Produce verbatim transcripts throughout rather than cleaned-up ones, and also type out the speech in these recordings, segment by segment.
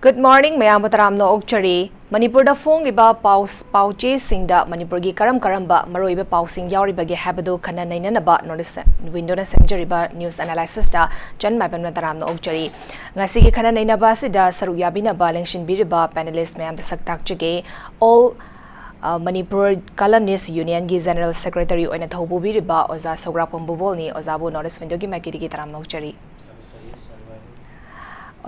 Good morning, ꯃꯌꯥꯝꯕꯨ ꯇꯔꯥꯝꯅ ꯑꯣꯛꯆꯔꯤ꯫ ꯃꯅꯤꯄꯨꯔꯗ ꯐꯣꯡꯂꯤꯕ ꯄꯥꯎ, ꯄꯥꯎꯆꯦꯁꯤꯡꯗ ꯃꯅꯤꯄꯨꯔꯒꯤ ꯀꯔꯝ ꯀꯔꯝꯕ ꯃꯔꯨꯑꯣꯏꯕ ꯄꯥꯎꯁꯤꯡ ꯌꯥꯎꯔꯤꯕꯒꯦ ꯍꯥꯏꯕꯗꯨ ꯈꯟꯅ ꯅꯩꯅꯅꯕ North East Windowꯅ ꯁꯦꯝꯖꯔꯤꯕ news analysisꯇ ꯆꯟ ꯃꯥꯏꯕꯝꯅ ꯇꯔꯥꯝꯅ ꯑꯣꯛꯆꯔꯤ꯫ ꯉꯁꯤꯒꯤ ꯈꯟꯅ ꯅꯩꯅꯕ ꯑꯁꯤꯗ ꯁꯔꯨꯛ ꯌꯥꯕꯤꯅꯕ ꯂꯦꯡꯁꯤꯟꯕꯤꯔꯤꯕ panelist ꯃꯌꯥꯝꯗ ꯁꯛ ꯇꯥꯛꯆꯒꯦ꯫ All, ꯑ, Manipur Columnist Unionꯒꯤ General Secretary ꯑꯣꯏꯅ ꯊꯧꯄꯨꯕꯤꯔꯤꯕ ꯑꯣꯖꯥ ꯁꯧꯒ꯭ꯔꯥꯛꯄꯝ ꯕꯨꯕꯣꯜꯅꯤ꯫ ꯑꯣꯖꯥꯕꯨ North East Windowꯒꯤ ꯃꯥꯏꯀꯩꯗꯒꯤ ꯇꯔꯥꯝꯅ ꯑꯣꯛꯆꯔꯤ꯫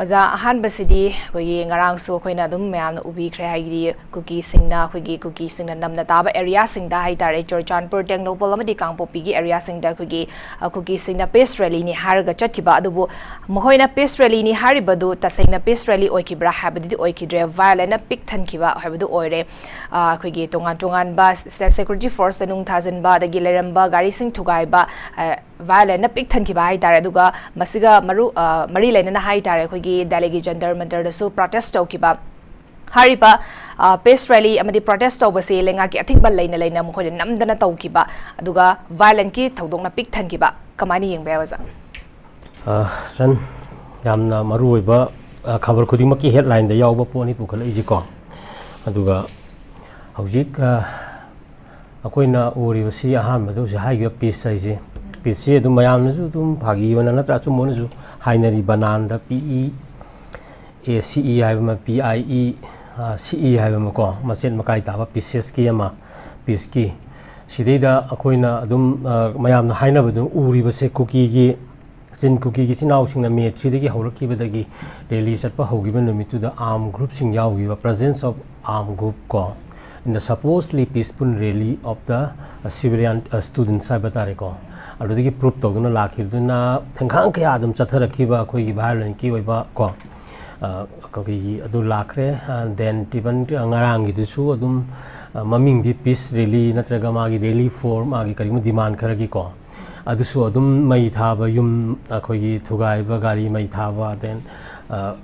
ꯑꯣꯖꯥ, ꯑꯍꯥꯟꯕꯁꯤꯗꯤ ꯑꯩꯈꯣꯏꯒꯤ ꯉꯔꯥꯡꯁꯨ ꯑꯩꯈꯣꯏꯅ ꯑꯗꯨꯝ ꯃꯌꯥꯝꯅ ꯎꯕꯤꯈ꯭ꯔꯦ, ꯍꯥꯏꯗꯤ ꯀꯨꯀꯤꯁꯤꯡꯅ, ꯑꯩꯈꯣꯏꯒꯤ ꯀꯨꯀꯤꯁꯤꯡꯅ ꯅꯝꯅ ꯇꯥꯕ areaꯁꯤꯡꯗ ꯍꯥꯏꯇꯥꯔꯦ, ꯆꯨꯔꯆꯥꯟꯄꯨꯔ, ꯇꯦꯡꯅꯧꯄꯜ ꯑꯃꯗꯤ ꯀꯥꯡꯄꯣꯛꯄꯤꯒꯤ areaꯁꯤꯡꯗ ꯑꯩꯈꯣꯏꯒꯤ, ꯑ, ꯀꯨꯀꯤꯁꯤꯡꯅ peace rallyꯅꯤ ꯍꯥꯏꯔꯒ ꯆꯠꯈꯤꯕ꯫ ꯑꯗꯨꯕꯨ ꯃꯈꯣꯏꯅ peace rallyꯅꯤ ꯍꯥꯏꯔꯤꯕꯗꯨ ꯇꯁꯦꯡꯅ peace rally ꯑꯣꯏꯈꯤꯕ꯭ꯔꯥ ꯍꯥꯏꯕꯗꯨꯗꯤ ꯑꯣꯏꯈꯤꯗ꯭ꯔꯦ, violenceꯅ ꯄꯤꯛ ꯊꯟꯈꯤꯕ ꯍꯥꯏꯕꯗꯨ ꯑꯣꯏꯔꯦ꯫ ꯑ, ꯑꯩꯈꯣꯏꯒꯤ ꯇꯣꯉꯥꯟ ꯇꯣꯉꯥꯟꯕ state security forceꯇ ꯅꯨꯡ ꯊꯥꯖꯤꯟꯕ, ꯑꯗꯒꯤ ꯂꯩꯔꯝꯕ ꯒꯥꯔꯤꯁꯤꯡ ꯊꯨꯒꯥꯏꯕ, ꯑ, violenceꯅ ꯄꯤꯛ ꯊꯟꯈꯤꯕ ꯍꯥꯏꯇꯥꯔꯦ꯫ ꯑꯗꯨꯒ ꯃꯁꯤꯒ ꯃꯔꯨ-, ꯑ, ꯃꯔꯤ ꯂꯩꯅꯅ ꯍꯥꯏꯇꯥꯔꯦ, ꯑꯩꯈꯣꯏꯒꯤ ꯗꯦꯜꯂꯤꯒꯤ ꯖꯟꯇꯔ ꯃꯟꯇꯔꯗꯁꯨ protest ꯇꯧꯈꯤꯕ꯫ ꯍꯥꯏꯔꯤꯕ, ꯑ, peace rally ꯑꯃꯗꯤ protest ꯇꯧꯕꯁꯤ ꯂꯩꯉꯥꯛꯀꯤ ꯑꯊꯤꯡꯕ ꯂꯩꯅ ꯂꯩꯅ ꯃꯈꯣꯏꯅ ꯅꯝꯗꯅ ꯇꯧꯈꯤꯕ, ꯑꯗꯨꯒ violenceꯀꯤ ꯊꯧꯗꯣꯛꯅ ꯄꯤꯛ ꯊꯟꯈꯤꯕ꯫ ꯀꯃꯥꯏꯅ ꯌꯦꯡꯕ ꯌꯥꯏ, ꯑꯣꯖꯥ? ꯑ, ꯆꯟ, ꯌꯥꯝꯅ ꯃꯔꯨꯑꯣꯏꯕ, ꯑ, ꯈꯕꯔ ꯈꯨꯗꯤꯡꯃꯛꯀꯤ headlineꯗ ꯌꯥꯎꯕ ꯄꯣꯠꯅꯤ ꯄꯨꯈꯠꯂꯛꯏꯁꯤꯀꯣ꯫ ꯑꯗꯨꯒ ꯍꯧꯖꯤꯛ, ꯑ, ꯑꯩꯈꯣꯏꯅ ꯎꯔꯤꯕꯁꯤ ꯑꯍꯥꯟꯕꯗ ꯍꯧꯖꯤꯛ ꯍꯥꯏꯈꯤꯕ peace ꯍꯥꯏꯁꯦ, peaceꯁꯤ ꯑꯗꯨꯝ ꯃꯌꯥꯝꯅꯁꯨ ꯑꯗꯨꯝ ꯐꯥꯒꯤ ꯑꯣꯏꯅ ꯅꯠꯇ꯭ꯔ ꯑꯆꯨꯝꯕ ꯑꯣꯏꯅꯁꯨ ꯍꯥꯏꯅꯔꯤ, ꯕꯅꯥꯟꯗ P E A C E ꯍꯥꯏꯕ ꯑꯃ, P I E, ꯑ, C E ꯍꯥꯏꯕ ꯑꯃꯀꯣ, ꯃꯆꯦꯠ ꯃꯀꯥꯏ ꯇꯥꯕ piecesꯀꯤ ꯑꯃ, peaceꯀꯤ꯫ ꯁꯤꯗꯩꯗ ꯑꯩꯈꯣꯏꯅ ꯑꯗꯨꯝ, ꯑ, ꯃꯌꯥꯝꯅ ꯍꯥꯏꯅꯕꯗꯨ ꯎꯔꯤꯕꯁꯦ ꯀꯨꯀꯤꯒꯤ, ꯆꯤꯟ ꯀꯨꯀꯤꯒꯤ ꯏꯆꯤꯟ ꯏꯅꯥꯎꯁꯤꯡꯅ May threeꯗꯒꯤ ꯍꯧꯔꯛꯈꯤꯕꯗꯒꯤ rally ꯆꯠꯄ ꯍꯧꯈꯤꯕ ꯅꯨꯃꯤꯠꯇꯨꯗ armed groupꯁꯤꯡ ꯌꯥꯎꯈꯤꯕ, presence of armed group ꯀꯣ, in the supposedly peaceful rally of the, uh, civilian, uh, students ꯍꯥꯏꯕ ꯇꯥꯔꯦꯀꯣ꯫ ꯑꯗꯨꯗꯒꯤ prove ꯇꯧꯗꯨꯅ ꯂꯥꯛꯈꯤꯕꯗꯨꯅ ꯊꯦꯡꯈꯥꯡ ꯀꯌꯥ ꯑꯗꯨꯝ ꯆꯠꯊꯔꯛꯈꯤꯕ ꯑꯩꯈꯣꯏꯒꯤ violenceꯀꯤ ꯑꯣꯏꯕ ꯀꯣ, ꯑ, ꯑꯩꯈꯣꯏꯒꯤ ꯑꯗꯨ ꯂꯥꯛꯈ꯭ꯔꯦ꯫ ꯑ, then even ꯉꯔꯥꯡꯒꯤꯗꯨꯁꯨ ꯑꯗꯨꯝ, ꯑ, ꯃꯃꯤꯡꯗꯤ peace rally ꯅꯠꯇ꯭ꯔꯒ ꯃꯥꯒꯤ rally for ꯃꯥꯒꯤ ꯀꯔꯤꯒꯨꯝꯕ demand ꯈꯔꯒꯤꯀꯣ, ꯑꯗꯨꯁꯨ ꯑꯗꯨꯝ ꯃꯩ ꯊꯥꯕ, ꯌꯨꯝ ꯑꯩꯈꯣꯏꯒꯤ ꯊꯨꯒꯥꯏꯕ, ꯒꯥꯔꯤ ꯃꯩ ꯊꯥꯕ, then, ꯑ,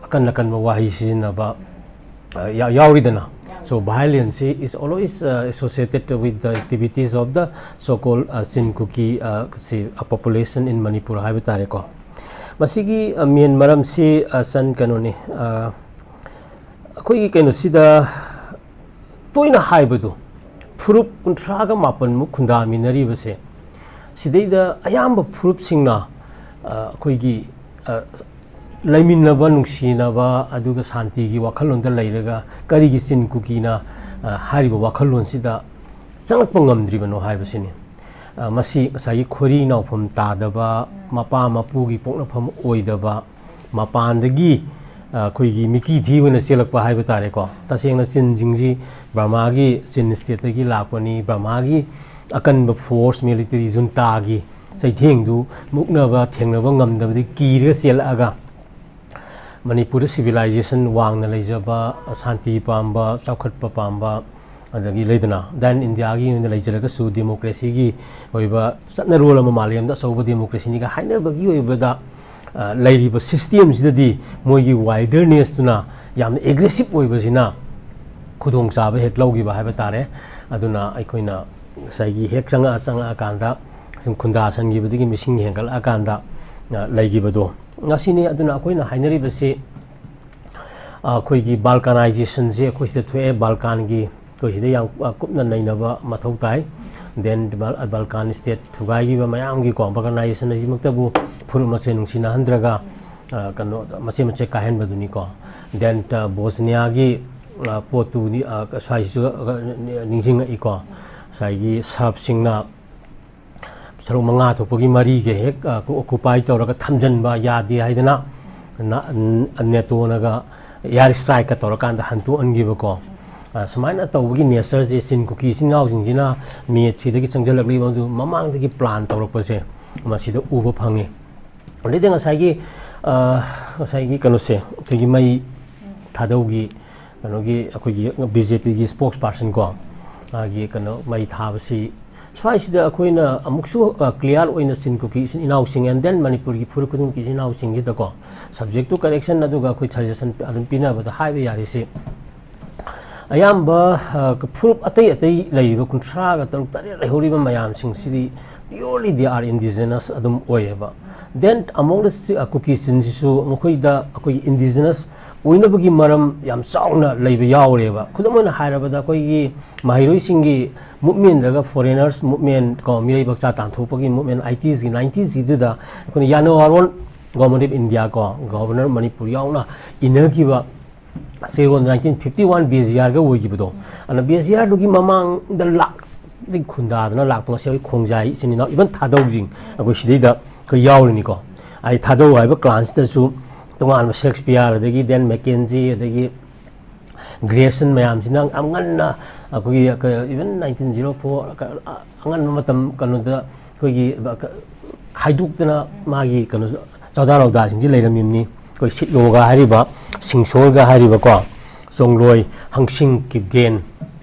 ꯑꯀꯟ ꯑꯀꯟꯕ ꯋꯥꯍꯩ ꯁꯤꯖꯤꯟꯅꯕ, ꯑ, ꯌꯥ-, ꯌꯥꯎꯔꯤꯗꯅ꯫ So violence is always, uh, associated with the activities of the so-called, uh, Chin Kuki, uh, ꯁꯤ, uh, population in Manipur ꯍꯥꯏꯕ ꯇꯥꯔꯦꯀꯣ꯫ ꯃꯁꯤꯒꯤ ꯑ, ꯃꯦꯟ ꯃꯔꯝꯁꯤ ꯑ, ꯆꯟ ꯀꯩꯅꯣꯅꯤ, ꯑ, ꯑꯩꯈꯣꯏꯒꯤ ꯀꯩꯅꯣꯁꯤꯗ ꯇꯣꯏꯅ ꯍꯥꯏꯕꯗꯨ, ꯐꯨꯔꯨꯞ ꯀꯨꯟꯊ꯭ꯔꯥꯒ ꯃꯥꯄꯟꯃꯨꯛ ꯈꯨꯟꯗꯥꯃꯤꯟꯅꯔꯤꯕꯁꯦ, ꯁꯤꯗꯩꯗ ꯑꯌꯥꯝꯕ ꯐꯨꯔꯨꯞꯁꯤꯡꯅ ꯑ, ꯑꯩꯈꯣꯏꯒꯤ ꯑ, ꯂꯩꯃꯤꯟꯅꯕ, ꯅꯨꯡꯁꯤꯅꯕ, ꯑꯗꯨꯒ ꯁꯥꯟꯇꯤꯒꯤ ꯋꯥꯈꯜꯂꯣꯟꯗ ꯂꯩꯔꯒ ꯀꯔꯤꯒꯤ ꯆꯤꯟ ꯀꯨꯀꯤꯅ ꯑ, ꯍꯥꯏꯔꯤꯕ ꯋꯥꯈꯜꯂꯣꯟꯁꯤꯗ ꯆꯪꯂꯛꯄ ꯉꯝꯗ꯭ꯔꯤꯕꯅꯣ ꯍꯥꯏꯕꯁꯤꯅꯤ꯫ ꯑ, ꯃꯁꯤ ꯉꯁꯥꯏꯒꯤ ꯈꯣꯏꯔꯤ ꯅꯥꯎꯐꯝ ꯇꯥꯗꯕ, ꯃꯄꯥ ꯃꯄꯨꯒꯤ ꯄꯣꯛꯅꯐꯝ ꯑꯣꯏꯗꯕ, ꯃꯄꯥꯟꯗꯒꯤ ꯑ, ꯑꯩꯈꯣꯏꯒꯤ ꯃꯤꯀꯤ ꯊꯤ ꯑꯣꯏꯅ ꯆꯦꯜꯂꯛꯄ ꯍꯥꯏꯕ ꯇꯥꯔꯦꯀꯣ꯫ ꯇꯁꯦꯡꯅ ꯆꯤꯟꯁꯤꯡꯁꯤ ꯕꯔꯃꯥꯒꯤ ꯆꯤꯟ ꯁ꯭ꯇꯦꯠꯇꯒꯤ ꯂꯥꯛꯄꯅꯤ, ꯕꯔꯃꯥꯒꯤ ꯑꯀꯟꯕ ꯐꯣꯔꯁ, ꯃꯤꯂꯤꯇꯔꯤ ꯖꯨꯟꯇꯥꯒꯤ ꯆꯩꯊꯦꯡꯗꯨ ꯃꯨꯛꯅꯕ ꯊꯦꯡꯅꯕ ꯉꯝꯗꯕꯗꯒꯤ ꯀꯤꯔꯒ ꯆꯦꯜꯂꯛꯑꯒ ꯃꯅꯤꯄꯨꯔꯗ ꯁꯤꯚꯤꯂꯥꯏꯖꯦꯁꯟ ꯋꯥꯡꯅ ꯂꯩꯖꯕ, ꯁꯥꯟꯇꯤ ꯄꯥꯝꯕ, ꯆꯥꯎꯈꯠꯄ ꯄꯥꯝꯕ, ꯑꯗꯒꯤ ꯂꯩꯗꯅ ꯗꯦꯟ ꯏꯟꯗꯤꯌꯥꯒꯤ ꯑꯣꯏꯅ ꯂꯩꯖꯔꯒꯁꯨ ꯗꯦꯃꯣꯀ꯭ꯔꯦꯁꯤꯒꯤ ꯑꯣꯏꯕ ꯆꯠꯅꯔꯣꯜ ꯑꯃ, ꯃꯥꯂꯦꯝꯗ ꯑꯆꯧꯕ ꯗꯦꯃꯣꯀ꯭ꯔꯦꯁꯤꯅꯤꯒ ꯍꯥꯏꯅꯕꯒꯤ ꯑꯣꯏꯕꯗ ꯑ, ꯂꯩꯔꯤꯕ ꯁꯤꯁꯇꯦꯝꯁꯤꯗꯗꯤ ꯃꯣꯏꯒꯤ ꯋꯥꯏꯜꯗꯔꯅꯦꯁꯇꯨꯅ ꯌꯥꯝꯅ ꯑꯦꯒ꯭ꯔꯦꯁꯤꯞ ꯑꯣꯏꯕꯁꯤꯅ ꯈꯨꯗꯣꯡꯆꯥꯕ ꯍꯦꯛ ꯂꯧꯈꯤꯕ ꯍꯥꯏꯕ ꯇꯥꯔꯦ꯫ ꯑꯗꯨꯅ ꯑꯩꯈꯣꯏꯅ ꯉꯁꯥꯏꯒꯤ ꯍꯦꯛ ꯆꯪꯉꯛꯑ ꯆꯪꯉꯛꯑꯀꯥꯟꯗ ꯁꯨꯝ ꯈꯨꯟꯗꯥꯁꯟꯈꯤꯕꯗꯒꯤ ꯃꯤꯁꯤꯡ ꯍꯦꯟꯒꯠꯂꯛꯑꯀꯥꯟꯗ ꯑ, ꯂꯩꯈꯤꯕꯗꯣ꯫ ꯉꯁꯤꯅꯤ ꯑꯗꯨꯅ ꯑꯩꯈꯣꯏꯅ ꯍꯥꯏꯅꯔꯤꯕꯁꯤ ꯑ, ꯑꯩꯈꯣꯏꯒꯤ ꯕꯥꯜꯀꯅꯥꯏꯖꯦꯁꯟꯁꯦ ꯑꯩꯈꯣꯏ ꯁꯤꯗ ꯊꯣꯛꯑꯦ꯫ ꯕꯥꯜꯀꯥꯟꯒꯤ ꯑꯩꯈꯣꯏ ꯁꯤꯗ ꯌꯥꯝ ꯑ, ꯀꯨꯞꯅ ꯅꯩꯅꯕ ꯃꯊꯧ ꯇꯥꯏ꯫ ꯗꯦꯟ ꯕꯥꯜ-, ꯕꯥꯜꯀꯥꯟ ꯁ꯭ꯇꯦꯠ ꯊꯨꯒꯥꯏꯈꯤꯕ ꯃꯌꯥꯝꯒꯤꯀꯣ, ꯕꯥꯜꯀꯅꯥꯏꯖꯦꯁꯟ ꯑꯁꯤꯃꯛꯇꯕꯨ ꯐꯨꯔꯨꯞ ꯃꯁꯦꯟ ꯅꯨꯡꯁꯤꯅꯍꯟꯗ꯭ꯔꯒ ꯑ, ꯀꯩꯅꯣ ꯃꯆꯦꯠ ꯃꯆꯦꯠ ꯀꯥꯏꯍꯟꯕꯗꯨꯅꯤꯀꯣ꯫ ꯗꯦꯟ ꯑ, ꯕꯣꯁꯅꯤꯌꯥꯒꯤ ꯑ, ꯄꯣꯠꯇꯨꯗꯤ ꯑ, ꯁ꯭ꯋꯥꯏꯁꯤꯁꯨ ꯑ, ꯅꯤꯡꯁꯤꯡꯉꯛꯏꯀꯣ꯫ ꯉꯁꯥꯏꯒꯤ ꯁꯔꯕꯁꯤꯡꯅ ꯁꯔꯨꯛ ꯃꯉꯥ ꯊꯣꯛꯄꯒꯤ ꯃꯔꯤꯒ ꯍꯦꯛ, ꯑ, ꯑꯣꯀꯨꯄꯥꯏ ꯇꯧꯔꯒ ꯊꯝꯖꯤꯟꯕ ꯌꯥꯗꯦ ꯍꯥꯏꯗꯅ ꯅ-, ꯅꯦꯇꯣꯅꯒ ꯑꯦꯌꯥꯔ ꯁ꯭ꯇ꯭ꯔꯥꯏꯛꯀ ꯇꯧꯔꯀꯥꯟꯗ ꯍꯟꯗꯣꯛꯍꯟꯈꯤꯕꯀꯣ꯫ ꯑ, ꯁꯨꯃꯥꯏꯅ ꯇꯧꯕꯒꯤ ꯅꯦꯆꯔꯁꯦ ꯆꯤꯟ ꯀꯨꯀꯤ ꯏꯆꯤꯟ ꯏꯅꯥꯎꯁꯤꯡꯁꯤꯅ ꯃꯦꯠꯁꯤꯗꯒꯤ ꯆꯪꯁꯤꯜꯂꯛꯂꯤꯕ ꯑꯗꯨ ꯃꯃꯥꯡꯗꯒꯤ ꯄ꯭ꯂꯥꯟ ꯇꯧꯔꯛꯄꯁꯦ ꯃꯁꯤꯗ ꯎꯕ ꯐꯪꯉꯤ꯫ ꯑꯗꯩꯗꯤ ꯉꯁꯥꯏꯒꯤ, ꯑ, ꯉꯁꯥꯏꯒꯤ ꯀꯩꯅꯣꯁꯦ, ꯑꯩꯈꯣꯏꯒꯤ ꯃꯩ ꯊꯥꯗꯧꯒꯤ ꯀꯩꯅꯣꯒꯤ, ꯑꯩꯈꯣꯏꯒꯤ ꯕꯤ ꯖꯦ ꯄꯤꯒꯤ ꯁ꯭ꯄꯣꯛꯁ ꯄꯥꯔꯁꯟ ꯀꯣ, ꯃꯥꯒꯤ ꯀꯩꯅꯣ ꯃꯩ ꯊꯥꯕꯁꯤ ꯁ꯭ꯋꯥꯏꯁꯤꯗ ꯑꯩꯈꯣꯏꯅ ꯑꯃꯨꯛꯁꯨ, ꯑ, ꯀ꯭ꯂꯤꯌꯥꯔ ꯑꯣꯏꯅ ꯆꯤꯟ ꯀꯨꯀꯤ ꯏꯆꯤꯟ ꯏꯅꯥꯎꯁꯤꯡ and then ꯃꯅꯤꯄꯨꯔꯒꯤ ꯐꯨꯔꯨꯞ ꯈꯨꯗꯤꯡꯃꯛꯀꯤ ꯏꯆꯤꯟ ꯏꯅꯥꯎꯁꯤꯡꯁꯤꯗꯀꯣ, subject to correction ꯑꯗꯨꯒ ꯑꯩꯈꯣꯏ suggestion ꯑꯗꯨꯝ ꯄꯤꯅꯕꯗ ꯍꯥꯏꯕ ꯌꯥꯔꯤꯁꯤ, ꯑꯌꯥꯝꯕ ꯐꯨꯔꯨꯞ ꯑꯇꯩ ꯑꯇꯩ ꯂꯩꯔꯤꯕ ꯀꯨꯟꯊ꯭ꯔꯥꯒ ꯇꯔꯨꯛ ꯇꯔꯦꯠ ꯂꯩꯍꯧꯔꯤꯕ ꯃꯌꯥꯝꯁꯤꯡꯁꯤꯗꯤ purely they are indigenous ꯑꯗꯨꯝ ꯑꯣꯏꯌꯦꯕ. Then among the ꯀꯨꯀꯤꯁꯤꯡꯁꯤꯁꯨ ꯃꯈꯣꯏꯗ ꯑꯩꯈꯣꯏꯒꯤ indigenous ꯑꯣꯏꯅꯕꯒꯤ ꯃꯔꯝ ꯌꯥꯝ ꯆꯥꯎꯅ ꯂꯩꯕ ꯌꯥꯎꯔꯦꯕ. ꯈꯨꯗꯝ ꯑꯣꯏꯅ ꯍꯥꯏꯔꯕꯗ ꯑꯩꯈꯣꯏꯒꯤ ꯃꯍꯩꯔꯣꯏꯁꯤꯡꯒꯤ movementꯗꯒ foreigners movement ꯀꯣ, ꯃꯤꯔꯩꯕꯥꯛ ꯆꯥ ꯇꯥꯟꯊꯣꯛꯄꯒꯤ movement eightiesꯀꯤ ninetiesꯀꯤꯗꯨꯗ ꯑꯩꯈꯣꯏꯅ ꯌꯥꯅꯣ ꯑꯥꯔꯣꯟ Government of India ꯀꯣ, Governor ꯃꯅꯤꯄꯨꯔ ꯌꯥꯎꯅ ꯏꯟꯅꯈꯤꯕ ꯆꯦꯔꯣꯜ nineteen fifty one ꯕꯦꯖꯤꯌꯥꯔꯒ ꯑꯣꯏꯈꯤꯕꯗꯣ, ꯑꯗꯨꯅ ꯕꯦꯖꯤꯌꯥꯔꯗꯨꯒꯤ ꯃꯃꯥꯡꯗ ꯂꯥꯛ ꯈꯨꯟꯗꯥꯗꯅ ꯂꯥꯛꯄ ꯉꯁꯤ ꯑꯩꯈꯣꯏ ꯈꯣꯡꯖꯥꯏ ꯏꯆꯤꯟ ꯏꯅꯥꯎ, even ꯊꯥꯗꯧꯁꯤꯡ ꯑꯩꯈꯣꯏ ꯁꯤꯗꯩꯗ ꯑꯩꯈꯣꯏ ꯌꯥꯎꯔꯤꯅꯤꯀꯣ. ꯑꯩ ꯊꯥꯗꯧ ꯍꯥꯏꯕ clanꯁꯤꯗꯁꯨ ꯇꯣꯉꯥꯟꯕ ꯁꯦꯛꯁꯄꯤꯌꯥꯔ, ꯑꯗꯒꯤ ꯗꯦꯟ ꯃꯦꯀꯦꯟꯖꯤ, ꯑꯗꯒꯤ ꯒ꯭ꯔꯦꯁꯟ ꯃꯌꯥꯝꯁꯤꯅ ꯌꯥꯝ ꯉꯟꯅ ꯑꯩꯈꯣꯏꯒꯤ even nineteen zero four ꯑꯉꯟꯕ ꯃꯇꯝ ꯀꯩꯅꯣꯗ ꯑꯩꯈꯣꯏꯒꯤ ꯈꯥꯏꯗꯣꯛꯇꯅ ꯃꯥꯒꯤ ꯀꯩꯅꯣ ꯆꯧꯗꯥ ꯂꯧꯗꯥꯁꯤꯡꯁꯤ ꯂꯩꯔꯝꯃꯤꯕꯅꯤ. ꯑꯩꯈꯣꯏ ꯁꯤꯠꯂꯣꯒ ꯍꯥꯏꯔꯤꯕ, ꯁꯤꯡꯁꯣꯔꯒ ꯍꯥꯏꯔꯤꯕꯀꯣ, ꯆꯣꯡꯂꯣꯏ, ꯍꯪꯁꯤꯡ, ꯀꯤꯞꯒꯦꯟ,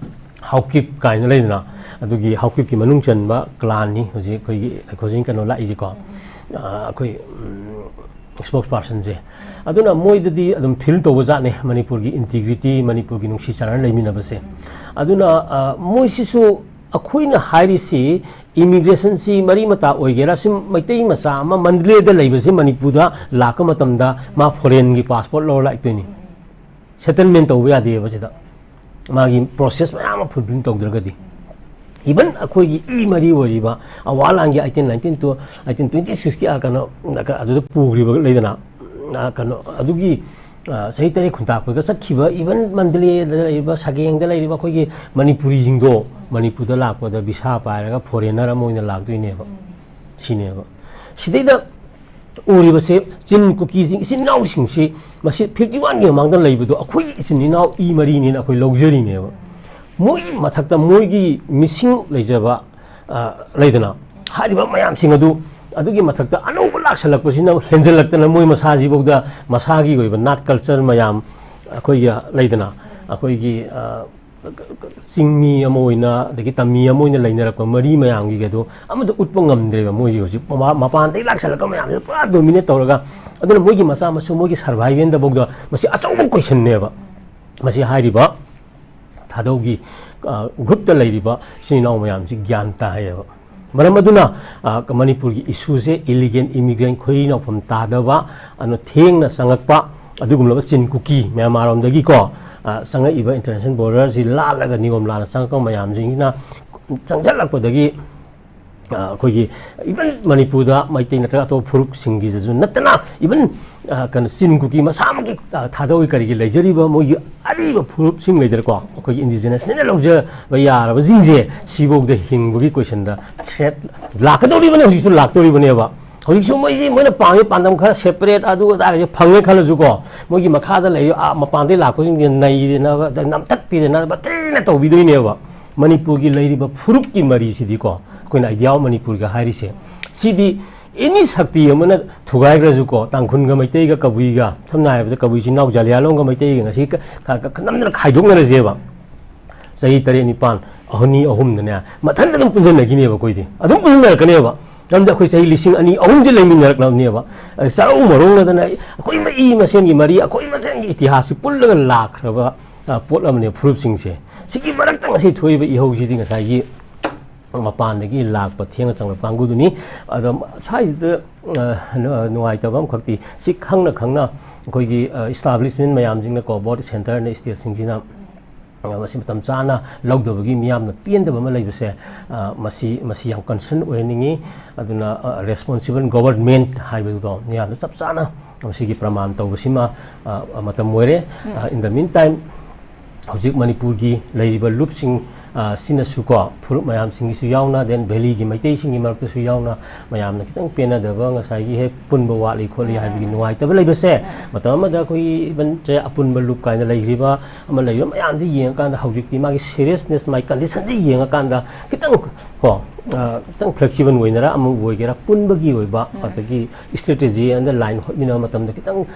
ꯍꯥꯎꯀꯤꯞ ꯀꯥꯏꯅ ꯂꯩꯗꯅ, ꯑꯗꯨꯒꯤ ꯍꯥꯎꯀꯤꯞꯀꯤ ꯃꯅꯨꯡ ꯆꯟꯕ clanꯅꯤ ꯍꯧꯖꯤꯛ ꯑꯩꯈꯣꯏꯒꯤ ꯑꯩꯈꯣꯏ ꯍꯧꯖꯤꯛ ꯀꯩꯅꯣ ꯂꯥꯛꯏꯁꯦꯀꯣ. ꯑꯩꯈꯣꯏ spokespersonꯁꯦ. ꯑꯗꯨꯅ ꯃꯣꯏꯗꯗꯤ ꯑꯗꯨꯝ feel ꯇꯧꯕ ꯖꯥꯠꯅꯦ ꯃꯅꯤꯄꯨꯔꯒꯤ integrity, ꯃꯅꯤꯄꯨꯔꯒꯤ ꯅꯨꯡꯁꯤ ꯆꯥꯟꯅꯅ ꯂꯩꯃꯤꯟꯅꯕꯁꯦ. ꯑꯗꯨꯅ ꯃꯣꯏꯁꯤꯁꯨ ꯑꯩꯈꯣꯏꯅ ꯍꯥꯏꯔꯤꯁꯤ immigrationꯁꯤ ꯃꯔꯤ ꯃꯇꯥ ꯑꯣꯏꯒꯦꯔꯥ, ꯁꯨꯝ ꯃꯩꯇꯩ ꯃꯆꯥ ꯑꯃ ꯃꯟꯗꯂꯦꯗ ꯂꯩꯕꯁꯦ ꯃꯅꯤꯄꯨꯔꯗ ꯂꯥꯛꯄ ꯃꯇꯝꯗ ꯃꯥ foreignꯒꯤ passport ꯂꯧꯔ ꯂꯥꯛꯇꯣꯏꯅꯤ. Settlement ꯇꯧꯕ ꯌꯥꯗꯦꯕ ꯁꯤꯗ. ꯃꯥꯒꯤ process ꯃꯌꯥꯝ ꯑꯃ fulfill ꯇꯧꯗ꯭ꯔꯒꯗꯤ, even ꯑꯩꯈꯣꯏꯒꯤ ꯏ ꯃꯔꯤ ꯑꯣꯏꯔꯤꯕ ꯑꯋꯥ ꯂꯥꯡꯒꯤ eighteen nineteen to eighteen twenty sixꯀꯤ ꯀꯩꯅꯣ ꯑꯗꯨꯗ ꯄꯨꯈ꯭ꯔꯤꯕ ꯂꯩꯗꯅ, ꯀꯩꯅꯣ ꯑꯗꯨꯒꯤ ꯆꯍꯤ ꯇꯔꯦꯠ ꯈꯨꯟꯇꯥꯛꯄꯒ ꯆꯠꯈꯤꯕ even ꯃꯟꯗꯂꯦꯗ ꯂꯩꯔꯤꯕ, ꯁꯒꯦꯡꯗ ꯂꯩꯔꯤꯕ ꯑꯩꯈꯣꯏꯒꯤ ꯃꯅꯤꯄꯨꯔꯤꯁꯤꯡꯗꯣ ꯃꯅꯤꯄꯨꯔꯗ ꯂꯥꯛꯄꯗ visa ꯄꯥꯏꯔꯒ foreigner ꯑꯃ ꯑꯣꯏꯅ ꯂꯥꯛꯇꯣꯏꯅꯦꯕ. ꯁꯤꯅꯦꯕ ꯁꯤꯗꯩꯗ ꯎꯔꯤꯕꯁꯦ ꯆꯤꯟ ꯀꯨꯀꯤꯁꯤꯡ ꯏꯆꯤꯟ ꯏꯅꯥꯎꯁꯤꯡꯁꯤ, ꯃꯁꯤ fifty oneꯒꯤ ꯃꯃꯥꯡꯗ ꯂꯩꯕꯗꯣ ꯑꯩꯈꯣꯏꯒꯤ ꯏꯆꯤꯟ ꯏꯅꯥꯎ ꯏ ꯃꯔꯤꯅꯤꯅ ꯑꯩꯈꯣꯏ ꯂꯧꯖꯔꯤꯅꯦꯕ. ꯃꯣꯏꯒꯤ ꯃꯊꯛꯇ ꯃꯣꯏꯒꯤ ꯃꯤꯁꯤꯡ ꯂꯩꯖꯕ, ꯂꯩꯗꯅ, ꯍꯥꯏꯔꯤꯕ ꯃꯌꯥꯝꯁꯤꯡ ꯑꯗꯨ, ꯑꯗꯨꯒꯤ ꯃꯊꯛꯇ ꯑꯅꯧꯕ ꯂꯥꯛꯁꯜꯂꯛꯄꯁꯤꯅ ꯍꯦꯟꯖꯜꯂꯛꯇꯅ ꯃꯣꯏ ꯃꯁꯥꯁꯤꯐꯥꯎꯗ ꯃꯁꯥꯒꯤ ꯑꯣꯏꯕ ꯅꯥꯠ culture ꯃꯌꯥꯝ, ꯑꯩꯈꯣꯏꯒꯤ ꯂꯩꯗꯅ, ꯑꯩꯈꯣꯏꯒꯤ ꯆꯤꯡꯃꯤ ꯑꯃ ꯑꯣꯏꯅ ꯑꯗꯒꯤ ꯇꯝꯃꯤ ꯑꯃ ꯑꯣꯏꯅ ꯂꯩꯅꯔꯛꯄ ꯃꯔꯤ ꯃꯌꯥꯝꯒꯤꯒꯗꯣ ꯑꯃꯠꯇ ꯎꯠꯄ ꯉꯝꯗ꯭ꯔꯦꯕ꯫ ꯃꯣꯏꯁꯦ ꯍꯧꯖꯤꯛ ꯃꯄꯥꯟꯗꯒꯤ ꯂꯥꯛꯁꯜꯂꯛꯄ ꯃꯌꯥꯝꯁꯦ ꯄꯨꯔꯥ dominate ꯇꯧꯔꯒ, ꯑꯗꯨꯅ ꯃꯣꯏꯒꯤ ꯃꯆꯥ ꯃꯁꯨ, ꯃꯣꯏꯒꯤ survivalꯗꯐꯥꯎꯗ ꯃꯁꯤ ꯑꯆꯧꯕ questionꯅꯦꯕ꯫ ꯃꯁꯤ ꯍꯥꯏꯔꯤꯕ ꯊꯥꯗꯧꯒꯤ ꯒ꯭ꯔꯨꯞꯇ ꯂꯩꯔꯤꯕ ꯏꯆꯤꯟ ꯏꯅꯥꯎ ꯃꯌꯥꯝꯁꯤ ꯒ꯭ꯌꯥꯟ ꯇꯥꯏꯌꯦꯕ꯫ ꯃꯔꯝ ꯑꯗꯨꯅ ꯃꯅꯤꯄꯨꯔꯒꯤ ꯏꯁꯨꯁꯦ ꯏꯂꯤꯒꯦꯟ ꯏꯃꯤꯒ꯭ꯔꯦꯟ ꯈꯣꯏꯔꯤ ꯅꯥꯎꯐꯝ ꯇꯥꯗꯕ, ꯑꯗꯨꯅ ꯊꯦꯡꯅ ꯆꯪꯉꯛꯄ ꯑꯗꯨꯒꯨꯝꯂꯕ ꯆꯤꯟ ꯀꯨꯀꯤ ꯃ꯭ꯌꯥꯟꯃꯥꯔꯔꯣꯝꯗꯒꯤꯀꯣ ꯆꯪꯉꯛꯏꯕ ꯏꯟꯇꯔꯅꯦꯁꯅꯦꯜ ꯕꯣꯔꯗꯔꯁꯤ ꯂꯥꯜꯂꯒ ꯅꯤꯌꯣꯝ ꯂꯥꯟꯅ ꯆꯪꯉꯛꯄ ꯃꯌꯥꯝꯁꯤꯡꯁꯤꯅ ꯆꯪꯁꯤꯜꯂꯛꯄꯗꯒꯤ ꯑꯩꯈꯣꯏꯒꯤ ꯏꯚꯟ ꯃꯅꯤꯄꯨꯔꯗ ꯃꯩꯇꯩ ꯅꯠꯇ꯭ꯔꯒ ꯑꯇꯣꯞꯄ ꯐꯨꯔꯨꯞꯁꯤꯡꯒꯤꯁꯤꯁꯨ ꯅꯠꯇꯅ ꯏꯚꯟ ꯀꯩꯅꯣ ꯆꯤꯟ ꯀꯨꯀꯤ ꯃꯁꯥꯃꯛꯀꯤ ꯊꯥꯗꯧꯒꯤ ꯀꯔꯤꯒꯤ ꯂꯩꯖꯔꯤꯕ ꯃꯣꯏꯒꯤ ꯑꯔꯤꯕ ꯐꯨꯔꯨꯞꯁꯤꯡ ꯂꯩꯗꯅꯀꯣ, ꯑꯩꯈꯣꯏꯒꯤ ꯏꯟꯗꯤꯖꯤꯅꯁꯅꯦꯅ ꯂꯧꯖꯕ ꯌꯥꯔꯕꯁꯤꯡꯁꯦ ꯁꯤꯐꯧꯗ ꯍꯤꯡꯕꯒꯤ ꯀꯣꯏꯁꯟꯗ ꯊ꯭ꯔꯦꯠ ꯂꯥꯛꯀꯗꯧꯔꯤꯕꯅꯦ, ꯍꯧꯖꯤꯛꯁꯨ ꯂꯥꯛꯇꯧꯔꯤꯕꯅꯦꯕ꯫ ꯍꯧꯖꯤꯛꯁꯨ ꯃꯣꯏꯁꯤ ꯃꯣꯏꯅ ꯄꯥꯝꯃꯤ ꯄꯥꯟꯗꯝ ꯈꯔ ꯁꯦꯄꯔꯦꯠ ꯑꯗꯨ ꯑꯗꯥꯒꯤꯁꯦ ꯐꯪꯉꯦ ꯈꯜꯂꯁꯨꯀꯣ, ꯃꯣꯏꯒꯤ ꯃꯈꯥꯗ ꯂꯩꯔꯤꯕ ꯃꯄꯥꯟꯗꯒꯤ ꯂꯥꯛꯄꯁꯤꯡꯁꯦ ꯅꯩꯗꯅꯕ ꯅꯝꯊꯠꯄꯤꯗꯅꯕ ꯊꯤꯅ ꯇꯧꯕꯤꯗꯣꯏꯅꯦꯕ꯫ ꯃꯅꯤꯄꯨꯔꯒꯤ ꯂꯩꯔꯤꯕ ꯐꯨꯔꯨꯞꯀꯤ ꯃꯔꯤꯁꯤꯗꯤꯀꯣ, ꯑꯩꯈꯣꯏꯅ ꯑꯥꯏꯗꯤꯌꯥ ꯑꯣꯐ ꯃꯅꯤꯄꯨꯔꯒ ꯍꯥꯏꯔꯤꯁꯦ, ꯁꯤꯗꯤ ꯑꯦꯅꯤ ꯁꯛꯇꯤ ꯑꯃꯅ ꯊꯨꯒꯥꯏꯈ꯭ꯔꯁꯨꯀꯣ, ꯇꯥꯡꯈꯨꯜꯒ ꯃꯩꯇꯩꯒ ꯀꯕꯨꯏꯒ, ꯁꯝꯅ ꯍꯥꯏꯔꯕꯗ ꯀꯕꯨꯏ ꯏꯆꯤꯟ ꯏꯅꯥꯎ ꯖꯥꯂꯤꯌꯥꯂꯣꯡꯒ ꯃꯩꯇꯩꯒ ꯉꯁꯤ ꯅꯝꯗꯅ ꯈꯥꯏꯗꯣꯛꯅꯔꯁꯦꯕ꯫ ꯆꯍꯤ ꯇꯔꯦꯠ ꯅꯤꯄꯥꯟ ꯑꯅꯤ ꯑꯍꯨꯝꯗꯅꯦ ꯃꯊꯟꯇ ꯑꯗꯨꯝ ꯄꯨꯟꯁꯤꯟꯅꯈꯤꯅꯦꯕ꯫ ꯑꯩꯈꯣꯏꯗꯤ ꯑꯗꯨꯝ ꯄꯨꯟꯁꯤꯟꯅꯔꯛꯀꯅꯦꯕ꯫ ꯃꯔꯝꯗꯤ ꯑꯩꯈꯣꯏ ꯆꯍꯤ ꯂꯤꯁꯤꯡ ꯑꯅꯤ ꯑꯍꯨꯝꯁꯦ ꯂꯩꯃꯤꯟꯅꯔꯛꯂꯕꯅꯦꯕ꯫ ꯆꯔꯧ ꯃꯔꯧꯅꯗꯅ ꯑꯩꯈꯣꯏ ꯏ ꯃꯁꯦꯟꯒꯤ ꯃꯔꯤ, ꯑꯩꯈꯣꯏ ꯃꯁꯦꯟꯒꯤ ꯏꯇꯤꯍꯥꯁꯁꯤ ꯄꯨꯜꯂꯒ ꯂꯥꯛꯈ꯭ꯔꯕ ꯄꯣꯠ ꯑꯃꯅꯦ ꯐꯨꯔꯨꯞꯁꯤꯡꯁꯦ꯫ ꯁꯤꯒꯤ ꯃꯔꯛꯇ ꯉꯁꯤ ꯊꯣꯛꯏꯕ ꯏꯍꯧꯁꯤꯗꯤ ꯉꯁꯥꯏꯒꯤ ꯃꯄꯥꯟꯗꯒꯤ ꯂꯥꯛꯄ ꯊꯦꯡꯅ ꯆꯪꯂꯛꯄ ꯀꯥꯡꯕꯨꯗꯨꯅꯤ꯫ ꯑꯗꯣ ꯁ꯭ꯋꯥꯏꯁꯤꯗ ꯅꯨꯡꯉꯥꯏꯇꯕ ꯑꯃꯈꯛꯇꯤ, ꯁꯤ ꯈꯪꯅ ꯈꯪꯅ ꯑꯩꯈꯣꯏꯒꯤ ꯏꯁꯇꯥꯕ꯭ꯂꯤꯁꯃꯦꯟ ꯃꯌꯥꯝꯁꯤꯡꯅꯀꯣ, ꯕꯣꯠ ꯁꯦꯟꯇꯔꯅ ꯏꯁꯇꯦꯠꯁꯤꯡꯁꯤꯅ ꯃꯁꯤ ꯃꯇꯝ ꯆꯥꯅ ꯂꯧꯗꯕꯒꯤ ꯃꯤꯌꯥꯝꯅ ꯄꯦꯟꯗꯕ ꯑꯃ ꯂꯩꯕꯁꯦ, ꯃꯁꯤ ꯃꯁꯤ ꯌꯥꯝ ꯀꯟꯁꯔꯟ ꯑꯣꯏꯍꯟꯅꯤꯡꯉꯤ꯫ ꯑꯗꯨꯅ ꯔꯦꯁꯄꯣꯟꯁꯤꯕꯜ ꯒꯣꯕꯔꯟꯃꯦꯟꯠ ꯍꯥꯏꯕꯗꯨꯗꯣ ꯃꯤꯌꯥꯝꯅ ꯆꯞ ꯆꯥꯅ ꯃꯁꯤꯒꯤ ꯄ꯭ꯔꯃꯥꯟ ꯇꯧꯕꯁꯤꯃ ꯃꯇꯝ ꯑꯣꯏꯔꯦ꯫ In the meantime, ꯍꯧꯖꯤꯛ ꯃꯅꯤꯄꯨꯔꯒꯤ ꯂꯩꯔꯤꯕ ꯂꯨꯞꯁꯤꯡ ꯁꯤꯅꯁꯨꯀꯣ, ꯐꯨꯔꯨꯞ ꯃꯌꯥꯝꯁꯤꯡꯒꯤꯁꯨ ꯌꯥꯎꯅ, then ꯚꯦꯂꯤꯒꯤ ꯃꯩꯇꯩꯁꯤꯡꯒꯤ ꯃꯔꯛꯇꯁꯨ ꯌꯥꯎꯅ, ꯃꯌꯥꯝꯅ ꯈꯤꯇꯪ ꯄꯦꯟꯅꯗꯕ, ꯉꯁꯥꯏꯒꯤ ꯍꯦꯛ ꯄꯨꯟꯕ ꯋꯥꯠꯂꯤ ꯈꯣꯠꯂꯤ ꯍꯥꯏꯕꯒꯤ ꯅꯨꯡꯉꯥꯏꯇꯕ ꯂꯩꯕꯁꯦ, ꯃꯇꯝ ꯑꯃꯗ ꯑꯩꯈꯣꯏꯒꯤ ꯏꯚꯟꯁꯦ ꯑꯄꯨꯟꯕ ꯂꯨꯞ ꯀꯥꯏꯅ ꯂꯩꯈ꯭ꯔꯤꯕ ꯑꯃ ꯂꯩꯕ ꯃꯌꯥꯝꯗꯤ ꯌꯦꯡꯉꯀꯥꯟꯗ, ꯍꯧꯖꯤꯛꯇꯤ ꯃꯥꯒꯤ ꯁꯤꯔꯤꯌꯁꯅꯦꯁ, ꯃꯥꯒꯤ ꯀꯟꯗꯤꯁꯟꯁꯦ ꯌꯦꯡꯉꯀꯥꯟꯗ ꯈꯤꯇꯪ ꯀꯣ, ꯈꯤꯇꯪ ꯐ꯭ꯂꯦꯛꯁꯤꯕꯜ ꯑꯣꯏꯅꯔ ꯑꯃ ꯑꯣꯏꯒꯦꯔꯥ, ꯄꯨꯟꯕꯒꯤ ꯑꯣꯏꯕ ꯑꯗꯒꯤ ꯏꯁꯇ꯭ꯔꯦꯇꯦꯖꯤ ꯑꯃꯗ ꯂꯥꯏꯟ ꯍꯣꯠꯃꯤꯟꯅꯕ ꯃꯇꯝꯗ ꯈꯤꯇꯪ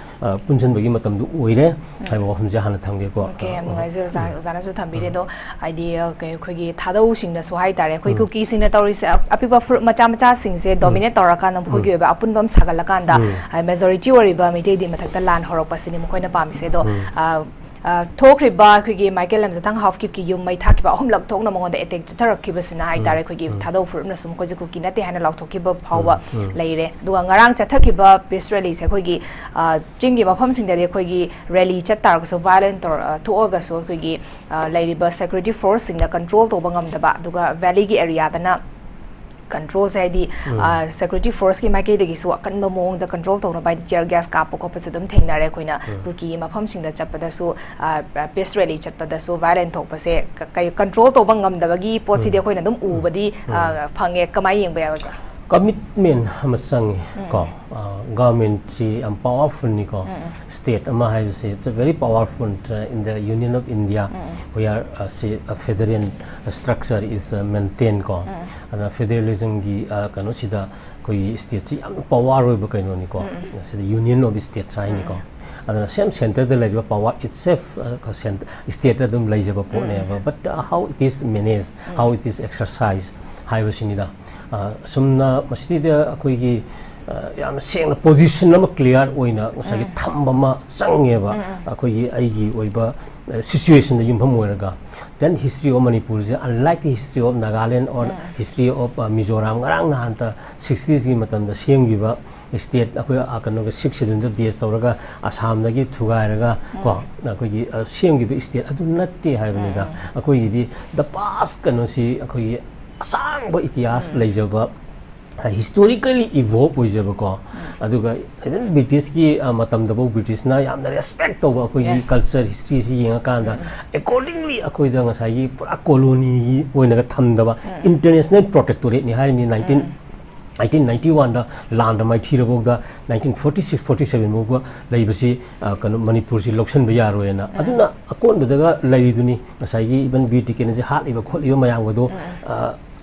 ꯄꯨꯟꯁꯤꯟꯕꯒꯤ ꯃꯇꯝꯗꯨ ꯑꯣꯏꯔꯦ ꯍꯥꯏꯕ ꯋꯥꯐꯝꯁꯦ ꯍꯥꯟꯅ ꯊꯝꯒꯦꯀꯣ꯫ ꯑꯣꯀꯦ, ꯌꯥꯝ ꯅꯨꯡꯉꯥꯏꯖꯩ ꯑꯣꯖꯥ, ꯑꯣꯖꯥꯅꯁꯨ ꯊꯝꯕꯤꯔꯦ꯫ ꯑꯗꯣ ꯍꯥꯏꯗꯤ, ꯑ, ꯀꯩ-, ꯑꯩꯈꯣꯏꯒꯤ ꯊꯥꯗꯧꯁꯤꯡꯅꯁꯨ ꯍꯥꯏꯇꯥꯔꯦ, ꯑꯩꯈꯣꯏ ꯀꯨꯀꯤꯁꯤꯡꯅ ꯇꯧꯔꯤꯁꯦ, ꯑ-, ꯑꯄꯤꯛꯄ ꯐꯨꯔꯨꯞ ꯃꯆꯥ ꯃꯆꯥꯁꯤꯡꯁꯦ ꯗꯣꯃꯤꯅꯦꯠ ꯇꯧꯔꯀꯥꯟꯗ ꯃꯈꯣꯏꯒꯤ ꯑꯣꯏꯕ ꯑꯄꯨꯟꯕ ꯑꯃ ꯁꯥꯒꯠꯂꯀꯥꯟꯗ, ꯃꯦꯖꯣꯔꯤꯇꯤ ꯑꯣꯏꯔꯤꯕ ꯃꯩꯇꯩꯗꯤ ꯃꯊꯛꯇ ꯂꯥꯟ ꯍꯧꯔꯛꯄꯁꯤꯅꯤ ꯃꯈꯣꯏꯅ ꯄꯥꯝꯃꯤꯁꯦ꯫ ꯑꯗꯣ, ꯑ, ꯑ, ꯊꯣꯛꯈ꯭ꯔꯤꯕ ꯑꯩꯈꯣꯏꯒꯤ ꯃꯥꯏꯀꯦꯜ ꯂꯝꯖꯥꯊꯥꯡ ꯍꯥꯎꯐꯀꯤꯞꯀꯤ ꯌꯨꯝ ꯃꯩ ꯊꯥꯈꯤꯕ ꯑꯍꯨꯝꯂꯛ ꯊꯣꯛꯅ ꯃꯉꯣꯟꯗ ꯑꯦꯇꯦꯛ ꯆꯠꯊꯔꯛꯈꯤꯕꯁꯤꯅ ꯍꯥꯏꯇꯥꯔꯦ, ꯑꯩꯈꯣꯏꯒꯤ ꯊꯥꯗꯧ ꯐꯨꯔꯨꯞꯅꯁꯨ ꯃꯈꯣꯏꯁꯦ ꯀꯨꯀꯤ ꯅꯠꯇꯦ ꯍꯥꯏꯅ ꯂꯥꯎꯊꯣꯛꯈꯤꯕ ꯐꯥꯎꯕ ꯂꯩꯔꯦ꯫ ꯑꯗꯨꯒ ꯉꯔꯥꯡ ꯆꯠꯊꯈꯤꯕ ꯄꯤꯁ ꯔꯦꯂꯤꯁꯦ ꯑꯩꯈꯣꯏꯒꯤ, ꯑ, ꯆꯤꯡꯒꯤ ꯃꯐꯝꯁꯤꯡꯗꯗꯤ ꯑꯩꯈꯣꯏꯒꯤ ꯔꯦꯂꯤ ꯆꯠ ꯇꯥꯔꯒꯁꯨ, ꯚꯥꯏꯑꯣꯂꯦꯟ ꯇꯧꯔ-, ꯑ, ꯊꯣꯛꯑꯒꯁꯨ ꯑꯩꯈꯣꯏꯒꯤ, ꯑ, ꯂꯩꯔꯤꯕ ꯁꯦꯀ꯭ꯌꯨꯔꯤꯇꯤ ꯐꯣꯔꯁꯁꯤꯡꯅ ꯀꯟꯇ꯭ꯔꯣꯜ ꯇꯧꯕ ꯉꯝꯗꯕ, ꯑꯗꯨꯒ ꯚꯦꯂꯤꯒꯤ ꯑꯦꯔꯤꯌꯥꯗꯅ ꯀꯟꯇ꯭ꯔꯣꯜꯁꯦ ꯍꯥꯏꯗꯤ, ꯎꯝ꯫ ꯑ, ꯁꯦꯀ꯭ꯌꯨꯔꯤꯇꯤ ꯐꯣꯔꯁꯀꯤ ꯃꯥꯏꯀꯩꯗꯒꯤꯁꯨ ꯑꯀꯟꯕ ꯃꯑꯣꯡꯗ ꯀꯟꯇ꯭ꯔꯣꯜ ꯇꯧꯅꯕ ꯍꯥꯏꯗꯤ ꯇꯤꯌꯔ ꯒ꯭ꯌꯥꯁ ꯀꯥꯞꯄ ꯈꯣꯠꯄꯁꯨ ꯑꯗꯨꯝ ꯊꯦꯡꯅꯔꯦ ꯑꯩꯈꯣꯏꯅ꯫ ꯎꯝ꯫ ꯀꯨꯀꯤꯒꯤ ꯃꯐꯝꯁꯤꯡꯗ ꯆꯠꯄꯗꯁꯨ, ꯑ, ꯄꯤꯁ ꯔꯦꯂꯤ ꯆꯠꯄꯗꯁꯨ ꯚꯥꯏꯑꯣꯂꯦꯟ ꯊꯣꯛꯄꯁꯦ ꯀ-, ꯀꯩ-, ꯀꯟꯇ꯭ꯔꯣꯜ ꯇꯧꯕ ꯉꯝꯗꯕꯒꯤ ꯄꯣꯠꯁꯤꯗꯤ ꯎꯝ꯫ ꯑꯩꯈꯣꯏꯅ ꯑꯗꯨꯝ ꯎꯕꯗꯤ, ꯎꯝ꯫ ꯑ, ꯐꯪꯉꯦ꯫ ꯀꯃꯥꯏꯅ ꯌꯦꯡꯕ ꯌꯥꯏ, ꯑꯣꯖꯥ? ꯀꯃꯤꯠꯃꯦꯟ ꯑꯃ ꯆꯪꯉꯤ ꯎꯝ꯫ ꯀꯣ꯫ ꯑ, ꯒꯚꯔꯟꯃꯦꯟꯠꯁꯤ ꯌꯥꯝ ꯄꯥꯋꯔꯐꯨꯜꯅꯤꯀꯣ꯫ ꯎꯝ, ꯎꯝ꯫ ꯁ꯭ꯇꯦꯠ ꯑꯃ ꯍꯥꯏꯕꯁꯤ, it's a very powerful, uh, in the Union of India, um, um. We are, uh, ꯁꯤ, a federal structure is, uh, maintained ꯀꯣ꯫ ꯎꯝ꯫ ꯑꯗꯨꯅ ꯐꯦꯗꯔꯦꯂꯤꯖꯝꯒꯤ, ꯑ, ꯀꯩꯅꯣꯁꯤꯗ ꯑꯩꯈꯣꯏꯒꯤ ꯁ꯭ꯇꯦꯠꯁꯤ ꯌꯌꯥꯝ ꯄꯥꯋꯔ ꯑꯣꯏꯕ ꯀꯩꯅꯣꯅꯤꯀꯣ꯫ ꯎꯝ, ꯎꯝ꯫ ꯁꯤꯗ Union of States ꯍꯥꯏꯅꯤꯀꯣ꯫ ꯎꯝ, ꯎꯝ꯫ ꯑꯗꯨꯅ ꯁꯦꯝ ꯁꯦꯟꯇꯔꯗ ꯂꯩꯔꯤꯕ ꯄꯥꯋꯔ itself, ꯑ, ꯁꯦꯟ-, ꯁ꯭ꯇꯦꯠꯇ ꯑꯗꯨꯝ ꯂꯩꯖꯕ ꯄꯣꯠꯅꯦꯕ꯫ ꯎꯝ, ꯎꯝ꯫ But, uh, how it is managed, um. How it is exercised ꯍꯥꯏꯕꯁꯤꯅꯤꯗ꯫ ꯑ, ꯁꯨꯝꯅ ꯃꯁꯤꯗ ꯑꯩꯈꯣꯏꯒꯤ, ꯑ, ꯌꯥꯝꯅ ꯁꯦꯡꯅ ꯄꯣꯖꯤꯁꯟ ꯑꯃ ꯀ꯭ꯂꯤꯌꯥꯔ ꯑꯣꯏꯅ ꯉꯁꯥꯏꯒꯤ ꯎꯝ꯫ ꯊꯝꯕ ꯑꯃ ꯆꯪꯉꯦꯕ꯫ ꯎꯝ, ꯎꯝ꯫ ꯑꯩꯈꯣꯏꯒꯤ ꯑꯩꯒꯤ ꯑꯣꯏꯕ, ꯑ, ꯁꯤꯆꯨꯋꯦꯁꯟꯗ ꯌꯨꯝꯐꯝ ꯑꯣꯏꯔꯒ꯫ Then history of ꯃꯅꯤꯄꯨꯔꯁꯦ, unlike the history of Nagaland or um. History of, ꯑ, ꯃꯤꯖꯣꯔꯥꯝ, ꯉꯔꯥꯡ ꯅꯍꯥꯟꯇ ꯁꯤꯛꯁꯇꯤꯁꯀꯤ ꯃꯇꯝꯗ ꯁꯦꯝꯈꯤꯕ ꯁ꯭ꯇꯦꯠ ꯑꯩꯈꯣꯏ, ꯑ, ꯀꯩꯅꯣꯒ ꯁꯤꯛꯁ ꯁꯦꯗꯨꯜꯗ ꯕꯦꯁ ꯇꯧꯔꯒ ꯑꯁꯥꯝꯗꯒꯤ ꯊꯨꯒꯥꯏꯔꯒ ꯀꯣ, ꯎꯝ꯫ ꯑꯩꯈꯣꯏꯒꯤ, ꯑ, ꯁꯦꯝꯈꯤꯕ ꯁ꯭ꯇꯦꯠ ꯑꯗꯨ ꯅꯠꯇꯦ ꯍꯥꯏꯕꯅꯤꯗ꯫ ꯎꯝ, ꯎꯝ꯫ ꯑꯩꯈꯣꯏꯒꯤꯗꯤ the past ꯀꯩꯅꯣꯁꯤ ꯑꯩꯈꯣꯏꯒꯤ ꯑꯁꯥꯡꯕ ꯏꯇꯤꯍꯥꯁ ꯎꯝ꯫ ꯂꯩꯖꯕ, historically evolve ꯑꯣꯏꯖꯕꯀꯣ꯫ ꯎꯝ꯫ ꯑꯗꯨꯒ even ꯕ꯭ꯔꯤꯇꯤꯁꯀꯤ, ꯑ, ꯃꯇꯝꯗꯐꯥꯎ ꯕ꯭ꯔꯤꯇꯤꯁꯅ ꯌꯥꯝꯅ ꯔꯦꯁꯄꯦꯛ ꯇꯧꯕ ꯑꯩꯈꯣꯏꯒꯤ ꯌꯦꯁ꯫ ꯀꯜꯆꯔ ꯍꯤꯁꯇ꯭ꯔꯤꯁꯤ ꯌꯦꯡꯉꯀꯥꯟꯗ ꯎꯝ, ꯎꯝ꯫ Accordingly ꯑꯩꯈꯣꯏꯗ ꯉꯁꯥꯏꯒꯤ ꯄꯨꯔꯥ ꯀꯣꯂꯣꯅꯤꯒꯤ ꯑꯣꯏꯅꯒ ꯊꯝꯗꯕ ꯎꯝ, ꯎꯝ꯫ International protectorateꯅꯤ ꯍꯥꯏꯔꯤꯕꯅꯤ ꯅꯥꯏꯟꯇꯤꯟ, ꯎꯝ꯫ ꯅꯥꯏꯟꯇꯤꯟ ꯅꯥꯏꯟꯇꯤ ꯋꯥꯟꯗ ꯂꯥꯟꯗ ꯃꯥꯏꯊꯤꯔꯐꯥꯎꯗ nineteen forty six forty seven ꯐꯥꯎꯕ ꯂꯩꯕꯁꯤ, ꯑ, ꯀꯩꯅꯣ, ꯃꯅꯤꯄꯨꯔꯁꯤ ꯂꯧꯁꯤꯟꯕ ꯌꯥꯔꯣꯏꯅ꯫ ꯎꯝ꯫ ꯑꯗꯨꯅ ꯑꯀꯣꯟꯕꯗꯒ ꯂꯩꯔꯤꯗꯨꯅꯤ ꯉꯁꯥꯏꯒꯤ even ꯕꯤꯔ ꯇꯤꯀꯦꯟꯗ꯭ꯔꯁꯦ ꯍꯥꯠꯂꯤꯕ ꯈꯣꯠꯂꯤꯕ ꯃꯌꯥꯝꯒꯗꯣ, ꯎꯝ, ꯎꯝ꯫ ꯑ,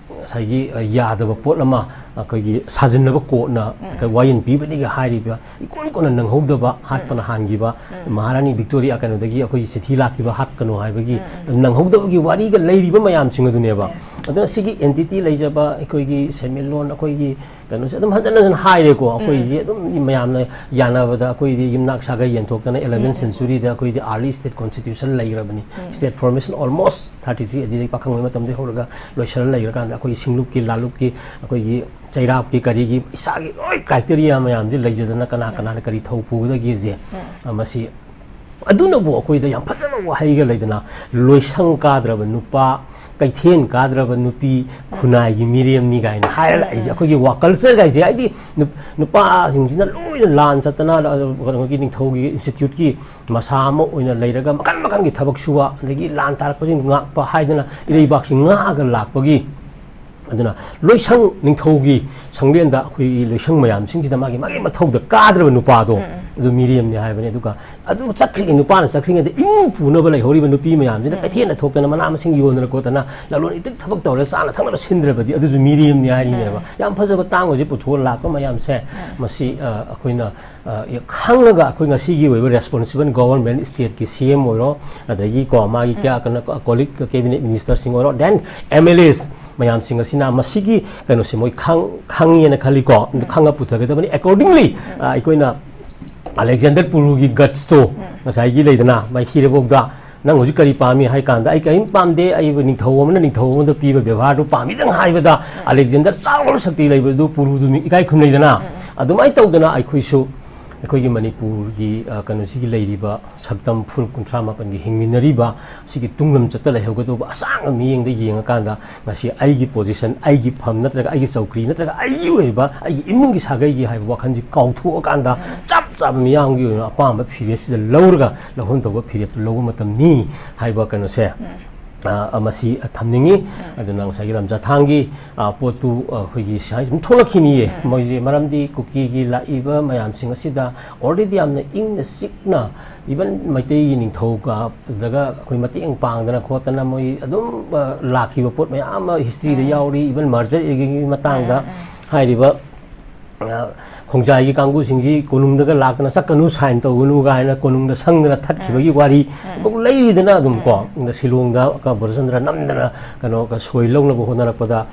ꯉꯁꯥꯏꯒꯤ, ꯑ, ꯌꯥꯗꯕ ꯄꯣꯠ ꯑꯃ ꯑꯩꯈꯣꯏꯒꯤ ꯁꯥꯖꯤꯟꯅꯕ ꯀꯣꯔꯠꯅ ꯋꯥꯌꯦꯜ ꯄꯤꯕꯅꯤꯒ ꯍꯥꯏꯔꯤꯕ, ꯏꯀꯣꯟ ꯀꯣꯟꯅ ꯅꯪꯍꯧꯗꯕ, ꯍꯥꯠꯄꯅ ꯍꯥꯟꯈꯤꯕ, ꯃꯍꯥꯔꯥꯅꯤ ꯚꯤꯛꯇꯣꯔꯤꯌꯥ ꯀꯩꯅꯣꯗꯒꯤ ꯑꯩꯈꯣꯏꯒꯤ ꯆꯤꯊꯤ ꯂꯥꯛꯈꯤꯕ, ꯍꯥꯠꯀꯅꯨ ꯍꯥꯏꯕꯒꯤ ꯅꯪꯍꯧꯗꯕꯒꯤ ꯋꯥꯔꯤꯒ ꯂꯩꯔꯤꯕ ꯃꯌꯥꯝꯁꯤꯡ ꯑꯗꯨꯅꯦꯕ꯫ ꯑꯗꯨꯅ ꯁꯤꯒꯤ entity ꯂꯩꯖꯕ ꯑꯩꯈꯣꯏꯒꯤ ꯁꯦꯟꯃꯤꯠꯂꯣꯟ, ꯑꯩꯈꯣꯏꯒꯤ ꯀꯩꯅꯣꯁꯦ ꯑꯗꯨꯝ ꯍꯟꯖꯟ ꯍꯟꯖꯟ ꯍꯥꯏꯔꯦꯀꯣ꯫ ꯑꯩꯈꯣꯏꯁꯦ ꯑꯗꯨꯝ ꯃꯌꯥꯝꯅ ꯌꯥꯅꯕꯗ ꯑꯩꯈꯣꯏꯗꯤ ꯌꯨꯝꯅꯥꯛ ꯁꯥꯒꯩ ꯌꯦꯟꯊꯣꯛꯇꯅ eleventh centuryꯗ ꯑꯩꯈꯣꯏꯗꯤ early state constitution ꯂꯩꯈ꯭ꯔꯕꯅꯤ꯫ State formation almost thirty three ꯑꯗꯨꯗꯒꯤ ꯄꯥꯈꯪꯕ ꯃꯇꯝꯗꯒꯤ ꯍꯧꯔꯒ ꯂꯣꯏꯁꯤꯜꯂ ꯂꯩꯈ꯭ꯔꯀꯥꯟꯗ ꯑꯩꯈꯣꯏꯒꯤ ꯁꯤꯡꯂꯨꯞꯀꯤ ꯂꯥꯂꯨꯞꯀꯤ, ꯑꯩꯈꯣꯏꯒꯤ ꯆꯩꯔꯥꯛꯀꯤ ꯀꯔꯤꯒꯤ ꯏꯁꯥꯒꯤ ꯂꯣꯏ criteria ꯃꯌꯥꯝꯁꯦ ꯂꯩꯖꯗꯅ ꯀꯅꯥ ꯀꯅꯥꯅ ꯀꯔꯤ ꯊꯧ ꯄꯨꯒꯗꯒꯦꯁꯦ, ꯑ, ꯃꯁꯤ ꯑꯗꯨꯅꯕꯨ ꯑꯩꯈꯣꯏꯗ ꯌꯥꯝ ꯐꯖꯕ ꯋꯥꯍꯩꯒ ꯂꯩꯗꯅ, "ꯂꯣꯏꯁꯪ ꯀꯥꯗ꯭ꯔꯕ ꯅꯨꯄꯥ, ꯀꯩꯊꯦꯜ ꯀꯥꯗ꯭ꯔꯕ ꯅꯨꯄꯤ, ꯈꯨꯟꯅꯥꯏꯒꯤ ꯃꯤꯔꯦꯝꯅꯤ" ꯀꯥꯏꯅ ꯍꯥꯏꯔ ꯂꯥꯛꯏꯁꯦ꯫ ꯑꯩꯈꯣꯏꯒꯤ ꯋꯥ-, culture ꯒꯥꯏꯁꯦ, ꯍꯥꯏꯗꯤ ꯅꯨꯞ-, ꯅꯨꯄꯥꯁꯤꯡꯁꯤꯅ ꯂꯣꯏꯅ ꯂꯥꯟ ꯆꯠꯇꯅ, ꯑ, ꯀꯩꯅꯣꯒꯤ ꯅꯤꯡꯊꯧꯒꯤ institute ꯀꯤ ꯃꯁꯥ ꯑꯃ ꯑꯣꯏꯅ ꯂꯩꯔꯒ ꯃꯈꯟ ꯃꯈꯟꯒꯤ ꯊꯕꯛ ꯁꯨꯕ, ꯑꯗꯒꯤ ꯂꯥꯟ ꯇꯥꯔꯛꯄꯁꯤꯡ ꯉꯥꯛꯄ ꯍꯥꯏꯗꯅ ꯏꯔꯩꯕꯥꯛꯁꯤ ꯉꯥꯛꯑꯒ ꯂꯥꯛꯄꯒꯤ, ꯑꯗꯨꯅ ꯂꯣꯏꯁꯪ ꯅꯤꯡꯊꯧꯒꯤ ꯁꯪꯂꯦꯟꯗ ꯑꯩꯈꯣꯏꯒꯤ ꯂꯣꯏꯁꯪ ꯃꯌꯥꯝꯁꯤꯡꯁꯤꯗ ꯃꯥꯒꯤ, ꯃꯥꯒꯤ ꯃꯊꯧꯗ ꯀꯥꯗ꯭ꯔꯕ ꯅꯨꯄꯥꯗꯣ, ꯑꯗꯨ ꯃꯤꯔꯦꯝꯅꯤ ꯍꯥꯏꯕꯅꯤ꯫ ꯑꯗꯨꯒ ꯑꯗꯨ ꯆꯠꯈ꯭ꯔꯤ, ꯅꯨꯄꯥꯅ ꯆꯠꯈ꯭ꯔꯤꯉꯩꯗ ꯏꯃꯨꯡ ꯄꯨꯅꯕ ꯂꯩꯍꯧꯔꯤꯕ ꯅꯨꯄꯤ ꯃꯌꯥꯝꯁꯤꯅ ꯀꯩꯊꯦꯜꯗ ꯊꯣꯛꯇꯅ ꯃꯅꯥ ꯃꯁꯤꯡ ꯌꯣꯟꯗꯅ ꯈꯣꯠꯇꯅ ꯂꯂꯣꯟ ꯏꯇꯤꯛ ꯊꯕꯛ ꯇꯧꯔꯒ ꯆꯥꯅ ꯊꯛꯅꯕ ꯁꯤꯟꯗ꯭ꯔꯕꯗꯤ ꯑꯗꯨꯁꯨ ꯃꯤꯔꯦꯝꯅꯤ ꯍꯥꯏꯔꯤꯅꯦꯕ꯫ ꯌꯥꯝ ꯐꯖꯕ ꯇꯥꯡꯕꯁꯦ ꯄꯨꯊꯣꯛꯑ ꯂꯥꯛꯄ ꯃꯌꯥꯝꯁꯦ, ꯃꯁꯤ, ꯑ, ꯑꯩꯈꯣꯏꯅ ꯑ, ꯈꯪꯉꯒ ꯑꯩꯈꯣꯏ ꯉꯁꯤꯒꯤ ꯑꯣꯏꯕ responsible government, state ꯀꯤ C M ꯑꯣꯏꯔꯣ, ꯑꯗꯒꯤ ꯀꯣ ꯃꯥꯒꯤ ꯀꯌꯥ ꯀꯩꯅꯣ, colleague cabinet minister ꯁꯤꯡ ꯑꯣꯏꯔꯣ, then M L As ꯃꯌꯥꯝꯁꯤꯡ ꯑꯁꯤꯅ ꯃꯁꯤꯒꯤ ꯀꯩꯅꯣꯁꯦ ꯃꯣꯏ ꯈꯪ-, ꯈꯪꯉꯦꯅ ꯈꯜꯂꯤꯀꯣ, ꯑꯗꯨ ꯈꯪꯉ ꯄꯨꯊꯒꯗꯕꯅꯤ꯫ Accordingly, ꯑ, ꯑꯩꯈꯣꯏꯅ ꯑꯂꯦꯛꯖꯦꯟꯗꯔ ꯄꯨꯔꯨꯒꯤ guts ꯇꯣ ꯉꯁꯥꯏꯒꯤ ꯂꯩꯗꯅ, ꯃꯥꯏꯊꯤꯔꯕꯣꯛꯇ "ꯅꯪ ꯍꯧꯖꯤꯛ ꯀꯔꯤ ꯄꯥꯝꯃꯤ?" ꯍꯥꯏ ꯀꯥꯟꯗ, "ꯑꯩ ꯀꯔꯤꯝ ꯄꯥꯝꯗꯦ, ꯑꯩꯕꯨ ꯅꯤꯡꯊꯧ ꯑꯃꯅ ꯅꯤꯡꯊꯧ ꯑꯃꯗ ꯄꯤꯕ ꯕꯦꯕꯥꯔꯗꯨ ꯄꯥꯝꯃꯤꯗꯪ" ꯍꯥꯏꯕꯗ, ꯑꯂꯦꯛꯖꯦꯟꯗꯔ ꯆꯥꯎꯔꯕ ꯁꯛꯇꯤ ꯂꯩꯕꯗꯨ ꯄꯨꯔꯨꯗꯨ ꯃꯤ ꯏꯀꯥꯏ ꯈꯨꯝꯅꯩꯗꯅ꯫ ꯑꯗꯨꯃꯥꯏꯅ ꯇꯧꯗꯅ ꯑꯩꯈꯣꯏꯁꯨ ꯑꯩꯈꯣꯏꯒꯤ ꯃꯅꯤꯄꯨꯔꯒꯤ, ꯑ, ꯀꯩꯅꯣꯁꯤꯒꯤ ꯂꯩꯔꯤꯕ ꯁꯛꯇꯝ ꯐꯨꯔꯨꯞ ꯀꯨꯟꯊ꯭ꯔꯥ ꯃꯥꯄꯟꯒꯤ ꯍꯤꯡꯃꯤꯟꯅꯔꯤꯕ ꯁꯤꯒꯤ ꯇꯨꯡꯂꯝꯆꯠꯇ ꯂꯩꯍꯧꯒꯗꯧꯕ ꯑꯁꯥꯡꯕ ꯃꯤꯠꯌꯦꯡꯗ ꯌꯦꯡꯉꯀꯥꯟꯗ, ꯉꯁꯤ ꯑꯩꯒꯤ position, ꯑꯩꯒꯤ ꯐꯝ ꯅꯠꯇ꯭ꯔꯒ ꯑꯩꯒꯤ ꯆꯧꯀ꯭ꯔꯤ ꯅꯠꯇ꯭ꯔꯒ ꯑꯩꯒꯤ ꯑꯣꯏꯔꯤꯕ ꯑꯩꯒꯤ ꯏꯃꯨꯡꯒꯤ ꯁꯥꯒꯩꯒꯤ ꯍꯥꯏꯕ ꯋꯥꯈꯜꯁꯤ ꯀꯥꯎꯊꯣꯛꯑꯀꯥꯟꯗ, ꯆꯞ ꯆꯥꯕ ꯃꯤꯌꯥꯝꯒꯤ ꯑꯣꯏꯅ ꯑꯄꯥꯝꯕ ꯐꯤꯔꯦꯞꯁꯤꯗ ꯂꯧꯔꯒ ꯂꯧꯐꯝ ꯊꯣꯛꯄ ꯐꯤꯔꯦꯞꯇꯨ ꯂꯧꯕ ꯃꯇꯝꯅꯤ ꯍꯥꯏꯕ ꯀꯩꯅꯣꯁꯦ꯫ ꯑ, ꯃꯁꯤ ꯊꯝꯅꯤꯡꯉꯤ꯫ ꯑꯗꯨꯅ ꯉꯁꯥꯏꯒꯤ ꯂꯝꯖꯥꯊꯥꯡꯒꯤ, ꯑ, ꯄꯣꯠꯇꯨ, ꯑ, ꯑꯩꯈꯣꯏꯒꯤ ꯁꯤ ꯑꯗꯨꯝ ꯊꯣꯛꯂꯛꯈꯤꯅꯤꯌꯦ꯫ ꯃꯣꯏꯁꯦ ꯃꯔꯝꯗꯤ ꯀꯨꯀꯤꯒꯤ ꯂꯥꯛꯏꯕ ꯃꯌꯥꯝꯁꯤꯡ ꯑꯁꯤꯗ already ꯌꯥꯝꯅ ꯏꯪꯅ ꯆꯤꯛꯅ, even ꯃꯩꯇꯩꯒꯤ ꯅꯤꯡꯊꯧ ꯀꯥꯞꯗꯒ ꯑꯩꯈꯣꯏ ꯃꯇꯦꯡ ꯄꯥꯡꯗꯅ ꯈꯣꯠꯇꯅ ꯃꯣꯏ ꯑꯗꯨꯝ, ꯑ, ꯂꯥꯛꯈꯤꯕ ꯄꯣꯠ ꯃꯌꯥꯝ ꯑꯃ historyꯗ ꯌꯥꯎꯔꯤ꯫ Even merger ꯒꯤ ꯃꯇꯥꯡꯗ ꯍꯥꯏꯔꯤꯕ, ꯑ, ꯈꯣꯡꯖꯥꯏꯒꯤ ꯀꯥꯡꯕꯨꯁꯤꯡꯁꯤ ꯀꯣꯅꯨꯡꯗꯒ ꯂꯥꯛꯇꯅ "ꯆꯠꯀꯅꯨ, sign ꯇꯧꯒꯅꯨ" ꯀꯥꯏꯅ ꯀꯣꯅꯨꯡꯗ ꯁꯪꯗꯅ ꯊꯠꯈꯤꯕꯒꯤ ꯋꯥꯔꯤ ꯑꯃꯨꯛ ꯂꯩꯔꯤꯗꯅ ꯑꯗꯨꯝ ꯀꯣ꯫ ꯑꯗ ꯁꯤꯂꯣꯡꯗ ꯀ-, ꯕꯣꯙꯆꯟꯗ꯭ꯔ ꯅꯝꯗꯅ ꯀꯩꯅꯣ ꯀ-, ꯁꯣꯏ ꯂꯧꯅꯕ ꯍꯣꯠꯅꯔꯛꯄꯗ,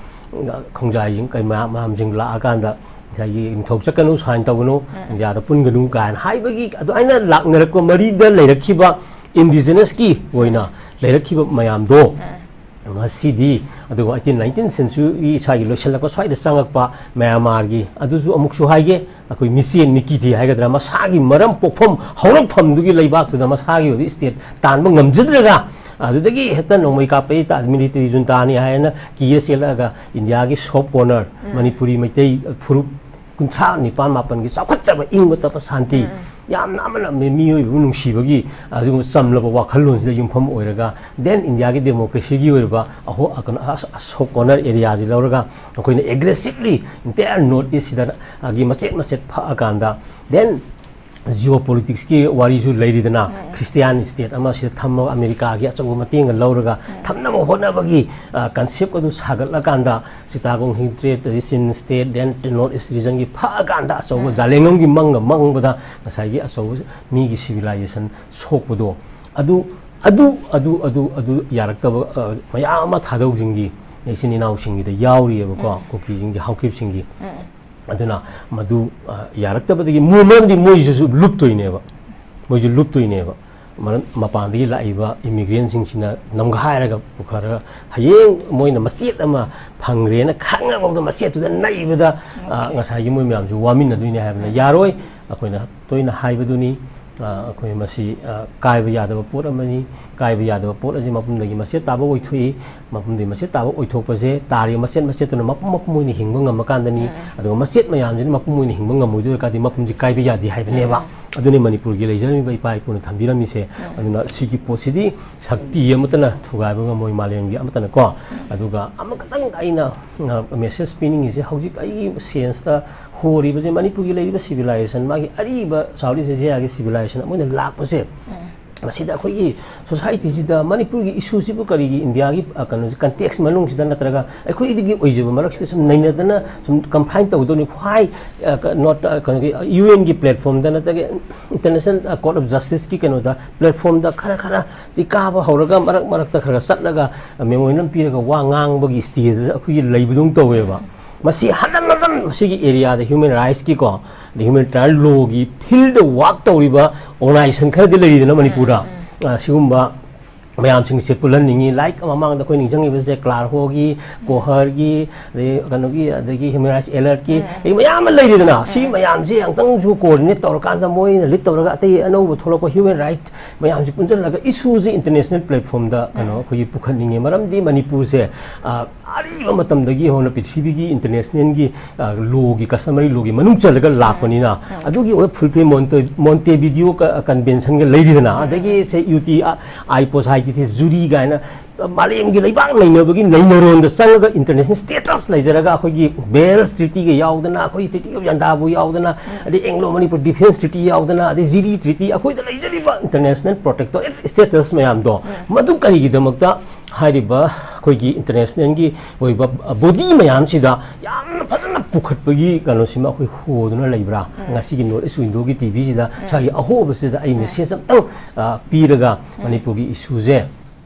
ꯑ, ꯈꯣꯡꯖꯥꯏꯁꯤꯡ ꯀꯩ ꯃꯌꯥꯝ, ꯃꯌꯥꯝꯁꯤꯡ ꯂꯥꯛꯑꯀꯥꯟꯗ ꯉꯁꯥꯏꯒꯤ "ꯅꯤꯡꯊꯧ ꯆꯠꯀꯅꯨ, sign ꯇꯧꯒꯅꯨ, ꯏꯟꯗꯤꯌꯥꯗ ꯄꯨꯟꯒꯅꯨ" ꯀꯥꯏꯅ ꯍꯥꯏꯕꯒꯤ ꯑꯗꯨꯃꯥꯏꯅ ꯂꯥꯛꯅꯔꯛꯄ ꯃꯔꯤꯗ ꯂꯩꯔꯛꯈꯤꯕ indigenous ꯀꯤ ꯑꯣꯏꯅ ꯂꯩꯔꯛꯈꯤꯕ ꯃꯌꯥꯝꯗꯣ ꯉꯁꯤꯗꯤ, ꯑꯗꯨꯒ eighteen nineteenth century ꯁ꯭ꯋꯥꯏꯒꯤ ꯂꯣꯏꯁꯤꯜꯂꯛꯄ ꯁ꯭ꯋꯥꯏꯗ ꯆꯪꯉꯛꯄ ꯃ꯭ꯌꯥꯟꯃꯥꯔꯒꯤ, ꯑꯗꯨꯁꯨ ꯑꯃꯨꯛꯁꯨ ꯍꯥꯏꯒꯦ, ꯑꯩꯈꯣꯏ ꯃꯤꯆꯦꯟ ꯃꯤꯀꯤꯊꯤ ꯍꯥꯏꯒꯗ꯭ꯔꯥ, ꯃꯁꯥꯒꯤ ꯃꯔꯝ ꯄꯣꯛꯐꯝ ꯍꯧꯔꯛꯐꯝꯗꯨꯒꯤ ꯂꯩꯕꯥꯛꯇꯨꯗ ꯃꯁꯥꯒꯤ ꯑꯣꯏꯕ state ꯇꯥꯟꯕ ꯉꯝꯖꯗ꯭ꯔꯒ, ꯑꯗꯨꯗꯒꯤ ꯍꯦꯛꯇ ꯅꯣꯡꯃꯩ ꯀꯥꯞꯄꯩ ꯇꯥ-, military junta ꯅꯤ ꯍꯥꯏꯅ ꯀꯤꯔ ꯆꯦꯜꯂꯛꯑꯒ ꯏꯟꯗꯤꯌꯥꯒꯤ soft corner, ꯃꯅꯤꯄꯨꯔꯤ ꯃꯩꯇꯩ ꯐꯨꯔꯨꯞ ꯀꯨꯟꯊ꯭ꯔꯥ ꯅꯤꯄꯥꯟ ꯃꯥꯄꯟꯒꯤ ꯆꯥꯎꯈꯠꯆꯕ, ꯏꯪꯕ ꯇꯞꯄ ꯁꯥꯟꯇꯤ, ꯌꯥꯝꯅ ꯑꯃꯅ ꯃꯤ-, ꯃꯤꯑꯣꯏꯕꯕꯨ ꯅꯨꯡꯁꯤꯕꯒꯤ ꯑꯗꯨꯒꯨꯝꯕ ꯆꯝꯂꯕ ꯋꯥꯈꯜꯂꯣꯟꯁꯤꯗ ꯌꯨꯝꯐꯝ ꯑꯣꯏꯔꯒ, then ꯏꯟꯗꯤꯌꯥꯒꯤ democracy ꯒꯤ ꯑꯣꯏꯔꯤꯕ ꯑꯍꯣ-, ꯑ, ꯀꯩꯅꯣ, ꯑ, ꯑ, soft corner area ꯁꯤ ꯂꯧꯔꯒ ꯑꯩꯈꯣꯏꯅ aggressively entire North East ꯁꯤꯗ, ꯑ, ꯒꯤ ꯃꯆꯦꯠ ꯃꯆꯦꯠ ꯐꯛꯑꯀꯥꯟꯗ, then geopolitics ꯀꯤ ꯋꯥꯔꯤꯁꯨ ꯂꯩꯔꯤꯗꯅ, Christian state ꯑꯃ ꯁꯤꯗ ꯊꯝꯃꯒ ꯑꯃꯦꯔꯤꯀꯥꯒꯤ ꯑꯆꯧꯕ ꯃꯇꯦꯡꯒ ꯂꯧꯔꯒ ꯊꯝꯅꯕ ꯍꯣꯠꯅꯕꯒꯤ, ꯑ, concept ꯑꯗꯨ ꯁꯥꯒꯠꯂꯀꯥꯟꯗ, Chittagong Hill Tracts, Chin State, then North East region ꯒꯤ ꯐꯛꯑꯀꯥꯟꯗ ꯑꯆꯧꯕ ꯖꯥꯂꯦꯡꯉꯝꯒꯤ ꯃꯪꯒ ꯃꯪꯕꯗ ꯉꯁꯥꯏꯒꯤ ꯑꯆꯧꯕ ꯃꯤꯒꯤ civilization ꯁꯣꯛꯄꯗꯣ, ꯑꯗꯨ, ꯑꯗꯨ, ꯑꯗꯨ, ꯑꯗꯨ, ꯑꯗꯨ ꯌꯥꯔꯛꯇꯕ, ꯑ, ꯃꯌꯥꯝ ꯑꯃ ꯊꯥꯗꯧꯁꯤꯡꯒꯤ, ꯏꯆꯤꯟ ꯏꯅꯥꯎꯁꯤꯡꯒꯤꯗ ꯌꯥꯎꯔꯤꯑꯕꯀꯣ, ꯀꯨꯀꯤꯁꯤꯡꯒꯤ, ꯍꯥꯎꯀꯤꯞꯁꯤꯡꯒꯤ꯫ ꯑꯗꯨꯅ ꯃꯗꯨ, ꯑ, ꯌꯥꯔꯛꯇꯕꯗꯒꯤ ꯃꯣꯏ, ꯃꯔꯝꯗꯤ ꯃꯣꯏꯁꯤꯁꯨ ꯂꯨꯞꯇꯣꯏꯅꯦꯕ, ꯃꯣꯏꯁꯨ ꯂꯨꯞꯇꯣꯏꯅꯦꯕ꯫ ꯃꯔꯝ, ꯃꯄꯥꯟꯗꯒꯤ ꯂꯥꯛꯏꯕ immigrant ꯁꯤꯡꯁꯤꯅ ꯅꯝꯒꯥꯏꯔꯒ ꯄꯨꯈꯔꯒ, ꯍꯌꯦꯡ ꯃꯣꯏꯅ ꯃꯆꯦꯠ ꯑꯃ ꯐꯪꯈ꯭ꯔꯦꯅ ꯈꯪꯉꯐꯥꯎꯗ ꯃꯆꯦꯠꯇꯨꯗ ꯅꯩꯕꯗ, ꯑ, ꯉꯁꯥꯏꯒꯤ ꯃꯣꯏ ꯃꯌꯥꯝꯁꯨ ꯋꯥꯃꯤꯟꯅꯗꯣꯏꯅꯦ ꯍꯥꯏꯕꯅ ꯌꯥꯔꯣꯏ꯫ ꯑꯩꯈꯣꯏꯅ ꯇꯣꯏꯅ ꯍꯥꯏꯕꯗꯨꯅꯤ, ꯑ, ꯑꯩꯈꯣꯏ ꯃꯁꯤ, ꯑ, ꯀꯥꯏꯕ ꯌꯥꯗꯕ ꯄꯣꯠ ꯑꯃꯅꯤ꯫ ꯀꯥꯏꯕ ꯌꯥꯗꯕ ꯄꯣꯠ ꯑꯁꯤ ꯃꯄꯨꯝꯗꯒꯤ ꯃꯆꯦꯠ ꯇꯥꯕ ꯑꯣꯏꯊꯣꯛꯏ꯫ ꯃꯄꯨꯝꯗꯗꯒꯤ ꯃꯆꯦꯠ ꯇꯥꯕ ꯑꯣꯏꯊꯣꯛꯄꯁꯦ, ꯇꯥꯔꯤꯕ ꯃꯆꯦꯠ ꯃꯆꯦꯠꯇꯨꯅ ꯃꯄꯨꯝ ꯃꯄꯨꯝ ꯑꯣꯏꯅ ꯍꯤꯡꯕ ꯉꯝꯃꯀꯥꯟꯗꯅꯤ꯫ ꯎꯝ꯫ ꯑꯗꯨꯒ ꯃꯆꯦꯠ ꯃꯌꯥꯝꯁꯤꯅ ꯃꯄꯨꯝ ꯑꯣꯏꯅ ꯍꯤꯡꯕ ꯉꯝꯃꯣꯏꯗꯣꯏ ꯑꯣꯏꯔꯀꯥꯟꯗꯤ ꯃꯄꯨꯝꯁꯤ ꯀꯥꯏꯕ ꯌꯥꯗꯦ ꯍꯥꯏꯕꯅꯦꯕ꯫ ꯎꯝ꯫ ꯑꯗꯨꯅꯤ ꯃꯅꯤꯄꯨꯔꯒꯤ ꯂꯩꯖꯔꯝꯃꯤꯕ ꯏꯄꯥ ꯏꯄꯨꯅ ꯊꯝꯕꯤꯔꯝꯃꯤꯁꯦ꯫ ꯎꯝ꯫ ꯑꯗꯨꯅ ꯁꯤꯒꯤ ꯄꯣꯠꯁꯤꯗꯤ ꯁꯛꯇꯤ ꯑꯃꯠꯇꯅ ꯊꯨꯒꯥꯏꯕ ꯉꯝꯃꯣꯏ, ꯃꯥꯂꯦꯝꯒꯤ ꯑꯃꯠꯇꯅꯀꯣ꯫ ꯑꯗꯨꯒ ꯑꯃꯈꯛꯇꯪ ꯑꯩꯅ, ꯑ, ꯃꯦꯁꯦꯖ ꯄꯤꯅꯤꯡꯉꯤꯁꯦ, ꯍꯧꯖꯤꯛ ꯑꯩꯒꯤ ꯁꯦꯟꯁꯇ ꯍꯣꯔꯤꯕꯁꯦ ꯃꯅꯤꯄꯨꯔꯒꯤ ꯂꯩꯔꯤꯕ ꯁꯤꯚꯤꯂꯥꯏꯖꯦꯁꯟ, ꯃꯥꯒꯤ ꯑꯔꯤꯕ ꯁꯥꯎꯠ ꯏꯁ ꯑꯦꯁꯤꯌꯥꯒꯤ ꯁꯤꯚꯤꯂꯥꯏꯖꯦꯁꯟ ꯑꯃ ꯑꯣꯏꯅ ꯂꯥꯛꯄꯁꯦ, ꯎꯝ꯫ ꯃꯁꯤꯗ ꯑꯩꯈꯣꯏꯒꯤ ꯁꯣꯁꯥꯏꯇꯤꯁꯤꯗ ꯃꯅꯤꯄꯨꯔꯒꯤ ꯏꯁꯨꯁꯤꯕꯨ ꯀꯔꯤꯒꯤ ꯏꯟꯗꯤꯌꯥꯒꯤ, ꯑ, ꯀꯩꯅꯣꯁꯤ, ꯀꯟꯇꯦꯛꯁ ꯃꯅꯨꯡꯁꯤꯗ ꯅꯠꯇ꯭ꯔꯒ ꯑꯩꯈꯣꯏꯗꯒꯤ ꯑꯣꯏꯖꯕ ꯃꯔꯛꯁꯤꯗ ꯁꯨꯝ ꯅꯩꯅꯗꯅ ꯁꯨꯝ ꯀꯟꯐꯥꯏꯟ ꯇꯧꯒꯗꯧꯅꯤ? ꯍ꯭ꯋꯥꯏ, ꯑ, ꯀ-, ꯅꯣꯠ, ꯑ, ꯀꯩꯅꯣꯒꯤ, ꯑ, ꯌꯨ ꯑꯦꯟꯒꯤ ꯄ꯭ꯂꯦꯠꯐꯣꯝꯗ ꯅꯠꯇ꯭ꯔꯒ ꯏꯟꯇꯔꯅꯦꯁꯅꯦꯜ, ꯑ, ꯀꯣꯔꯠ ꯑꯣꯐ ꯖꯁꯇꯤꯁꯀꯤ ꯀꯩꯅꯣꯗ ꯄ꯭ꯂꯦꯠꯐꯣꯝꯗ ꯈꯔ ꯈꯔ ꯇꯤ ꯀꯥꯕ ꯍꯧꯔꯒ ꯃꯔꯛ ꯃꯔꯛꯇ ꯈꯔ ꯈꯔ ꯆꯠꯂꯒ ꯃꯦꯃꯣꯔꯦꯟꯗꯝ ꯄꯤꯔꯒ ꯋꯥ ꯉꯥꯡꯕꯒꯤ ꯁ꯭ꯇꯦꯖꯇ ꯑꯩꯈꯣꯏꯒꯤ ꯂꯩꯕꯗꯧ ꯇꯧꯋꯦꯕ꯫ ꯃꯁꯤ ꯍꯟꯖꯟ ꯍꯟꯖꯟ ꯃꯁꯤꯒꯤ ꯑꯦꯔꯤꯌꯥꯗ ꯍ꯭ꯌꯨꯃꯦꯟ ꯔꯥꯏꯠꯁꯀꯤꯀꯣ, ꯑꯗꯩ ꯍ꯭ꯌꯨꯃꯦꯅꯤꯇꯥꯔꯤꯌꯟ ꯂꯣꯒꯤ ꯐꯤꯜꯗ ꯋꯥꯛ ꯇꯧꯔꯤꯕ ꯑꯣꯔꯒꯅꯥꯏꯖꯦꯁꯟ ꯈꯔꯗꯤ ꯂꯩꯔꯤꯗꯅ ꯃꯅꯤꯄꯨꯔꯗ꯫ ꯎꯝ, ꯎꯝ꯫ ꯑ, ꯁꯤꯒꯨꯝꯕ ꯃꯌꯥꯝꯁꯤꯡꯁꯦ ꯄꯨꯜꯍꯟꯅꯤꯡꯉꯤ꯫ ꯂꯥꯏꯛ ꯃꯃꯥꯡꯗ ꯑꯩꯈꯣꯏ ꯅꯤꯡꯁꯤꯡꯉꯤꯕꯁꯦ ꯀ꯭ꯂꯥꯔꯍꯣꯒꯤ, ꯀꯣꯍꯔꯒꯤ, ꯑꯗꯩ ꯀꯩꯅꯣꯒꯤ, ꯑꯗꯒꯤ ꯍ꯭ꯌꯨꯃꯦꯟ ꯔꯥꯏꯠꯁ ꯑꯦꯂꯔꯠꯀꯤ, ꯎꯝ, ꯎꯝ꯫ ꯑꯗꯒꯤ ꯃꯌꯥꯝ ꯑꯃ ꯂꯩꯔꯤꯗꯅ, ꯁꯤ, ꯎꯝ, ꯃꯌꯥꯝꯁꯦ ꯑꯃꯨꯛꯇꯪꯁꯨ ꯀꯣꯑꯣꯔꯗꯤꯅꯦꯠ ꯇꯧꯔꯀꯥꯟꯗ ꯃꯣꯏꯅ ꯂꯤꯗ ꯇꯧꯔꯒ ꯑꯇꯩ ꯑꯅꯧꯕ ꯊꯣꯛꯂꯛꯄ ꯍ꯭ꯌꯨꯃꯦꯟ ꯔꯥꯏꯠ ꯃꯌꯥꯝꯁꯦ ꯄꯨꯟꯁꯤꯜꯂꯒ ꯏꯁꯨꯁꯦ ꯏꯟꯇꯔꯅꯦꯁꯅꯦꯜ ꯄ꯭ꯂꯦꯠꯐꯣꯝꯗ ꯀꯩꯅꯣ ꯎꯝ꯫ ꯑꯩꯈꯣꯏꯒꯤ ꯄꯨꯈꯠꯅꯤꯡꯉꯦ꯫ ꯃꯔꯝꯗꯤ ꯃꯅꯤꯄꯨꯔꯁꯦ, ꯑ, ꯑꯔꯤꯕ ꯃꯇꯝꯗꯒꯤ ꯍꯧꯅ ꯄ꯭ꯔꯤꯊꯤꯕꯤꯒꯤ ꯏꯟꯇꯔꯅꯦꯁꯅꯦꯜꯒꯤ, ꯑ, ꯂꯣꯒꯤ, ꯀꯁꯇꯃꯔꯤ ꯂꯣꯒꯤ ꯃꯅꯨꯡ ꯆꯜꯂꯒ ꯂꯥꯛꯄꯅꯤꯅ, ꯎꯝ, ꯎꯝ꯫ ꯑꯗꯨꯒꯤ ꯑꯣꯏꯕ ꯐꯨꯜ ꯄ꯭ꯂꯦ ꯃꯣꯟꯇꯦ-, ꯃꯣꯟꯇꯦꯚꯤꯗꯤꯑꯣ ꯀ-, ꯀꯟꯚꯦꯟꯁꯟꯒ ꯂꯩꯔꯤꯗꯅ, ꯎꯝ, ꯑꯗꯒꯤ ꯎꯝ꯫ ꯁꯦ ꯌꯨ ꯇꯤ ꯑꯥꯏ ꯄꯣꯁꯥꯏꯇꯤꯊꯤꯁ ꯖꯨꯔꯤ ꯀꯥꯏꯅ ꯃꯥꯂꯦꯝꯒꯤ ꯂꯩꯕꯥꯛ ꯅꯩꯅꯕꯒꯤ ꯅꯩꯅꯔꯣꯟꯗ ꯆꯪꯉꯒ ꯏꯟꯇꯔꯅꯦꯁꯅꯦꯜ ꯁ꯭ꯇꯦꯇꯁ ꯂꯩꯖꯔꯒ ꯑꯩꯈꯣꯏꯒꯤ ꯕꯦꯜꯁ ꯇ꯭ꯔꯤꯇꯤꯒ ꯌꯥꯎꯗꯅ, ꯑꯩꯈꯣꯏꯒꯤ ꯇ꯭ꯔꯤꯇꯤ ꯑꯣꯐ ꯌꯥꯟꯗꯥꯕꯨ ꯌꯥꯎꯗꯅ, ꯎꯝ꯫ ꯑꯗꯩ ꯑꯦꯡꯒ꯭ꯂꯣ ꯃꯅꯤꯄꯨꯔ ꯗꯤꯐꯦꯟꯁ ꯇ꯭ꯔꯤꯇꯤ ꯌꯥꯎꯗꯅ, ꯑꯗꯩ ꯖꯤꯔꯤ ꯇ꯭ꯔꯤꯇꯤ, ꯑꯩꯈꯣꯏꯗ ꯂꯩꯖꯔꯤꯕ ꯏꯟꯇꯔꯅꯦꯁꯅꯦꯜ ꯄ꯭ꯔꯣꯇꯦꯛꯇꯣꯔꯦꯠ ꯁ꯭ꯇꯦꯇꯁ ꯃꯌꯥꯝꯗꯣ, ꯎꯝ꯫ ꯃꯗꯨ ꯀꯔꯤꯒꯤꯗꯃꯛꯇ ꯍꯥꯏꯔꯤꯕ ꯑꯩꯈꯣꯏꯒꯤ ꯏꯟꯇꯔꯅꯦꯁꯅꯦꯜꯒꯤ ꯑꯣꯏꯕ ꯕꯣꯗꯤ ꯃꯌꯥꯝꯁꯤꯗ ꯌꯥꯝꯅ ꯐꯖꯅ ꯄꯨꯈꯠꯄꯒꯤ ꯀꯩꯅꯣꯁꯤꯃ ꯑꯩꯈꯣꯏ ꯍꯣꯗꯨꯅ ꯂꯩꯕ꯭ꯔꯥ? ꯎꯝ꯫ ꯉꯁꯤꯒꯤ ꯅꯣꯔꯠ ꯏꯁ ꯋꯤꯟꯗꯣꯒꯤ ꯇꯤ ꯚꯤꯁꯤꯗ, ꯎꯝ, ꯁ꯭ꯋꯥꯏꯒꯤ ꯑꯍꯣꯕꯁꯤꯗ ꯑꯩ, ꯎꯝ, ꯃꯦꯁꯦꯖ ꯑꯝꯇꯪ, ꯑ, ꯄꯤꯔꯒ, ꯎꯝ, ꯃꯅꯤꯄꯨꯔꯒꯤ ꯏꯁꯨꯁꯦ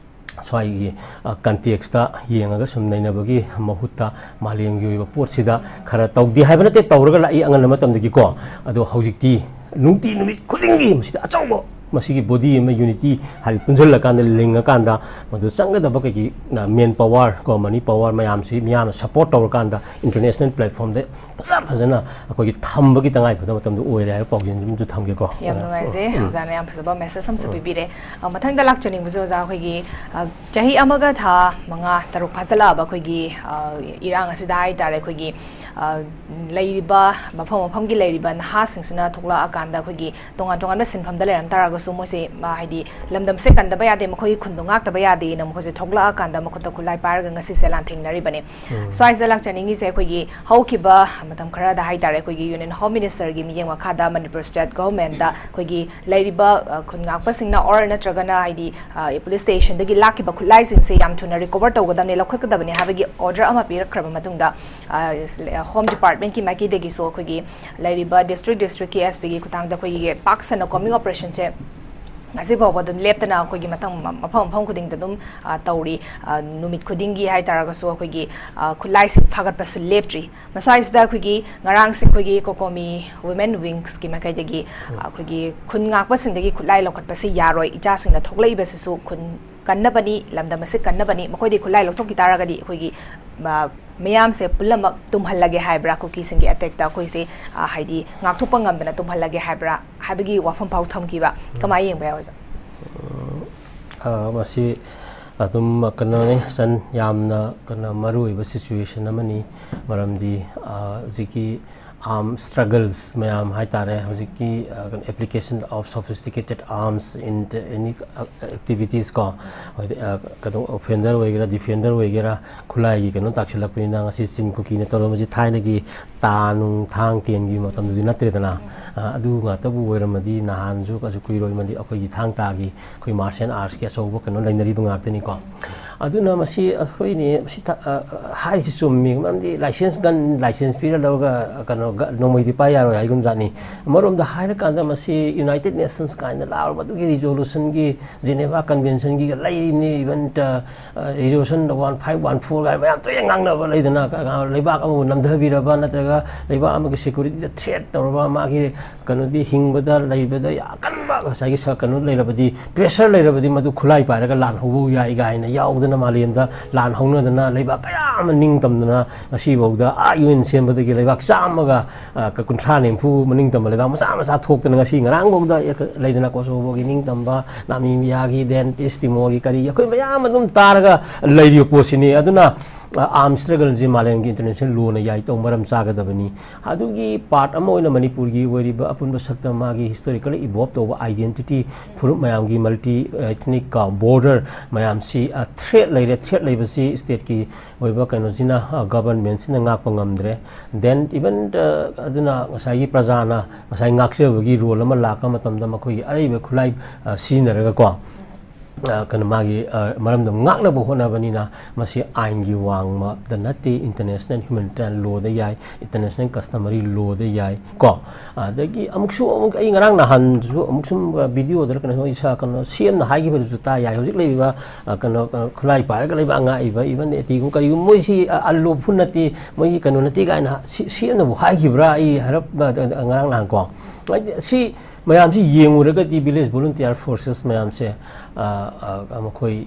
ꯁ꯭ꯋꯥꯏꯒꯤ, ꯑ, ꯀꯟꯇꯦꯛꯁꯇ ꯌꯦꯡꯉꯒ ꯁꯨꯝ ꯅꯩꯅꯕꯒꯤ ꯃꯍꯨꯠꯇ ꯃꯥꯂꯦꯝꯒꯤ ꯑꯣꯏꯕ ꯄꯣꯠꯁꯤꯗ ꯈꯔ ꯇꯧꯗꯦ ꯍꯥꯏꯕ ꯅꯠꯇꯦ, ꯇꯧꯔꯒ ꯂꯥꯛꯏ ꯑꯉꯟꯕ ꯃꯇꯝꯗꯒꯤꯀꯣ꯫ ꯑꯗꯣ ꯍꯧꯖꯤꯛꯇꯤ ꯅꯨꯡꯇꯤ ꯅꯨꯃꯤꯠ ꯈꯨꯗꯤꯡꯒꯤ ꯃꯁꯤꯗ ꯑꯆꯧꯕ ꯃꯁꯤꯒꯤ ꯕꯣꯗꯤ ꯑꯃ ꯌꯨꯅꯤꯇꯤ ꯍꯥꯏꯗꯤ ꯄꯨꯟꯁꯤꯜꯂꯀꯥꯟꯗ ꯂꯤꯡꯉꯀꯥꯟꯗ ꯃꯗꯨ ꯆꯪꯒꯗꯕ ꯀꯩꯒꯤ ꯃꯦꯟ ꯄꯋꯥꯔ ꯀꯣ ꯃꯅꯤ ꯄꯋꯥꯔ ꯃꯌꯥꯝꯁꯤ ꯃꯤꯌꯥꯝꯅ ꯁꯄꯣꯔꯠ ꯇꯧꯔꯀꯥꯟꯗ ꯏꯟꯇꯔꯅꯦꯁꯅꯦꯜ ꯄ꯭ꯂꯦꯠꯐꯣꯝꯗ ꯐꯖ ꯐꯖꯅ ꯑꯩꯈꯣꯏꯒꯤ ꯊꯝꯕꯒꯤ ꯇꯉꯥꯏ ꯐꯗꯕ ꯃꯇꯝꯗ ꯑꯣꯏꯔꯦ ꯍꯥꯏꯕ ꯄꯥꯎꯖꯦꯜꯁꯤꯃꯁꯨ ꯊꯝꯒꯦꯀꯣ꯫ ꯌꯥꯝ ꯅꯨꯡꯉꯥꯏꯖꯩ ꯑꯣꯖꯥꯅ ꯌꯥꯝ ꯐꯖꯕ ꯃꯦꯁꯦꯖ ꯑꯃꯁꯨ ꯄꯤꯕꯤꯔꯦ꯫ ꯑ, ꯃꯊꯪꯗ ꯂꯥꯛꯆꯅꯤꯡꯕꯁꯦ ꯑꯣꯖꯥ ꯑꯩꯈꯣꯏꯒꯤ, ꯑ, ꯆꯍꯤ ꯑꯃꯒ ꯊꯥ ꯃꯉꯥ ꯇꯔꯨꯛ ꯐꯥꯖꯤꯜꯂꯛꯑꯕ ꯑꯩꯈꯣꯏꯒꯤ, ꯑ, ꯏꯔꯥꯡ ꯑꯁꯤꯗ ꯍꯥꯏꯇꯥꯔꯦ ꯑꯩꯈꯣꯏꯒꯤ, ꯑ, ꯂꯩꯔꯤꯕ ꯃꯐꯝ ꯃꯐꯝꯒꯤ ꯂꯩꯔꯤꯕ ꯅꯍꯥꯁꯤꯡꯁꯤꯅ ꯊꯣꯛꯂꯛꯑꯀꯥꯟꯗ ꯑꯩꯈꯣꯏꯒꯤ ꯇꯣꯉꯥꯟ ꯇꯣꯉꯥꯟꯕ ꯁꯤꯟꯐꯝꯗ ꯂꯩꯔꯝ ꯇꯥꯔꯒꯁꯨ ꯃꯣꯏꯁꯦ, ꯃꯥ, ꯍꯥꯏꯗꯤ ꯂꯝꯗꯝꯁꯦ ꯀꯟꯗꯕ ꯌꯥꯗꯦ, ꯃꯈꯣꯏꯒꯤ ꯈꯨꯟꯗꯣ ꯉꯥꯛꯇꯕ ꯌꯥꯗꯦꯅ ꯃꯈꯣꯏꯁꯦ ꯊꯣꯛꯂꯛꯑꯀꯥꯟꯗ ꯃꯈꯨꯠꯇ ꯈꯨꯠꯂꯥꯏ ꯄꯥꯏꯔꯒ ꯉꯁꯤꯁꯦ ꯂꯥꯟꯊꯦꯡꯅꯔꯤꯕꯅꯤ꯫ ꯁ꯭ꯋꯥꯏꯁꯤꯗ ꯂꯥꯛꯆꯅꯤꯡꯉꯤꯁꯦ ꯑꯩꯈꯣꯏꯒꯤ ꯍꯧꯈꯤꯕ ꯃꯇꯝ ꯈꯔꯗ ꯍꯥꯏꯇꯥꯔꯦ ꯑꯩꯈꯣꯏꯒꯤ ꯌꯨꯅꯤꯌꯟ ꯍꯣꯝ ꯃꯤꯅꯤꯁꯇꯔꯒꯤ ꯃꯤꯠꯌꯦꯡ ꯃꯈꯥꯗ ꯃꯅꯤꯄꯨꯔ ꯁ꯭ꯇꯦꯠ ꯒꯣꯚꯔꯟꯃꯦꯟꯠꯗ ꯑꯩꯈꯣꯏꯒꯤ ꯂꯩꯔꯤꯕ, ꯑ, ꯈꯨꯟ ꯉꯥꯛꯄꯁꯤꯡꯅ ꯑꯣꯔ ꯅꯠꯇ꯭ꯔꯒꯅ ꯍꯥꯏꯗꯤ, ꯑ, ꯄꯨꯂꯤꯁ ꯁ꯭ꯇꯦꯁꯟꯗꯒꯤ ꯂꯥꯛꯈꯤꯕ ꯈꯨꯠꯂꯥꯏꯁꯤꯡꯁꯦ ꯌꯥꯝ ꯊꯨꯅ ꯔꯤꯀꯣꯚꯔ ꯇꯧꯒꯗꯕꯅꯤ, ꯂꯧꯈꯠꯀꯗꯕꯅꯤ ꯍꯥꯏꯕꯒꯤ ꯑꯣꯔꯗꯔ ꯑꯃ ꯄꯤꯔꯛꯈ꯭ꯔꯕ ꯃꯇꯨꯡꯗ, ꯑ, ꯍꯣꯝ ꯗꯤꯄꯥꯔꯠꯃꯦꯟꯠꯀꯤ ꯃꯥꯏꯀꯩꯗꯒꯤꯁꯨ ꯑꯩꯈꯣꯏꯒꯤ ꯂꯩꯔꯤꯕ ꯗꯤꯁꯇ꯭ꯔꯤꯛ ꯗꯤꯁꯇ꯭ꯔꯤꯛꯀꯤ ꯑꯦꯁ ꯄꯤꯒꯤ ꯈꯨꯠꯊꯥꯡꯗ ꯑꯩꯈꯣꯏꯒꯤ ꯄꯥꯛ ꯁꯟꯅ ꯀꯣꯝꯕꯤꯡ ꯑꯣꯄꯔꯦꯁꯟꯁꯦ ꯉꯁꯤ ꯐꯥꯎꯕ ꯑꯗꯨꯝ ꯂꯦꯞꯇꯅ ꯑꯩꯈꯣꯏꯒꯤ ꯃꯊꯪ ꯃꯐꯝ ꯃꯐꯝ ꯈꯨꯗꯤꯡꯗ ꯑꯗꯨꯝ, ꯑ, ꯇꯧꯔꯤ꯫ ꯑ, ꯅꯨꯃꯤꯠ ꯈꯨꯗꯤꯡꯒꯤ ꯍꯥꯏꯇꯥꯔꯒꯁꯨ ꯑꯩꯈꯣꯏꯒꯤ, ꯑ, ꯈꯨꯠꯂꯥꯏꯁꯤꯡ ꯐꯥꯒꯠꯄꯁꯨ ꯂꯦꯞꯇ꯭ꯔꯤ꯫ ꯃꯁ꯭ꯋꯥꯏꯁꯤꯗ ꯑꯩꯈꯣꯏꯒꯤ ꯉꯔꯥꯡꯁꯦ ꯑꯩꯈꯣꯏꯒꯤ ꯀꯣꯀꯣꯃꯤ ꯋꯨꯃꯦꯟ ꯋꯤꯡꯁꯀꯤ ꯃꯥꯏꯀꯩꯗꯒꯤ, ꯑ, ꯑꯩꯈꯣꯏꯒꯤ ꯈꯨꯟ ꯉꯥꯛꯄꯁꯤꯡꯗꯒꯤ ꯈꯨꯠꯂꯥꯏ ꯂꯧꯈꯠꯄꯁꯤ ꯌꯥꯔꯣꯏ, ꯏꯆꯥꯁꯤꯡꯅ ꯊꯣꯛꯂꯛꯏꯕꯁꯤꯁꯨ ꯈꯨꯟ ꯀꯟꯅꯕꯅꯤ, ꯂꯝꯗꯝ ꯑꯁꯤ ꯀꯟꯅꯕꯅꯤ, ꯃꯈꯣꯏꯗꯒꯤ ꯈꯨꯠꯂꯥꯏ ꯂꯧꯊꯣꯛꯈꯤ ꯇꯥꯔꯒꯗꯤ ꯑꯩꯈꯣꯏꯒꯤ, ꯑ, ꯃꯤꯌꯥꯝꯁꯦ ꯄꯨꯝꯅꯃꯛ ꯇꯨꯝꯍꯜꯂꯒꯦ ꯍꯥꯏꯕ꯭ꯔꯥ, ꯀꯨꯀꯤꯁꯤꯡꯒꯤ ꯑꯦꯇꯦꯛꯇ ꯑꯩꯈꯣꯏꯁꯦ, ꯑ, ꯍꯥꯏꯗꯤ ꯉꯥꯛꯊꯣꯛꯄ ꯉꯝꯗꯅ ꯇꯨꯝꯍꯜꯂꯒꯦ ꯍꯥꯏꯕ꯭ꯔꯥ ꯍꯥꯏꯕꯒꯤ ꯋꯥꯐꯝ ꯐꯥꯎ ꯊꯝꯈꯤꯕ꯫ ꯀꯃꯥꯏꯅ ꯌꯦꯡꯕ ꯌꯥꯏ ꯑꯣꯖꯥ? ꯑ, ꯃꯁꯤ ꯑꯗꯨꯝ ꯀꯩꯅꯣꯅꯤ, ꯁꯟ, ꯌꯥꯝꯅ ꯀꯩꯅꯣ ꯃꯔꯨ ꯑꯣꯏꯕ ꯁꯤꯆꯨꯋꯦꯁꯟ ꯑꯃꯅꯤ꯫ ꯃꯔꯝꯗꯤ, ꯑ, ꯍꯧꯖꯤꯛꯀꯤ ꯑꯥꯔꯝ ꯁ꯭ꯇ꯭ꯔꯒꯜꯁ ꯃꯌꯥꯝ ꯍꯥꯏꯇꯥꯔꯦ, ꯍꯧꯖꯤꯛꯀꯤ, ꯑ, ꯀꯩꯅꯣ, application of sophisticated arms in any, ꯑ, activities ꯀꯣ, ꯍꯥꯏꯗꯤ, ꯑ, ꯀꯩꯅꯣ, ꯑꯣꯐꯦꯟꯗꯔ ꯑꯣꯏꯒꯦꯔꯥ, ꯗꯤꯐꯦꯟꯗꯔ ꯑꯣꯏꯒꯦꯔꯥ, ꯈꯨꯠꯂꯥꯏꯒꯤ ꯀꯩꯅꯣ ꯇꯥꯛꯁꯤꯜꯂꯛꯄꯅꯤꯅ ꯉꯁꯤ ꯆꯤꯟ ꯀꯨꯀꯤꯅ ꯇꯧꯔꯝꯕꯁꯤ ꯊꯥꯏꯅꯒꯤ ꯇꯥ ꯅꯨꯡ ꯊꯥꯡ ꯇꯦꯟꯒꯤ ꯃꯇꯝꯗꯨꯗꯤ ꯅꯠꯇ꯭ꯔꯦꯗꯅ꯫ ꯑ, ꯑꯗꯨ ꯉꯥꯛꯇꯕꯨ ꯑꯣꯏꯔꯝꯃꯗꯤ ꯅꯍꯥꯟꯁꯨ ꯀꯩꯁꯨ ꯀꯨꯏꯔꯣꯏꯃꯗꯤ ꯑꯩꯈꯣꯏꯒꯤ ꯊꯥꯡ ꯇꯥꯒꯤ ꯑꯩꯈꯣꯏ ꯃꯥꯔꯁꯤꯌꯦꯜ ꯑꯥꯔꯠꯁꯀꯤ ꯑꯆꯧꯕ ꯀꯩꯅꯣ ꯂꯩꯅꯔꯤꯕ ꯉꯥꯛꯇꯅꯤꯀꯣ꯫ ꯑꯗꯨꯅ ꯃꯁꯤ ꯑꯩꯈꯣꯏꯅꯤ ꯃꯁꯤ ꯊ-, ꯑ, ꯑ, ꯍꯥꯏꯔꯤꯁꯤ ꯆꯨꯝꯃꯤ, ꯃꯔꯝꯗꯤ ꯂꯥꯏꯁꯦꯟꯁ, ꯒꯟ ꯂꯥꯏꯁꯦꯟꯁ ꯄꯤꯔ ꯂꯧꯔꯒ ꯀꯩꯅꯣ ꯅꯣꯡꯃꯩꯗꯤ ꯄꯥꯏ ꯌꯥꯔꯣꯏ ꯍꯥꯏꯒꯨꯝꯖꯥꯠꯅꯤ꯫ ꯑꯃꯔꯣꯝꯗ ꯍꯥꯏꯔꯀꯥꯟꯗ ꯃꯁꯤ United Nations ꯀꯥꯏꯅ ꯂꯥꯎꯔꯕ ꯑꯗꯨꯒꯤ resolution ꯒꯤ, Geneva Convention ꯒꯤꯒ ꯂꯩꯔꯤꯕꯅꯤ, even resolution one five one four ꯀꯥꯏꯅ ꯃꯌꯥꯝ ꯇꯣꯏꯅ ꯉꯥꯡꯅꯕ ꯂꯩꯗꯅ, ꯂꯩꯕꯥꯛ ꯑꯃꯕꯨ ꯅꯝꯊꯕꯤꯔꯕ ꯅꯠꯇ꯭ꯔꯒ ꯂꯩꯕꯥꯛ ꯑꯃꯒꯤ security ꯗ threat ꯇꯧꯔꯕ, ꯃꯥꯒꯤ ꯀꯩꯅꯣꯗꯤ ꯍꯤꯡꯕꯗ ꯂꯩꯕꯗ ꯑꯀꯟꯕ ꯉꯁꯥꯏꯒꯤ ꯀꯩꯅꯣ ꯂꯩꯔꯕꯗꯤ, pressure ꯂꯩꯔꯕꯗꯤ ꯃꯗꯨ ꯈꯨꯠꯂꯥꯏ ꯄꯥꯏꯔꯒ ꯂꯥꯟ ꯍꯧꯕ ꯌꯥꯏ ꯀꯥꯏꯅ ꯌꯥꯎꯗꯅ ꯃꯥꯂꯦꯝꯗ ꯂꯥꯟ ꯍꯧꯅꯗꯅ ꯂꯩꯕꯥꯛ ꯀꯌꯥ ꯑꯃ ꯅꯤꯡꯇꯝꯗꯅ ꯉꯁꯤꯐꯥꯎꯗ ꯑꯥ U N ꯁꯦꯝꯕꯗꯒꯤ ꯂꯩꯕꯥꯛ ꯆꯥꯝꯃꯒ ꯀꯨꯟꯊ꯭ꯔꯥ ꯅꯤꯐꯨ ꯃꯅꯤꯡ ꯇꯝꯕ ꯂꯩꯕꯥꯛ ꯃꯆꯥ ꯃꯆꯥ ꯊꯣꯛꯇꯅ ꯉꯁꯤ ꯉꯔꯥꯡꯐꯥꯎꯗ ꯂꯩꯗꯅ ꯀꯣꯁꯣꯕꯣꯒꯤ ꯅꯤꯡꯇꯝꯕ, ꯅꯥꯃꯤꯕꯤꯌꯥꯒꯤ, then ꯏꯁ ꯇꯤꯃꯣꯔꯒꯤ ꯀꯔꯤ ꯑꯩꯈꯣꯏ ꯃꯌꯥꯝ ꯑꯗꯨꯝ ꯇꯥꯔꯒ ꯂꯩꯔꯤꯕ ꯄꯣꯠꯁꯤꯅꯤ꯫ ꯑꯗꯨꯅ arms struggle ꯁꯤ ꯃꯥꯂꯦꯝꯒꯤ international law ꯅ ꯌꯥꯏ ꯇꯧ ꯃꯔꯝ ꯆꯥꯒꯗꯕꯅꯤ꯫ ꯑꯗꯨꯒꯤ part ꯑꯃ ꯑꯣꯏꯅ ꯃꯅꯤꯄꯨꯔꯒꯤ ꯑꯣꯏꯔꯤꯕ ꯑꯄꯨꯟꯕ ꯁꯛꯇꯝ, ꯃꯥꯒꯤ historically evolve ꯇꯧꯕ identity, ꯐꯨꯔꯨꯞ ꯃꯌꯥꯝꯒꯤ multi ethnic border ꯃꯌꯥꯝꯁꯤ threat ꯂꯩꯔꯦ꯫ Threat ꯂꯩꯕꯁꯤ state ꯀꯤ ꯑꯣꯏꯕ ꯀꯩꯅꯣꯁꯤꯅ, government ꯁꯤꯅ ꯉꯥꯛꯄ ꯉꯝꯗ꯭ꯔꯦ꯫ Then even ꯑꯗꯨꯅ ꯉꯁꯥꯏꯒꯤ ꯄ꯭ꯔꯖꯥꯅ ꯉꯁꯥꯏ ꯉꯥꯛꯆꯕꯒꯤ role ꯑꯃ ꯂꯥꯛꯄ ꯃꯇꯝꯗ ꯃꯈꯣꯏꯒꯤ ꯑꯔꯩꯕ ꯈꯨꯠꯂꯥꯏ ꯁꯤꯖꯤꯟꯅꯔꯒꯀꯣ, ꯀꯩꯅꯣ ꯃꯥꯒꯤ ꯃꯔꯝꯗꯣ ꯉꯥꯛꯅꯕ ꯍꯣꯠꯅꯕꯅꯤꯅ ꯃꯁꯤ ꯑꯥꯏꯟꯒꯤ ꯋꯥꯡꯃꯗ ꯅꯠꯇꯦ, international humanitarian law ꯗ ꯌꯥꯏ, international customary law ꯗ ꯌꯥꯏ ꯀꯣ꯫ ꯑꯗꯒꯤ ꯑꯃꯨꯛꯁꯨ ꯑꯃꯨꯛ ꯑꯩ ꯉꯔꯥꯡ ꯅꯍꯥꯟꯁꯨ ꯑꯃꯨꯛ ꯁꯨꯝ video ꯗꯔ ꯀꯩꯅꯣ ꯏꯁꯥ ꯀꯩꯅꯣ C M ꯅ ꯍꯥꯏꯈꯤꯕꯗꯨꯁꯨ ꯇꯥ ꯌꯥꯏ꯫ ꯍꯧꯖꯤꯛ ꯂꯩꯔꯤꯕ ꯀꯩꯅꯣ ꯈꯨꯠꯂꯥꯏ ꯄꯥꯏꯔꯒ ꯂꯩꯕ ꯉꯥꯛꯏꯕ even ꯑꯦꯇꯤꯒꯨꯝ ꯀꯔꯤꯒꯨꯝ ꯃꯣꯏꯁꯤ unlawful ꯅꯠꯇꯦ, ꯃꯣꯏꯒꯤ ꯀꯩꯅꯣ ꯅꯠꯇꯦ ꯀꯥꯏꯅ C M ꯅꯕꯨ ꯍꯥꯏꯈꯤꯕ꯭ꯔꯥ? ꯑꯩ ꯍꯥꯏꯔꯞ ꯉꯔꯥꯡ ꯅꯍꯥꯟ ꯀꯣ, ꯁꯤ ꯃꯌꯥꯝꯁꯤ ꯌꯦꯡꯉꯨꯔꯒꯗꯤ village volunteer forces ꯃꯌꯥꯝꯁꯦ ꯃꯈꯣꯏ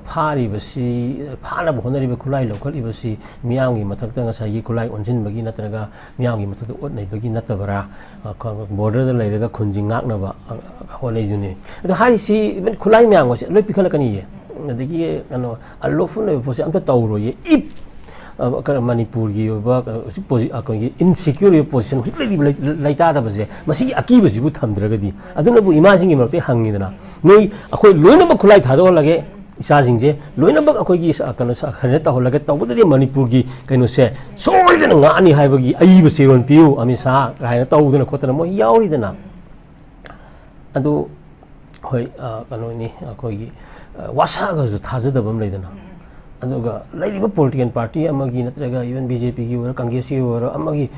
ꯐꯥꯔꯤꯕꯁꯤ, ꯐꯥꯅꯕ ꯍꯣꯠꯅꯔꯤꯕ ꯈꯨꯠꯂꯥꯏ ꯂꯧꯈꯠꯂꯤꯕꯁꯤ ꯃꯤꯌꯥꯝꯒꯤ ꯃꯊꯛꯇ ꯉꯁꯥꯏꯒꯤ ꯈꯨꯠꯂꯥꯏ ꯑꯣꯟꯁꯤꯟꯕꯒꯤ ꯅꯠꯇ꯭ꯔꯒ ꯃꯤꯌꯥꯝꯒꯤ ꯃꯊꯛꯇ ꯑꯣꯠ ꯅꯩꯕꯒꯤ ꯅꯠꯇꯕ꯭ꯔꯥ? Border ꯗ ꯂꯩꯔꯒ ꯈꯨꯟꯁꯤ ꯉꯥꯛꯅꯕ ꯍꯣꯠꯅꯩꯗꯨꯅꯤ꯫ ꯑꯗꯣ ꯍꯥꯏꯔꯤꯁꯤ even ꯈꯨꯠꯂꯥꯏ ꯃꯌꯥꯝ ꯑꯁꯦ ꯂꯣꯏ ꯄꯤꯈꯠꯂꯛꯀꯅꯤꯌꯦ꯫ ꯑꯗꯒꯤ ꯀꯩꯅꯣ unlawful ꯑꯣꯏꯕ ꯄꯣꯠꯁꯦ ꯑꯝꯇ ꯇꯧꯔꯣꯏꯌꯦ꯫ If ꯀꯩꯅꯣ ꯃꯅꯤꯄꯨꯔꯒꯤ ꯑꯣꯏꯕ ꯀꯩꯅꯣ ꯍꯧꯖꯤꯛ ꯑꯩꯈꯣꯏꯒꯤ insecure ꯑꯣꯏꯕ position ꯍꯧꯖꯤꯛ ꯂꯩꯔꯤꯕ ꯂꯩꯇꯥꯗꯕꯁꯦ, ꯃꯁꯤꯒꯤ ꯑꯀꯤꯕꯁꯤꯕꯨ ꯊꯝꯗ꯭ꯔꯒꯗꯤ, ꯑꯗꯨꯅꯕꯨ ꯏꯃꯥꯁꯤꯡꯒꯤ ꯃꯔꯛꯇ ꯍꯪꯉꯤꯗꯅ, ꯅꯣꯏ ꯑꯩꯈꯣꯏ ꯂꯣꯏꯅꯃꯛ ꯈꯨꯠꯂꯥꯏ ꯊꯥꯗꯣꯛꯍꯜꯂꯒꯦ, ꯏꯆꯥꯁꯤꯡꯁꯦ ꯂꯣꯏꯅꯃꯛ ꯑꯩꯈꯣꯏꯒꯤ ꯀꯩꯅꯣ surrender ꯇꯧꯍꯜꯂꯒꯦ, ꯇꯧꯕꯗꯗꯤ ꯃꯅꯤꯄꯨꯔꯒꯤ ꯀꯩꯅꯣꯁꯦ ꯁꯣꯏꯗꯅ ꯉꯥꯛꯑꯅꯤ ꯍꯥꯏꯕꯒꯤ ꯑꯏꯕ ꯆꯦꯔꯣꯜ ꯄꯤꯌꯨ, ꯑꯃꯤꯠ ꯁꯥꯍ ꯀꯥꯏꯅ ꯇꯧꯗꯅ ꯈꯣꯠꯇꯅ ꯃꯣꯏ ꯌꯥꯎꯔꯤꯗꯅ꯫ ꯑꯗꯨ ꯍꯣꯏ, ꯀꯩꯅꯣꯅꯤ, ꯑꯩꯈꯣꯏꯒꯤ ꯋꯥꯁꯛꯑꯒꯁꯨ ꯊꯥꯖꯗꯕ ꯑꯃ ꯂꯩꯗꯅ, ꯑꯗꯨꯒ ꯂꯩꯔꯤꯕ ꯄꯣꯂꯤꯇꯤꯀꯦꯜ ꯄꯥꯔꯇꯤ ꯑꯃꯒꯤ ꯅꯠꯇ꯭ꯔꯒ ꯏꯚꯟ ꯕꯤ ꯖꯦ ꯄꯤꯒꯤ ꯑꯣꯏꯔꯣ, ꯀꯪꯒ꯭ꯔꯦꯁꯀꯤ ꯑꯣꯏꯔꯣ, ꯑꯃꯒꯤ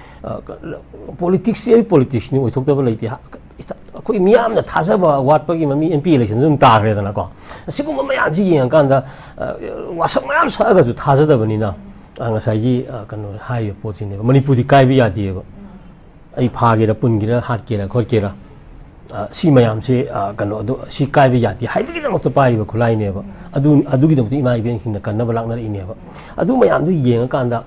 ꯄꯣꯂꯤꯇꯤꯛꯁꯁꯤ ꯑꯩ ꯄꯣꯂꯤꯇꯤꯛꯁꯅꯤ ꯑꯣꯏꯊꯣꯛꯇꯕ ꯂꯩꯇꯦ꯫ ꯑꯩꯈꯣꯏ ꯃꯤꯌꯥꯝꯅ ꯊꯥꯖꯕ ꯋꯥꯠꯄꯒꯤ ꯃꯃꯤ ꯑꯦꯝ ꯄꯤ ꯏꯂꯦꯛꯁꯟꯁꯨ ꯑꯗꯨꯝ ꯇꯥꯈ꯭ꯔꯦꯗꯅꯀꯣ꯫ ꯑꯁꯤꯒꯨꯝꯕ ꯃꯌꯥꯝꯁꯤ ꯌꯦꯡꯉꯀꯥꯟꯗ ꯋꯥꯁꯛ ꯃꯌꯥꯝ ꯁꯛꯑꯒꯁꯨ ꯊꯥꯖꯗꯕꯅꯤꯅ ꯉꯁꯥꯏꯒꯤ ꯀꯩꯅꯣ ꯍꯥꯏꯔꯤꯕ ꯄꯣꯠꯁꯤꯅꯦꯕ, ꯃꯅꯤꯄꯨꯔꯗꯤ ꯀꯥꯏꯕ ꯌꯥꯗꯦꯕ꯫ ꯑꯩ ꯐꯥꯒꯦꯔꯥ, ꯄꯨꯟꯒꯦꯔꯥ, ꯍꯥꯠꯀꯦꯔꯥ, ꯈꯣꯠꯀꯦꯔꯥ, ꯁꯤ ꯃꯌꯥꯝꯁꯦ ꯀꯩꯅꯣ ꯑꯗꯣ ꯁꯤ ꯀꯥꯏꯕ ꯌꯥꯗꯦ ꯍꯥꯏꯕꯒꯤꯗꯃꯛꯇ ꯄꯥꯏꯔꯤꯕ ꯈꯨꯠꯂꯥꯏꯅꯦꯕ꯫ ꯑꯗꯨ ꯑꯗꯨꯒꯤꯗꯃꯛꯇ ꯏꯃꯥ ꯏꯕꯦꯟꯁꯤꯡꯅ ꯀꯟꯅꯕ ꯂꯥꯛꯅꯔꯛꯏꯅꯦꯕ꯫ ꯑꯗꯨ ꯃꯌꯥꯝꯗꯨ ꯌꯦꯡꯉꯀꯥꯟꯗ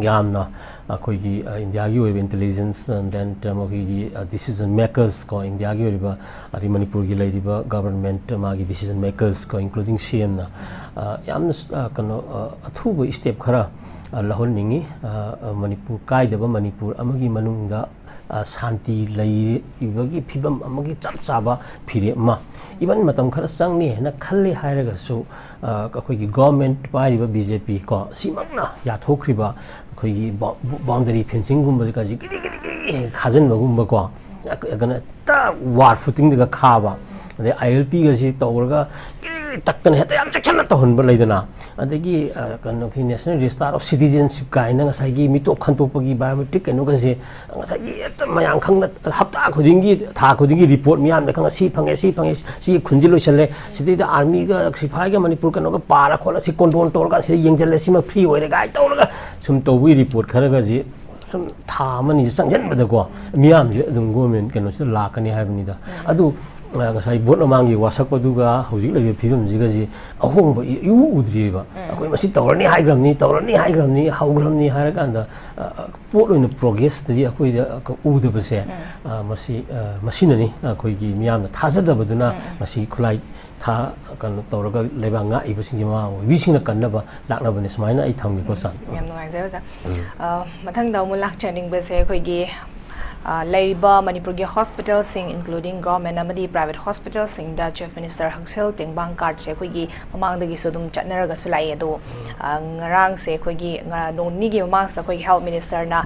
ꯌꯥꯝꯅ ꯑꯩꯈꯣꯏꯒꯤ ꯏꯟꯗꯤꯌꯥꯒꯤ ꯑꯣꯏꯕ ꯏꯟꯇꯦꯂꯤꯖꯦꯟꯁ, ꯗꯦꯟ ꯑꯩꯈꯣꯏꯒꯤ ꯗꯤꯁꯤꯖꯟ ꯃꯦꯀꯔꯁ ꯀꯣ, ꯏꯟꯗꯤꯌꯥꯒꯤ ꯑꯣꯏꯔꯤꯕ ꯑꯗꯩ ꯃꯅꯤꯄꯨꯔꯒꯤ ꯂꯩꯔꯤꯕ ꯒꯚꯔꯟꯃꯦꯟꯠ, ꯃꯥꯒꯤ ꯗꯤꯁꯤꯖꯟ ꯃꯦꯀꯔꯁ ꯀꯣ, ꯏꯟꯀ꯭ꯂꯨꯗꯤꯡ ꯁꯤ ꯑꯦꯝꯅ ꯌꯥꯝꯅ ꯀꯩꯅꯣ ꯑꯊꯨꯕ ꯁ꯭ꯇꯦꯞ ꯈꯔ ꯂꯧꯍꯟꯅꯤꯡꯉꯤ꯫ ꯃꯅꯤꯄꯨꯔ ꯀꯥꯏꯗꯕ ꯃꯅꯤꯄꯨꯔ ꯑꯃꯒꯤ ꯃꯅꯨꯡꯗ ꯁꯥꯟꯇꯤ ꯂꯩꯔꯤꯕꯒꯤ ꯐꯤꯕꯝ ꯑꯃꯒꯤ ꯆꯞ ꯆꯥꯕ ꯐꯤꯔꯦꯞ ꯑꯃ, ꯏꯚꯟ ꯃꯇꯝ ꯈꯔ ꯆꯪꯅꯤ ꯍꯥꯏꯅ ꯈꯜꯂꯤ ꯍꯥꯏꯔꯒꯁꯨ, ꯑꯩꯈꯣꯏꯒꯤ ꯒꯣꯔꯃꯦꯟꯠ ꯄꯥꯏꯔꯤꯕ ꯕꯤ ꯖꯦ ꯄꯤ ꯀꯣ, ꯁꯤꯃꯛꯅ ꯌꯥꯊꯣꯛꯈ꯭ꯔꯤꯕ ꯑꯩꯈꯣꯏꯒꯤ ꯕꯥꯎꯟꯗꯔꯤ ꯐꯦꯟꯁꯤꯡꯒꯨꯝꯕꯁꯦ ꯀꯁꯤ ꯀꯤꯔꯤ ꯀꯤꯔꯤ ꯀꯤꯔꯤ ꯍꯦꯛ ꯈꯥꯖꯤꯟꯕꯒꯨꯝꯕꯀꯣ, ꯀꯩꯅꯣ ꯍꯦꯛꯇ ꯋꯥꯔ ꯐꯨꯇꯤꯡꯗꯒ ꯈꯥꯕ, ꯑꯗꯩ ꯑꯥꯏ ꯑꯦꯜ ꯄꯤꯒꯁꯤ ꯇꯧꯔꯒ ꯀꯤꯔꯤ ꯇꯛꯇꯅ ꯍꯦꯛꯇ ꯌꯥꯝ ꯆꯦꯛꯁꯤꯟꯅ ꯇꯧꯍꯟꯕ ꯂꯩꯗꯅ꯫ ꯑꯗꯒꯤ ꯀꯩꯅꯣꯒꯤ ꯅꯦꯁꯅꯦꯜ ꯔꯦꯖꯤꯁꯇꯥꯔ ꯑꯣꯐ ꯁꯤꯇꯤꯖꯦꯟꯁꯤꯞ ꯀꯥꯏꯅ ꯉꯁꯥꯏꯒꯤ ꯃꯤꯇꯣꯞ ꯈꯟꯇꯣꯛꯄꯒꯤ ꯕꯥꯏꯑꯣꯃꯦꯇ꯭ꯔꯤꯛ ꯀꯩꯅꯣꯒꯁꯦ ꯉꯁꯥꯏꯒꯤ ꯍꯦꯛꯇ ꯃꯌꯥꯝ ꯈꯪꯅ ꯍꯞꯇꯥ ꯈꯨꯗꯤꯡꯒꯤ, ꯊꯥ ꯈꯨꯗꯤꯡꯒꯤ ꯔꯤꯄꯣꯔꯠ ꯃꯤꯌꯥꯝꯗ ꯈꯪꯅ ꯁꯤ ꯐꯪꯉꯦ, ꯁꯤ ꯐꯪꯉꯦ, ꯁꯤ ꯈꯨꯟꯁꯤ ꯂꯣꯏꯁꯜꯂꯦ, ꯁꯤꯗꯩꯗ ꯑꯥꯔꯃꯤꯒ ꯁꯤꯐꯥꯏꯒ ꯃꯅꯤꯄꯨꯔ ꯀꯩꯅꯣꯒ ꯄꯥꯔ ꯈꯣꯠꯂ ꯁꯤ ꯀꯣꯟꯗ꯭ꯔꯣꯜ ꯇꯧꯔꯒ ꯁꯤꯗ ꯌꯦꯡꯁꯤꯜꯂꯦ, ꯁꯤꯃ ꯐ꯭ꯔꯤ ꯑꯣꯏꯔꯦ ꯀꯥꯏ ꯇꯧꯔꯒ ꯁꯨꯝ ꯇꯧꯕꯒꯤ ꯔꯤꯄꯣꯔꯠ ꯈꯔꯒꯁꯤ ꯁꯨꯝ ꯊꯥ ꯑꯃꯅꯤꯁꯦ ꯆꯪꯁꯤꯟꯕꯗꯀꯣ, ꯃꯤꯌꯥꯝꯁꯦ ꯑꯗꯨꯝ ꯒꯣꯔꯃꯦꯟ ꯀꯩꯅꯣꯁꯤꯗ ꯂꯥꯛꯀꯅꯤ ꯍꯥꯏꯕꯅꯤꯗ꯫ ꯑꯗꯨ ꯉꯁꯥꯏ ꯚꯣꯠ ꯃꯃꯥꯡꯒꯤ ꯋꯥꯁꯛꯄꯗꯨꯒ ꯍꯧꯖꯤꯛ ꯂꯩꯔꯤꯕ ꯐꯤꯕꯝꯁꯤꯒꯁꯤ ꯑꯍꯣꯡꯕ ꯏꯎ ꯎꯗ꯭ꯔꯤꯑꯕ꯫ ꯑꯩꯈꯣꯏ ꯃꯁꯤ ꯇꯧꯔꯅꯤ ꯍꯥꯏꯈ꯭ꯔꯕꯅꯤ, ꯇꯧꯔꯅꯤ ꯍꯥꯏꯈ꯭ꯔꯕꯅꯤ, ꯍꯧꯈ꯭ꯔꯕꯅꯤ ꯍꯥꯏꯔꯀꯥꯟꯗ ꯄꯣꯠ ꯑꯣꯏꯅ ꯄ꯭ꯔꯣꯒ꯭ꯔꯦꯁꯇꯗꯤ ꯑꯩꯈꯣꯏꯗ ꯎꯗꯕꯁꯦ, ꯃꯁꯤ ꯃꯁꯤꯅꯅꯤ ꯑꯩꯈꯣꯏꯒꯤ ꯃꯤꯌꯥꯝꯅ ꯊꯥꯖꯗꯕꯗꯨꯅ ꯃꯁꯤ ꯈꯨꯠꯂꯥꯏ ꯊꯥ ꯀꯩꯅꯣ ꯇꯧꯔꯒ ꯂꯩꯕꯥꯛ ꯉꯥꯛꯏꯕꯁꯤꯡꯁꯦ ꯃꯃꯥ ꯑꯣꯏꯕꯤꯁꯤꯡꯅ ꯀꯟꯅꯕ ꯂꯥꯛꯅꯕꯅꯦ꯫ ꯁꯨꯃꯥꯏꯅ ꯑꯩ ꯊꯝꯒꯦꯀꯣ, ꯁꯥꯔ꯫ ꯌꯥꯝ ꯅꯨꯡꯉꯥꯏꯖꯔꯦ, ꯑꯣꯖꯥ꯫ ꯃꯊꯪꯗ ꯑꯃꯨꯛ ꯂꯥꯛꯆꯅꯤꯡꯕꯁꯦ ꯑꯩꯈꯣꯏꯒꯤ ꯂꯩꯔꯤꯕ ꯃꯅꯤꯄꯨꯔꯒꯤ ꯍꯣꯁꯄꯤꯇꯥꯜꯁꯤꯡ, ꯏꯟꯀ꯭ꯂꯨꯗꯤꯡ ꯒꯣꯔꯃꯦꯟ ꯑꯃꯗꯤ ꯄ꯭ꯔꯥꯏꯚꯦꯠ ꯍꯣꯁꯄꯤꯇꯥꯜꯁꯤꯡꯗ ꯆꯤꯐ ꯃꯤꯅꯤꯁꯇꯔ ꯍꯛꯁꯦꯜ ꯇꯦꯡꯕꯥꯡ ꯀꯥꯔꯠꯁꯦ ꯑꯩꯈꯣꯏꯒꯤ ꯃꯃꯥꯡꯗꯒꯤꯁꯨ ꯑꯗꯨꯝ ꯆꯠꯅꯔꯒꯁꯨ ꯂꯥꯛꯑꯦ꯫ ꯑꯗꯣ ꯉꯔꯥꯡꯁꯦ ꯑꯩꯈꯣꯏꯒꯤ ꯅꯣꯡ ꯅꯤꯅꯤꯒꯤ ꯃꯃꯥꯡꯁꯤꯗ ꯑꯩꯈꯣꯏꯒꯤ ꯍꯦꯜꯊ ꯃꯤꯅꯤꯁꯇꯔꯅ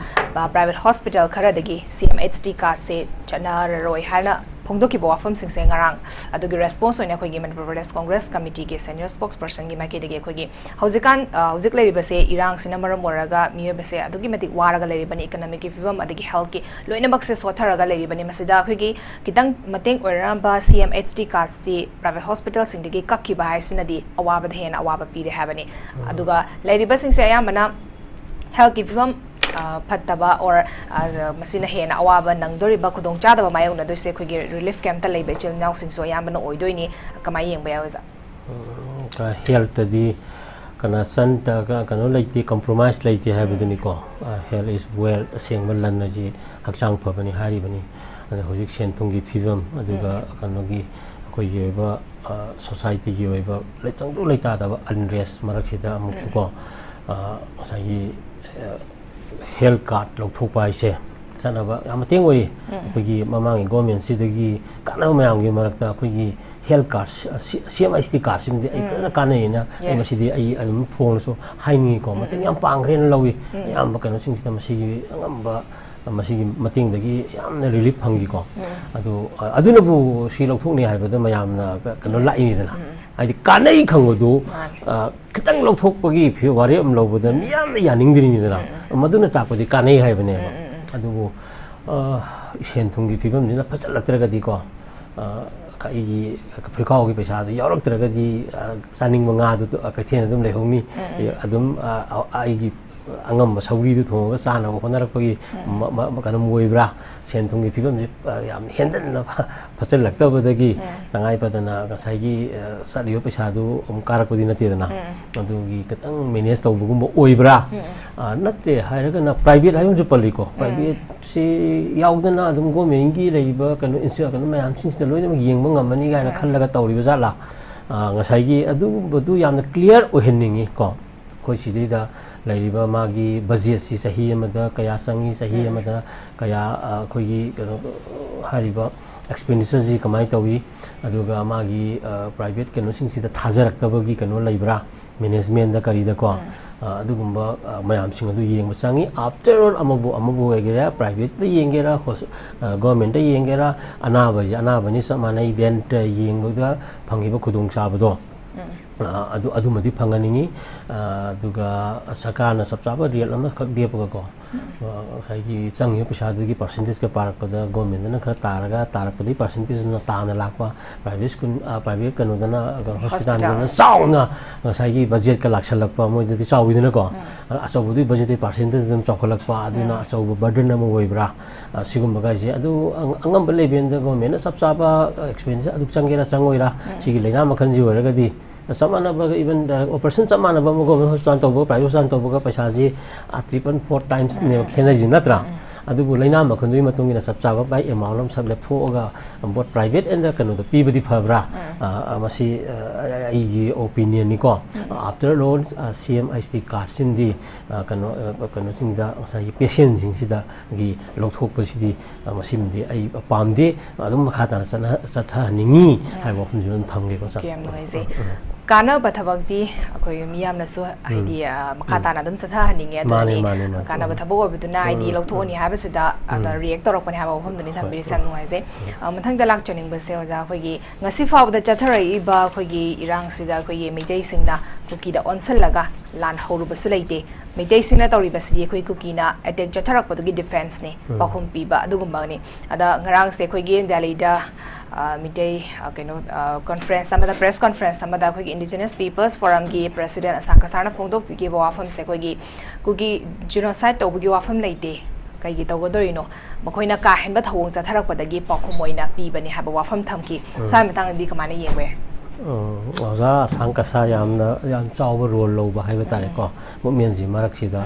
ꯄ꯭ꯔꯥꯏꯚꯦꯠ ꯍꯣꯁꯄꯤꯇꯥꯜ ꯈꯔꯗꯒꯤ ꯁꯤ ꯑꯦꯝ ꯑꯩꯆ ꯇꯤ ꯀꯥꯔꯠꯁꯦ ꯆꯠꯅꯔꯔꯣꯏ ꯍꯥꯏꯅ ꯐꯣꯡꯗꯣꯛꯈꯤꯕ ꯋꯥꯐꯝꯁꯤꯡꯁꯦ ꯉꯔꯥꯡ ꯑꯗꯨꯒꯤ ꯔꯦꯁꯄꯣꯟꯁ ꯑꯣꯏꯅ ꯑꯩꯈꯣꯏꯒꯤ ꯃꯅꯤꯄꯨꯔ ꯄ꯭ꯔꯗꯦꯁ ꯀꯣꯡꯒ꯭ꯔꯦꯁ ꯀꯃꯤꯇꯤꯒꯤ ꯁꯦꯅꯤꯌꯔ ꯁ꯭ꯄꯣꯛꯁ ꯄꯔꯁꯟꯒꯤ ꯃꯥꯏꯀꯩꯗꯒꯤ ꯑꯩꯈꯣꯏꯒꯤ ꯍꯧꯖꯤꯛꯀꯥꯟ, ꯑ, ꯍꯧꯖꯤꯛ ꯂꯩꯔꯤꯕꯁꯦ ꯏꯔꯥꯡꯁꯤꯅ ꯃꯔꯝ ꯑꯣꯏꯔꯒ ꯃꯤꯑꯣꯏꯕꯁꯦ ꯑꯗꯨꯛꯀꯤ ꯃꯇꯤꯛ ꯋꯥꯔꯒ ꯂꯩꯔꯤꯕꯅꯤ, ꯏꯀꯅꯣꯃꯤꯛꯀꯤ ꯐꯤꯕꯝ ꯑꯗꯒꯤ ꯍꯦꯜꯊꯀꯤ ꯂꯣꯏꯅꯃꯛꯁꯦ ꯁꯣꯠꯊꯔꯒ ꯂꯩꯔꯤꯕꯅꯤ꯫ ꯃꯁꯤꯗ ꯑꯩꯈꯣꯏꯒꯤ ꯈꯤꯇꯪ ꯃꯇꯦꯡ ꯑꯣꯏꯔꯝꯕ ꯁꯤ ꯑꯦꯝ ꯑꯩꯆ ꯇꯤ ꯀꯥꯔꯗꯁꯤ ꯄ꯭ꯔꯥꯏꯚꯦꯠ ꯍꯣꯁꯄꯤꯇꯥꯜꯁꯤꯡꯗꯒꯤ ꯀꯛꯈꯤꯕ ꯍꯥꯏꯁꯤꯅꯗꯤ ꯑꯋꯥꯕꯗ ꯍꯦꯟꯅ ꯑꯋꯥꯕ ꯄꯤꯔꯦ ꯍꯥꯏꯕꯅꯤ꯫ ꯑꯗꯨꯒ ꯂꯩꯔꯤꯕꯁꯤꯡꯁꯦ ꯑꯌꯥꯝꯕꯅ ꯍꯦꯜꯊꯀꯤ ꯐꯤꯕꯝ, ꯑ, ꯐꯠꯇꯕ or, ꯑ, ꯃꯁꯤꯅ ꯍꯦꯟꯅ ꯑꯋꯥꯕ ꯅꯪꯗꯣꯔꯤꯕ ꯈꯨꯗꯣꯡꯆꯥꯗꯕ ꯃꯥꯌꯣꯛꯅꯗꯣꯏꯁꯦ ꯑꯩꯈꯣꯏꯒꯤ ꯔꯤꯂꯤꯐ ꯀꯦꯝꯞꯇ ꯂꯩꯕ ꯏꯆꯤꯜ ꯏꯅꯥꯎꯁꯤꯡꯁꯨ ꯑꯌꯥꯝꯕꯅ ꯑꯣꯏꯗꯣꯏꯅꯤ꯫ ꯀꯃꯥꯏꯅ ꯌꯦꯡꯕ ꯌꯥꯏ, ꯑꯣꯖꯥ? ꯎꯝ, ꯀ-, ꯍꯦꯜꯊꯇꯗꯤ ꯀꯟꯁꯔꯟ ꯀꯩꯅꯣ ꯂꯩꯇꯦ, ꯀꯝꯄ꯭ꯔꯣꯃꯥꯏꯁ ꯂꯩꯇꯦ ꯍꯥꯏꯕꯗꯨꯅꯤꯀꯣ꯫ Health is wealth, ꯑꯁꯦꯡꯕ ꯂꯟ ꯑꯁꯤ ꯍꯛꯆꯥꯡ ꯐꯕꯅꯤ ꯍꯥꯏꯔꯤꯕꯅꯤ꯫ ꯑꯗ ꯍꯧꯖꯤꯛ ꯁꯦꯟ ꯊꯨꯝꯒꯤ ꯐꯤꯕꯝ, ꯑꯗꯨꯒ ꯀꯩꯅꯣꯒꯤ ꯑꯩꯈꯣꯏꯒꯤ ꯑꯣꯏꯕ, ꯑ, ꯁꯣꯁꯥꯏꯇꯤꯒꯤ ꯑꯣꯏꯕ ꯂꯩꯇꯪꯗꯨ ꯂꯩꯇꯥꯗꯕ ꯑꯟꯔꯦꯁ ꯃꯔꯛꯁꯤꯗ ꯑꯃꯨꯛꯁꯨꯀꯣ, ꯑ, ꯉꯁꯥꯏꯒꯤ, ꯑ, ꯍꯦꯜꯊ ꯀꯥꯔꯗ ꯂꯧꯊꯣꯛꯄ ꯍꯥꯏꯁꯦ ꯆꯠꯅꯕ ꯌꯥꯝ ꯃꯇꯦꯡ ꯑꯣꯏ꯫ ꯑꯩꯈꯣꯏꯒꯤ ꯃꯃꯥꯡꯒꯤ ꯒꯣꯔꯃꯦꯟꯁꯤꯗꯒꯤ ꯀꯥꯟꯅꯕ ꯃꯌꯥꯝꯒꯤ ꯃꯔꯛꯇ ꯑꯩꯈꯣꯏꯒꯤ ꯍꯦꯜꯊ ꯀꯥꯔꯗ, ꯁꯤ-, ꯁꯤ-, ꯁꯤ ꯑꯦꯝ ꯑꯩꯆ ꯇꯤ ꯀꯥꯔꯗꯁꯤꯃꯗꯤ ꯑꯩ ꯐꯖꯅ ꯀꯥꯟꯅꯩꯅ ꯑꯩ Yes. ꯃꯁꯤꯗꯤ ꯑꯩ ꯑꯗꯨꯝ ꯐꯣꯡꯅꯁꯨ ꯍꯥꯏꯅꯤꯡꯉꯤꯀꯣ꯫ ꯃꯇꯦꯡ ꯌꯥꯝ ꯄꯥꯡꯈ꯭ꯔꯦꯅ ꯂꯧꯏ꯫ ꯑꯌꯥꯝꯕ ꯀꯩꯅꯣꯁꯤꯡꯁꯤꯗ ꯃꯁꯤꯒꯤ ꯑꯉꯝꯕ, ꯃꯁꯤꯒꯤ ꯃꯇꯦꯡꯗꯒꯤ ꯌꯥꯝꯅ ꯔꯤꯂꯤꯐ ꯐꯪꯈꯤꯀꯣ꯫ ꯑꯗꯨ, ꯑ, ꯑꯗꯨꯅꯕꯨ ꯁꯤ ꯂꯧꯊꯣꯛꯅꯤ ꯍꯥꯏꯕꯗ ꯃꯌꯥꯝꯅ ꯀ-, ꯀꯩꯅꯣ ꯂꯥꯛꯏꯅꯤꯗꯅ꯫ ꯍꯥꯏꯗꯤ ꯀꯥꯟꯅꯩ ꯈꯪꯕꯗꯨ, ꯑ, ꯈꯤꯇꯪ ꯂꯧꯊꯣꯛꯄꯒꯤ ꯐꯤ-, ꯋꯥꯔꯦꯞ ꯑꯃ ꯂꯧꯕꯗ ꯃꯤ ꯌꯥꯝꯅ ꯌꯥꯅꯤꯡꯗ꯭ꯔꯤꯅꯤꯗꯅ꯫ ꯃꯗꯨꯅ ꯇꯥꯛꯄꯗꯤ ꯀꯥꯟꯅꯩ ꯍꯥꯏꯕꯅꯦꯕ꯫ ꯑꯗꯨꯕꯨ, ꯑ, ꯁꯦꯟ ꯊꯨꯝꯒꯤ ꯐꯤꯕꯝꯁꯤꯅ ꯐꯠꯆꯜꯂꯛꯇ꯭ꯔꯒꯗꯤꯀꯣ, ꯑ, ꯑꯩꯒꯤ ꯐꯤꯈꯥꯎꯒꯤ ꯄꯩꯁꯥꯗꯨ ꯌꯥꯎꯔꯛꯇ꯭ꯔꯒꯗꯤ, ꯑ, ꯆꯥꯅꯤꯡꯕ ꯉꯥꯗꯨ ꯇ-, ꯑ, ꯀꯩꯊꯦꯜꯗ ꯑꯗꯨꯝ ꯂꯩꯍꯧꯅꯤ꯫ ꯑꯗꯨꯝ, ꯑ, ꯑ, ꯑꯩꯒꯤ ꯑꯉꯝꯕ ꯁꯧꯒ꯭ꯔꯤꯗꯨ ꯊꯣꯡꯉꯒ ꯆꯥꯅꯕ ꯍꯣꯠꯅꯔꯛꯄꯒꯤ ꯃ-, ꯃ-, ꯃ-, ꯀꯩꯅꯣꯝ ꯑꯣꯏꯕ꯭ꯔꯥ? ꯁꯦꯟ ꯊꯨꯝꯒꯤ ꯐꯤꯕꯝꯁꯦ, ꯑ, ꯌꯥꯝ ꯍꯦꯟꯖꯟꯅ ꯐ-, ꯐꯠꯆꯜꯂꯛꯇꯕꯗꯒꯤ ꯇꯉꯥꯏ ꯐꯗꯅ ꯉꯁꯥꯏꯒꯤ, ꯑ, ꯆꯠꯂꯤꯕ ꯄꯩꯁꯥꯗꯨ ꯑꯃꯨꯛ ꯀꯥꯔꯛꯄꯗꯤ ꯅꯠꯇꯦꯗꯅ꯫ ꯑꯗꯨꯒꯤ ꯈꯤꯇꯪ ꯃꯦꯅꯦꯖ ꯇꯧꯕꯒꯨꯝꯕ ꯑꯣꯏꯕ꯭ꯔꯥ? ꯑ, ꯅꯠꯇꯦ ꯍꯥꯏꯔꯒꯅ ꯄ꯭ꯔꯥꯏꯚꯦꯠ ꯍꯥꯏꯕ ꯑꯃꯁꯨ ꯄꯜꯂꯤꯀꯣ꯫ ꯄ꯭ꯔꯥꯏꯚꯦꯠꯁꯤ ꯌꯥꯎꯗꯅ ꯑꯗꯨꯝ ꯒꯣꯔꯃꯦꯟꯒꯤ ꯂꯩꯔꯤꯕ ꯀꯩꯅꯣ ꯏꯟꯁꯨ-, ꯀꯩꯅꯣ ꯃꯌꯥꯝꯁꯤꯡꯁꯤꯗ ꯂꯣꯏꯅꯃꯛ ꯌꯦꯡꯕ ꯉꯝꯃꯅꯤ ꯀꯥꯏꯅ ꯈꯜꯂꯒ ꯇꯧꯔꯤꯕ ꯖꯥꯠꯂꯥ? ꯑ, ꯉꯁꯥꯏꯒꯤ ꯑꯗꯨꯒꯨꯝꯕꯗꯨ ꯌꯥꯝꯅ ꯀ꯭ꯂꯤꯌꯥꯔ ꯑꯣꯏꯍꯟꯅꯤꯡꯉꯤ ꯀꯣ꯫ ꯑꯩꯈꯣꯏ ꯁꯤꯗꯩꯗ ꯂꯩꯔꯤꯕ ꯃꯥꯒꯤ ꯕꯖꯦꯠꯁꯤ ꯆꯍꯤ ꯑꯃꯗ ꯀꯌꯥ ꯆꯪꯉꯤ, ꯆꯍꯤ ꯑꯃꯗ ꯀꯌꯥ, ꯑ, ꯑꯩꯈꯣꯏꯒꯤ ꯀꯩꯅꯣ, ꯍꯥꯏꯔꯤꯕ ꯑꯦꯛꯁꯄꯦꯟꯗꯤꯆꯔꯁꯤ ꯀꯃꯥꯏꯅ ꯇꯧꯏ, ꯑꯗꯨꯒ ꯃꯥꯒꯤ, ꯑ, ꯄ꯭ꯔꯥꯏꯚꯦꯠ ꯀꯩꯅꯣꯁꯤꯡꯁꯤꯗ ꯊꯥꯖꯔꯛꯇꯕꯒꯤ ꯀꯩꯅꯣ ꯂꯩꯕ꯭ꯔꯥ, ꯃꯦꯅꯦꯖꯃꯦꯟꯗ ꯀꯔꯤꯗꯀꯣ꯫ ꯑ, ꯑꯗꯨꯒꯨꯝꯕ, ꯑ, ꯃꯌꯥꯝꯁꯤꯡ ꯑꯗꯨ ꯌꯦꯡꯕ ꯆꯪꯉꯤ꯫ After all, ꯑꯃꯕꯨ ꯑꯃꯕꯨ ꯑꯣꯏꯒꯦꯔꯥ, private ꯇ ꯌꯦꯡꯒꯦꯔꯥ, ꯍꯣꯁ-, ꯑ, government ꯇ ꯌꯦꯡꯒꯦꯔꯥ, ꯑꯅꯥꯕꯁꯦ ꯑꯅꯥꯕꯅꯤ, ꯆꯞ ꯃꯥꯟꯅꯩ꯫ Then ꯇ ꯌꯦꯡꯕꯗ ꯐꯪꯉꯤꯕ ꯈꯨꯗꯣꯡꯆꯥꯕꯗꯣ, ꯑ, ꯑꯗꯨ, ꯑꯗꯨꯃꯗꯤ ꯐꯪꯍꯟꯅꯤꯡꯉꯤ꯫ ꯑ, ꯑꯗꯨꯒ ꯁꯔꯀꯥꯔꯅ ꯆꯞ ꯆꯥꯕ rate ꯑꯃꯈꯛ ꯂꯦꯞꯄꯒꯀꯣ, ꯑ, ꯉꯁꯥꯏꯒꯤ ꯆꯪꯉꯤꯕ ꯄꯩꯁꯥꯗꯨꯒꯤ percentage ꯀ ꯄꯥꯔꯛꯄꯗ government ꯅ ꯈꯔ ꯇꯥꯔꯒ, ꯇꯥꯔꯛꯄꯗꯨꯒꯤ percentage ꯇꯨꯅ ꯇꯥꯅ ꯂꯥꯛꯄ, private school, ꯑ, private ꯀꯩꯅꯣꯗꯅ, ꯑ, hospital ꯍꯣꯁꯄꯤꯇꯥꯜꯗꯅ ꯆꯥꯎꯅ ꯉꯁꯥꯏꯒꯤ budget ꯀ ꯂꯥꯛꯁꯜꯂꯛꯄ, ꯃꯣꯏꯗꯗꯤ ꯆꯥꯎꯋꯤꯗꯅꯀꯣ꯫ ꯑꯗ ꯑꯆꯧꯕꯗꯨꯒꯤ budget ꯇꯨꯒꯤ percentage ꯑꯗꯨꯝ ꯆꯥꯎꯈꯠꯂꯛꯄ, ꯑꯗꯨꯅ ꯑꯆꯧꯕ burden ꯑꯃ ꯑꯣꯏꯕ꯭ꯔꯥ? ꯑ, ꯁꯤꯒꯨꯝꯕꯒꯥꯏꯁꯦ꯫ ꯑꯗꯨ ꯑꯪ-, ꯑꯉꯝꯕ level ꯗ government ꯅ ꯆꯞ ꯆꯥꯕ, ꯑ, expenditure ꯑꯗꯨ ꯆꯪꯒꯦꯔꯥ ꯆꯪꯉꯣꯏꯔꯥ? ꯁꯤꯒꯤ ꯂꯥꯏꯅꯥ ꯃꯈꯜꯁꯤ ꯑꯣꯏꯔꯒꯗꯤ ꯆꯞ ꯃꯥꯟꯅꯕ, even, ꯑ, operation ꯆꯞ ꯃꯥꯟꯅꯕ ꯑꯃ government hospital ꯇꯧꯕꯒ private hospital ꯇꯧꯕꯒ ꯄꯩꯁꯥꯁꯤ, ꯑ, triple, four times ꯅꯦꯕ ꯈꯦꯠꯅꯩꯁꯤ, ꯅꯠꯇ꯭ꯔꯥ? ꯑꯗꯨꯕꯨ ꯂꯥꯏꯅꯥ ꯃꯈꯜꯗꯨꯒꯤ ꯃꯇꯨꯡ ꯏꯟꯅ ꯆꯞ ꯆꯥꯕ ꯚꯥꯏ amount ꯑꯃ ꯁꯛ ꯂꯦꯞꯊꯣꯛꯑꯒ both private and ꯀꯩꯅꯣꯗ ꯄꯤꯕꯗꯤ ꯐꯕ꯭ꯔꯥ? ꯑ, ꯑ, ꯃꯁꯤ, ꯑ, ꯑꯩꯒꯤ opinion ꯅꯤꯀꯣ꯫ After all, ꯑ, C M H T card ꯁꯤꯃꯗꯤ, ꯑ, ꯀꯩꯅꯣ, ꯑ, ꯀꯩꯅꯣꯁꯤꯡꯗ, ꯉꯁꯥꯏꯒꯤ patient ꯁꯤꯡꯁꯤꯗꯒꯤ ꯂꯧꯊꯣꯛꯄꯁꯤꯗꯤ, ꯑ, ꯃꯁꯤꯃꯗꯤ ꯑꯩ ꯄꯥꯝꯗꯦ꯫ ꯑꯗꯨꯝ ꯃꯈꯥ ꯇꯥꯅ ꯆꯠꯅ-, ꯆꯠꯊꯍꯟꯅꯤꯡꯉꯤ ꯍꯥꯏꯕ ꯋꯥꯐꯝꯁꯤꯁꯨ ꯑꯗꯨꯝ ꯊꯝꯒꯦꯀꯣ, ꯁꯥꯔ꯫ Okay, ꯌꯥꯝ ꯅꯨꯡꯉꯥꯏꯖꯩ꯫ ꯎꯝ, ꯎꯝ꯫ ꯀꯥꯟꯅꯕ ꯊꯕꯛꯇꯤ ꯑꯩꯈꯣꯏ ꯃꯤꯌꯥꯝꯅꯁꯨ ꯍꯥꯏꯗꯤ, ꯑ, ꯃꯈꯥ ꯇꯥꯅ ꯑꯗꯨꯝ ꯆꯠꯊꯍꯟꯅꯤꯡꯉꯦ꯫ ꯃꯥꯅꯦ, ꯑꯗꯨꯅꯤ ꯃꯥꯅꯦ, ꯃꯥꯅꯦ꯫ ꯀꯥꯟꯅꯕ ꯊꯕꯛ ꯑꯣꯏꯕꯗꯨꯅ ꯍꯥꯏꯗꯤ ꯂꯧꯊꯣꯛꯑꯅꯤ ꯍꯥꯏꯕꯁꯤꯗ, ꯑꯗ, ꯎꯝ, react ꯇꯧꯔꯛꯄꯅꯦ ꯍꯥꯏꯕ ꯋꯥꯐꯝꯗꯨꯅꯤ ꯍꯣꯏ, ꯊꯝꯕꯤꯔꯤꯁꯦ꯫ ꯌꯥꯝ ꯍꯣꯏ, ꯅꯨꯡꯉꯥꯏꯖꯩ꯫ ꯍꯣꯏ꯫ ꯑ, ꯃꯊꯪꯗ ꯂꯥꯛꯆꯅꯤꯡꯕꯁꯦ ꯑꯣꯖꯥ, ꯑꯩꯈꯣꯏꯒꯤ ꯉꯁꯤ ꯐꯥꯎꯕꯗ ꯆꯠꯊꯔꯛꯏꯕ ꯑꯩꯈꯣꯏꯒꯤ ꯏꯔꯥꯡꯁꯤꯗ ꯑꯩꯈꯣꯏꯒꯤ ꯃꯩꯇꯩꯁꯤꯡꯅ ꯀꯨꯀꯤꯗ ꯑꯣꯟꯁꯤꯜꯂꯒ ꯂꯥꯟ ꯍꯧꯔꯨꯕꯁꯨ ꯂꯩꯇꯦ꯫ ꯃꯩꯇꯩꯁꯤꯡꯅ ꯇꯧꯔꯤꯕꯁꯤꯗꯤ ꯑꯩꯈꯣꯏ ꯀꯨꯀꯤꯅ attack ꯆꯠꯊꯔꯛꯄꯗꯨꯒꯤ defense ꯅꯤ, ꯎꯝ, ꯄꯥꯎꯈꯨꯝ ꯄꯤꯕ ꯑꯗꯨꯒꯨꯝꯕꯅꯤ꯫ ꯑꯗ ꯉꯔꯥꯡꯁꯦ ꯑꯩꯈꯣꯏꯒꯤ ꯗꯦꯜꯂꯤꯗ, ꯑ, ꯃꯤꯇꯩ, ꯑ, ꯀꯩꯅꯣ, ꯑ, conference ꯑꯃꯗ, press conference ꯑꯃꯗ ꯑꯩꯈꯣꯏꯒꯤ Indigenous Peoples Forum ꯒꯤ president ꯑꯁꯥꯡ ꯀꯁꯥꯔꯅ ꯐꯣꯡꯗꯣꯛꯄꯤꯈꯤꯕ ꯋꯥꯐꯝꯁꯦ, ꯑꯩꯈꯣꯏꯒꯤ ꯀꯨꯀꯤ genocide ꯇꯧꯕꯒꯤ ꯋꯥꯐꯝ ꯂꯩꯇꯦ, ꯀꯩꯒꯤ ꯇꯧꯒꯗꯧꯔꯤꯅꯣ? ꯃꯈꯣꯏꯅ ꯀꯥ ꯍꯦꯟꯕ ꯊꯧꯑꯣꯡ ꯆꯠꯊꯔꯛꯄꯗꯒꯤ ꯄꯥꯎꯈꯨꯝ ꯑꯣꯏꯅ ꯄꯤꯕꯅꯤ ꯍꯥꯏꯕ ꯋꯥꯐꯝ ꯊꯝꯈꯤ꯫ ꯎꯝ꯫ ꯁ꯭ꯋꯥꯏ ꯃꯇꯥꯡꯗꯗꯤ ꯀꯃꯥꯏꯅ ꯌꯦꯡꯕ ꯌꯥꯏ? ꯎꯝ, ꯑꯣꯖꯥ ꯑꯁꯥꯡ ꯀꯁꯥꯔ ꯌꯥꯝꯅ, ꯌꯥꯝ ꯆꯥꯎꯕ role ꯂꯧꯕ ꯍꯥꯏꯕ ꯇꯥꯔꯦꯀꯣ, movement ꯁꯤ ꯃꯔꯛꯁꯤꯗ꯫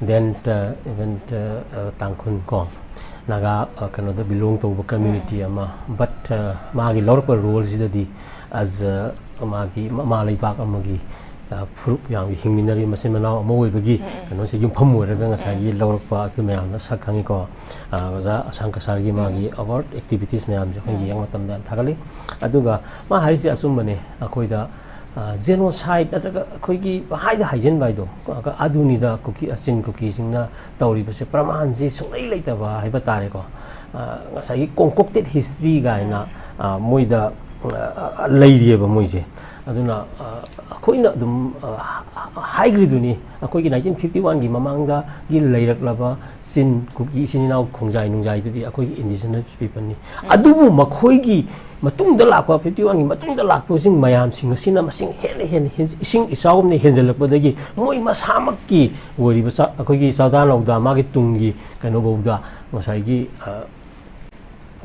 Then, ꯑ, even, ꯑ, ꯑ, ꯇꯥꯡꯈꯨꯜ ꯀꯣ, ꯅꯥꯒꯥ, ꯑ, ꯀꯩꯅꯣꯗ belong ꯇꯧꯕ community ꯑꯃ, but, ꯑ, ꯃꯥꯒꯤ ꯂꯧꯔꯛꯄ role ꯁꯤꯗꯗꯤ as a ꯃꯥꯒꯤ ꯃꯃꯥ ꯂꯩꯕꯥꯛ ꯑꯃꯒꯤ, ꯑ, ꯐꯨꯔꯨꯞ ꯌꯥꯝꯒꯤ ꯍꯤꯡꯃꯤꯟꯅꯔꯤ, ꯃꯆꯤꯟ ꯃꯅꯥꯎ ꯑꯃ ꯑꯣꯏꯕꯒꯤ ꯀꯩꯅꯣꯁꯦ ꯌꯨꯝꯐꯝ ꯑꯣꯏꯔꯒ ꯉꯁꯥꯏꯒꯤ ꯂꯧꯔꯛꯄ ꯑꯩꯈꯣꯏ ꯃꯌꯥꯝꯅ ꯁꯛ ꯈꯪꯉꯤꯀꯣ꯫ ꯑ, ꯑꯣꯖꯥ ꯑꯁꯥꯡ ꯀꯁꯥꯔꯒꯤ ꯃꯥꯒꯤ award activities ꯃꯌꯥꯝꯁꯦ ꯑꯩꯈꯣꯏ ꯌꯦꯡꯕ ꯃꯇꯝꯗ ꯌꯥꯝ ꯊꯥꯒꯠꯂꯤ꯫ ꯑꯗꯨꯒ ꯃꯥ ꯍꯥꯏꯔꯤꯁꯦ ꯑꯆꯨꯝꯕꯅꯦ, ꯑꯩꯈꯣꯏꯗ ꯖꯦꯅꯣꯁꯥꯏꯠ ꯅꯠꯇ꯭ꯔꯒ ꯑꯩꯈꯣꯏꯒꯤ ꯄꯪꯍꯥꯏꯗ ꯍꯥꯏꯖꯤꯟꯕ ꯍꯥꯏꯗꯣ, ꯑꯗꯨꯅꯤꯗ ꯀꯨꯀꯤ, ꯆꯤꯟ ꯀꯨꯀꯤꯁꯤꯡꯅ ꯇꯧꯔꯤꯕꯁꯦ꯫ ꯄ꯭ꯔꯃꯥꯟꯁꯤ ꯁꯨꯡꯂꯩ ꯂꯩꯇꯕ ꯍꯥꯏꯕ ꯇꯥꯔꯦꯀꯣ꯫ ꯑ, ꯉꯁꯥꯏꯒꯤ concocted history ꯀꯥꯏꯅ, ꯑ, ꯃꯣꯏꯗ, ꯑ, ꯂꯩꯔꯤꯑꯕ ꯃꯣꯏꯁꯦ꯫ ꯑꯗꯨꯅ, ꯑ, ꯑꯩꯈꯣꯏꯅ ꯑꯗꯨꯝ, ꯑ, ꯍꯥꯏꯈ꯭ꯔꯤꯗꯨꯅꯤ, ꯑꯩꯈꯣꯏꯒꯤ ꯅꯥꯏꯟꯇꯤꯟ ꯐꯤꯐꯇꯤ ꯋꯥꯟꯒꯤ ꯃꯃꯥꯡꯗꯒꯤ ꯂꯩꯔꯛꯂꯕ ꯆꯤꯟ, ꯀꯨꯀꯤ ꯏꯆꯤꯟ ꯏꯅꯥꯎ ꯈꯣꯡꯖꯥꯏ ꯅꯨꯡꯖꯥꯏꯗꯨꯗꯤ ꯑꯩꯈꯣꯏꯒꯤ indigenous peopleꯅꯤ꯫ ꯑꯗꯨꯕꯨ ꯃꯈꯣꯏꯒꯤ ꯃꯇꯨꯡꯗ ꯂꯥꯛꯄ, ꯐꯤꯐꯇꯤ ꯋꯥꯟꯒꯤ ꯃꯇꯨꯡꯗ ꯂꯥꯛꯄꯁꯤꯡ ꯃꯌꯥꯝꯁꯤꯡ ꯑꯁꯤꯅ ꯃꯁꯤꯡ ꯍꯦꯟꯅ ꯍꯦꯟꯅ ꯍꯦꯟ-, ꯏꯁꯤꯡ ꯏꯆꯥꯎꯒꯨꯝꯅ ꯍꯦꯟꯖꯜꯂꯛꯄꯗꯒꯤ ꯃꯣꯏ ꯃꯁꯥꯃꯛꯀꯤ ꯑꯣꯏꯔꯤꯕ ꯆꯥ-, ꯑꯩꯈꯣꯏꯒꯤ ꯆꯥꯗꯥ ꯅꯧꯗꯥ, ꯃꯥꯒꯤ ꯇꯨꯡꯒꯤ ꯀꯩꯅꯣꯐꯧꯗ ꯉꯁꯥꯏꯒꯤ, ꯑ,